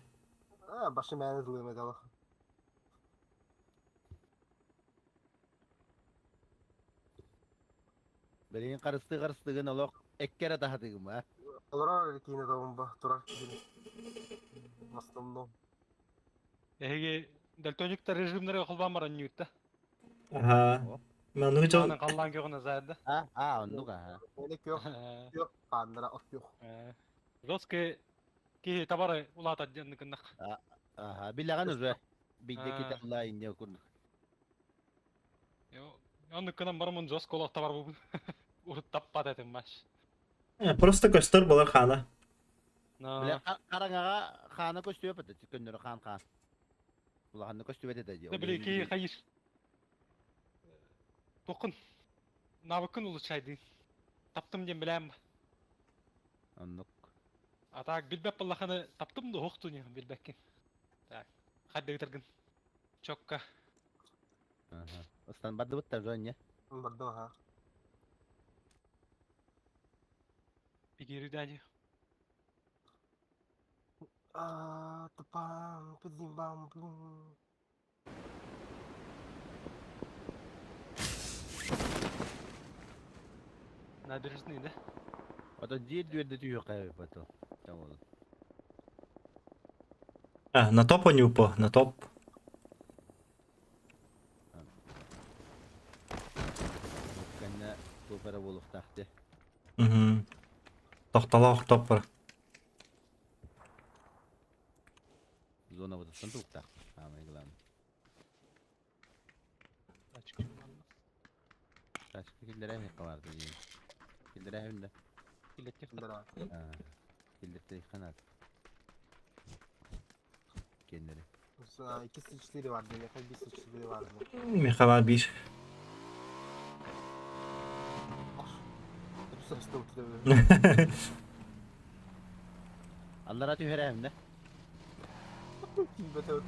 А, башы мээнэ тылым этэ Билигин харыстыы харыстыгын олох эккэ эрэ таһатыгым а. Олорор киинэ тобун турар киһини. В основном. Эһиги дальтониктар режимнere холбаан баран ньүүттэ. Аха. Манныгы дьон Халлаан көҕүнэ заайда. А, а, оннук аха. Эне күөх, күөх хааннара от күөх. Жесткий киһи табары улаатар диэн гыннах. Аха, билэҕин уже. Бидде киталла инне курдук. Оннук гынан барамын жестко олох табар бубун. Урут таппат этим маш. Просто көстөр болар хаана. Бile хараҥаҕа хаана көстүөп этэ, көннөрү хаан хаан. Улаханна көстүбэт этэ дии. Да били ки хайыр. Тохун. Навыкын улучшайды. Таптым диэн билэм. Оннук. А так билбэт баллаханы таптым да хохту не билбэккин. Так. Хадды ытыргын. Чокка. Ыстан бардыбыт да жонне. Бардым аха. Бигири дани. А, тапам, пидим-бам, бум. Набережный, да? Ото диир дүөрдэ түһүөххэ потом. Там А, на топ они упо, на топ. Кэннэ туох эрэ буолуохтаах дии. Угу. Тохтолоох топ бар. Зона бытыттан туруктаах. Самое главное. Тачка манна. Тачка киллэрэ миэхэ барды дии. Киллэрэ да. Киллеттих. Да. Киллэртэ ханат. Кеннери. 2-4 бар диye, 1-4 бар диye. Миэхэ бар биир. Hepsi oturuyor. Аллара түһэрээм да. Тиийбэтэ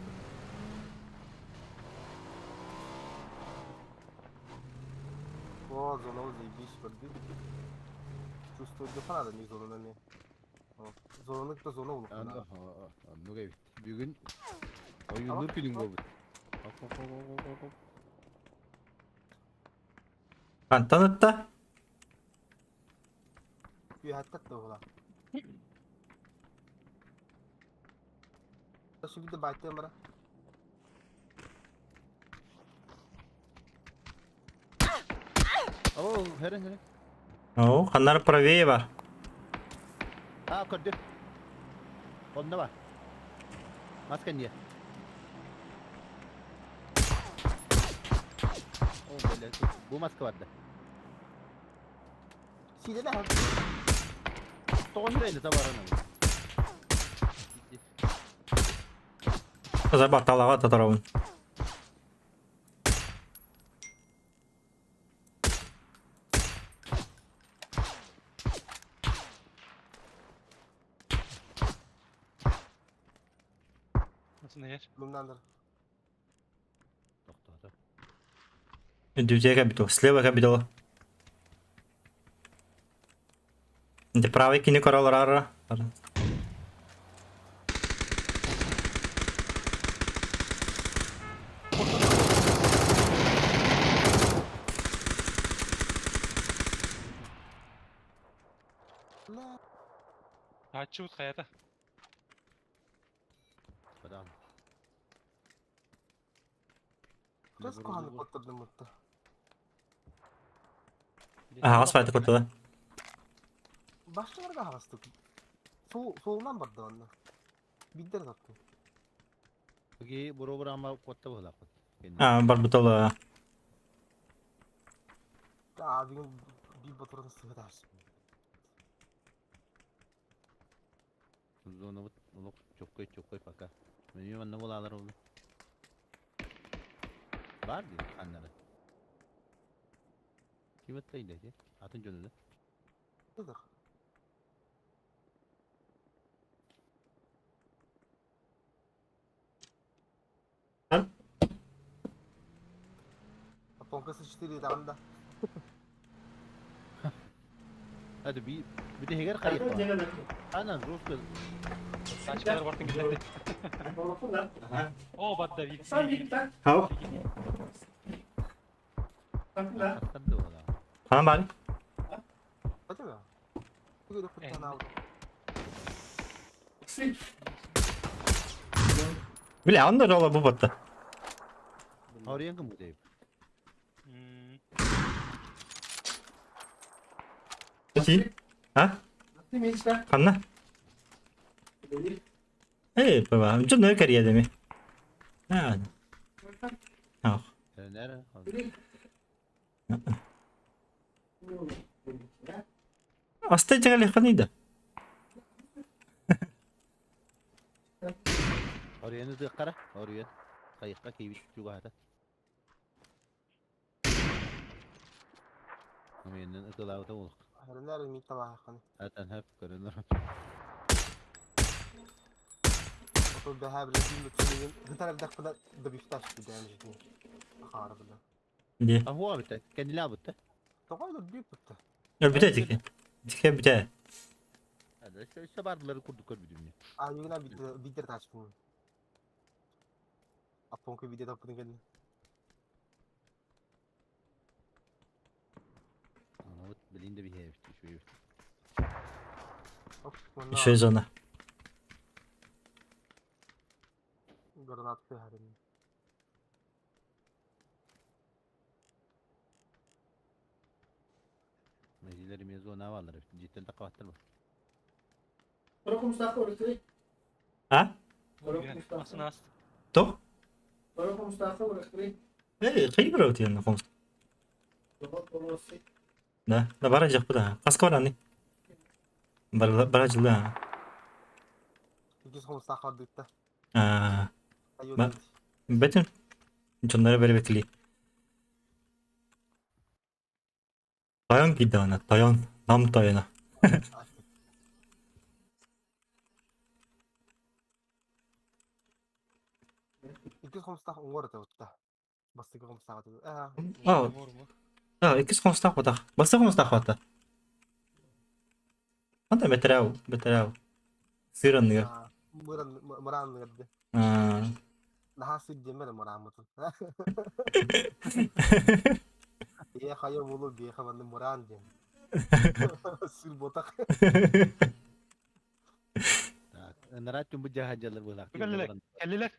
О, зона заебись, барды. Чувствую, да фанада не зона на Зонаны кытта зона улук. Оннук эбит. Бүгүн ойууннуур күнүҥ буолбут. Хантан ытта? Үөһэттэр да була. Сүбүдэ байтыам бара. Оо, хэрэн хэрэн. Оо, ханнар правее бар. А, көрдү. Онно бар. Маска не. О, блядь, бу маска барда. Сиде да. Тоҕон үрэлі табарана. Забар талаға татарабын. Массыына иһэр. Муннаныр. Тохтоото. Дүзеге кабитол, слева кабитол. Де правый кини королар ара. Тааччыбыт хайата. Бадам. Көс куханы коттырдым мутта. Аҕас файта куттала. Башчыларга аҕастык. Сол солунан барды онно. Биддер таптым. Пеги буробурама куотта быһылаахпыт. А, барбытала. Аа бүгүн бир батырын сыгытар. Зонабыт олох чоккой чоккой пока. Мен манна буолаалар ол. Бар дии ханнары. Ким ыттайда ти? Атын дьону да. Ыдыр. А? Потом КС-4 даҕанда. Hadi bir bir de heger kayıp var. Aynen жестко. Тачкалар бартын килерди. О, батта бит. Хау. Хаттарды ола. Ханан баар. Hadi mi? Bir de kurtan aldım. Бля, он даже бу батта. Орыян кым дейп. Ти? А? Ханна? Эй, баба, дьон кэрийэ деми. А. Ах. Нere? Астай жагали ханыйда. Орыяны дыккара. Орыян. Кайыкка кейбит жугата. Менен ытылабыта болук. Хәреннәр мин табахын. Атан хәп көрөнөр. Otol бәһә белән бир мөтсүген. Гытар дакпада да бифташ дидән җитми. Хары белән. Ди. А хуа бит. Кендилә бит. Тогай да бик битте. Бүтә тики. Тике бүтә. Өссө бардылары курдук көрбүдүм. А югына битте битер ташпын. Апонка видео таппын келди. Ана вот билин де бихе бит. Şu. Оп, мына Еще зона. гранат хәрен. Mecileri mezuna varlar. Cidden takavattır mı? А? Массыына аст. То? Эй, кый бирөө тиен хомс. Да, да бара жак буда. Каска бар аны. Бар бара жылда. 200 сахар дытта. А, Айо. Ба- бетин дьоннору бербетили. Тойон кийде ана, тойон, нам тойоно. Икки хомстах уңор да. Бастыгы хомстах да. Аа. А, а, иккис хомстах батах. Басты хомстах бата. Анда бетерәү, бетерәү. Сыранныга. Мыран мыран гырды. А. Наха сүддемер мырамытын. Е хая болу беха ванны мыран дем. Сүр ботак. Так, нарат түн бу жаһаҗалар булак. Кэллилэр. Кэллилэр.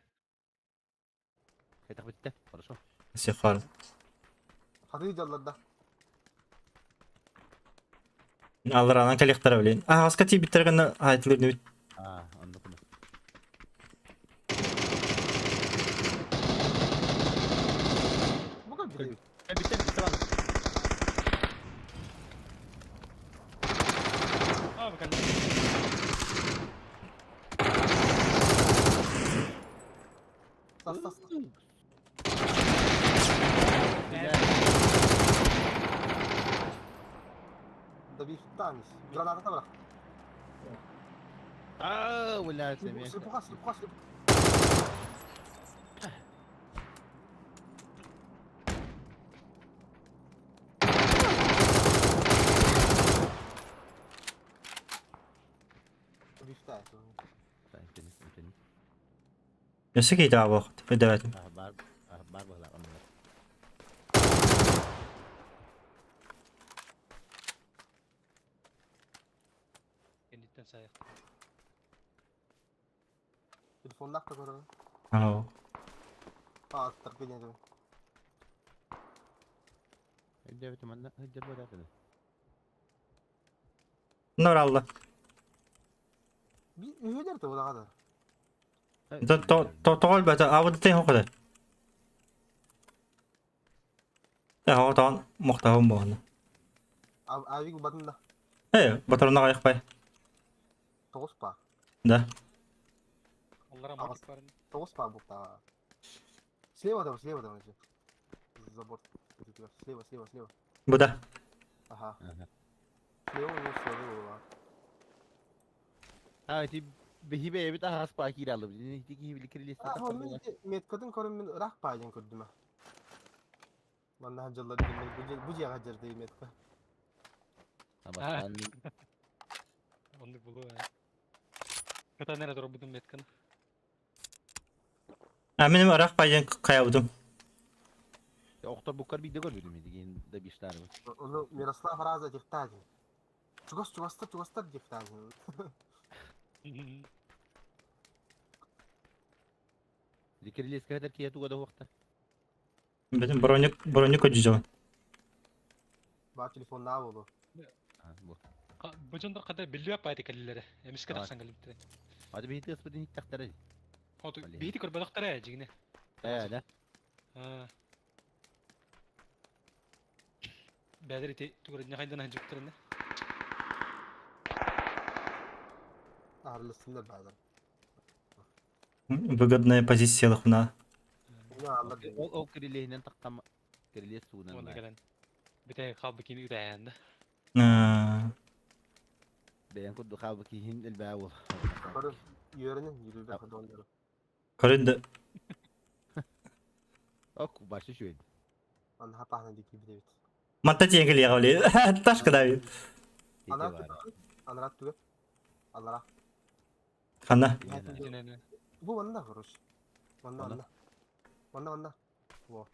Кайтак битте. Хорошо. Сихар. Хаты жалларда. Алар анан коллектора билен. А, аска ти биттергән айтылыр бит. А, анда кына. Бу кем били? Битте битте бар. А, бу кэллилэр. Сас сас. Да бифтамис. Граната бирак. А, ула семе. Слепуха, слепуха, слепуха. Өссө киһи таабыахт, өйдөөбөтүм. Бар бар быһылаах оннугар. Кэнниттэн сайах. Телефоннаах да көрөр. Аа. Ааттарга диэн. Өйдөөбүтүм манна сылдьар буолаатыны. Норалла. Үһүлэр да буолаҕа да. Тоҕо өлбөтө, аабыт тин хоқода. Э, отон мохтаһым буолна. Авик батын да. Э, батарына кайыкпай. 9 па. Да. Аллара мотик бар. 9 па букта. Слева там, слева там. Забор. Слева, слева, слева. Бу да. Ага. Слева у него слева. А, ити биһи бэйэбит аһаҕас паа киирэ алыбыт. Ити киһи били кирилиэстэ тахсар. Меткатын көрөн мин ыраах паа диэн көрдүм. Манна дьыллар диэн бу дьиэҕэ дьэрдэй метка. Абастаан Оннук булуу. Кытан эрэ турбутум метканы. А мин ыраах паа диэн хайабытым. Охтор буккар биирдэ көрбүтүм ити киһин да биштаарбыт. Ону Мирослав Раза диэхтаатин. Чугас чугастар чугастар диэхтаатин. Ити кирилиэскэ хэтэр киһи туга да уохта. Бүтүн броник броник көдьүжөбүн. Баар телефоннаа болу. Бу. Бу дьоннор хата биллибэт баайда кэллилэрэ. Эмискэ тахсан кэлбиттэрэ. Аты биһи тыаспытын иһиттэхтэрэ. Оту биһити көрбөтөхтөрө дьигинэ. Ээ, да. Бэдэр ити тугурдьна хайдан ханжыптырына. Арлысындар баазар. Выгодная позиция лохуна. Ол ол кирилиэһинэн тахтам кирилиэс суунан. Уонна кэлэн. Бүтэ халбы кини үтээн да. Бэйэн курдук хаалбы киһин элбээ уол. Көрүн, үөрэнин, yürübe kadonları. Көрүн да. Ок, башы шуйд. Анна хапахна дики бит. Манта тиэн кэлиэҕэ били. Ташка да. Анарат анарат түгэ. Алара. Ханна? Бу манна хорош. Манна манна. Манна манна. Во.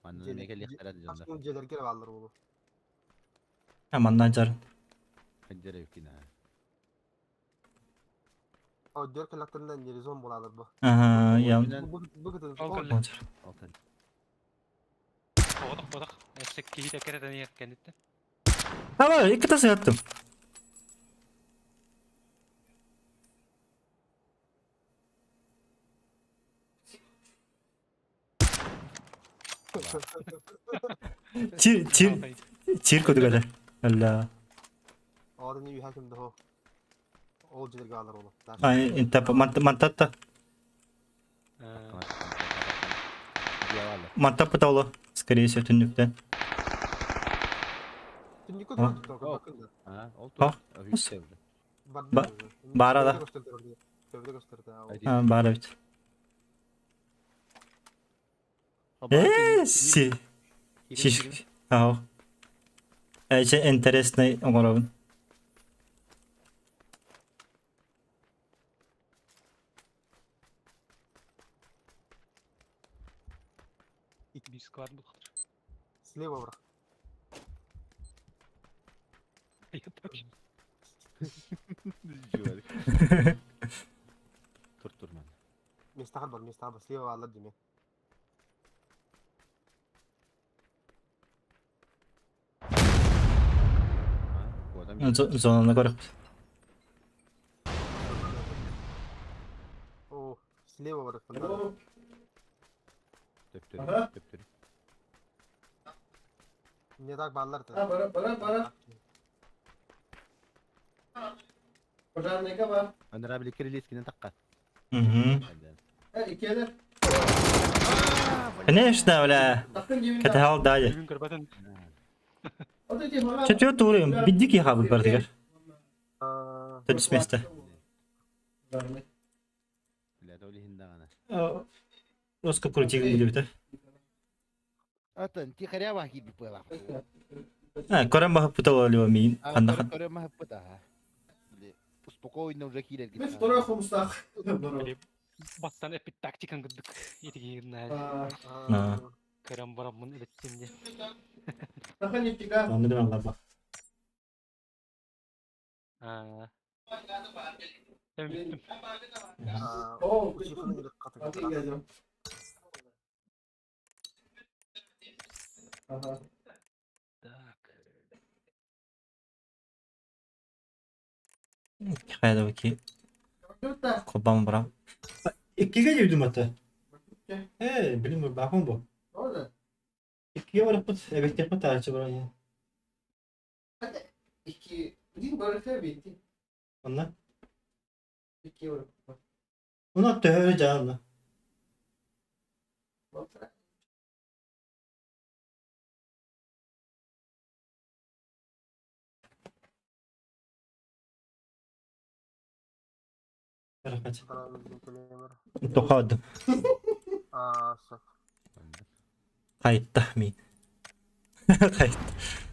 Манна не кэлиэхтэрэ дьоннор. Дьиэлэргэ бааллар буолу. Манна жар. Ханжар эвкина. О, дер кэлэктэринэн нерезон булалар бу. Ага, я. Бу кытын. Алтан. Бодох бодох. Эссе киһи текерет ани кеннитте. Ама, икки сыаттым. Чир чир чир көдүгәле. Алла. Одан үй хаким да ол жерге алар олу. Ай, инта мантатта. Мантап пытаулы, скорее всего, түннүктен. Түннүккө тур. А, ол тур. Бара да. А, бара бит. Э, си. Шиш. Ау. Эче интересный оңоробун. Bir squad bu kadar. Слева враг. Тур тур man. Места бар, места бар, слева алар деме. Зонаны көрөп. О, слева враг. Төптөр, төптөр. Не так баллар да. Бара, бара, бара. Пожарныйга бар. Анара били кирилиэскинен таққа. Угу. Конечно, бля. Катахал дайы. Бүгүн көрбөтөн. Четвертый уровень. Биддики хабы бар дигер. Төдүс место. Бля, толи хиндагана. Руско крутик будет, да? Атын, тихаря вахи бипела. Көрөн баһыппыта олуо миин. Ханна хан. Көрө маһыппыт аха. Спокойно уже киирэргит. Мен второй хомустаах. Бастан эппит тактикан курдук итигирнэ. На. Көрөн бараммын эбиттим де. Таха нефтика. Онны да алла. Аа. Ben bittim. О, Учиханы или катык. Ага. Так. Хайда баки. Кобам бра. Иккиге жүйдүм ата. Э, билим бахым бу. Orada. Иккиге барыппыт, эбеттеппит арчы бара. İki. Değil barıklar bitti. Онна. İki var. Уна төһөрө жаалла. Рахмат. Тохад. Аа, Қайтта мен. Қайтта.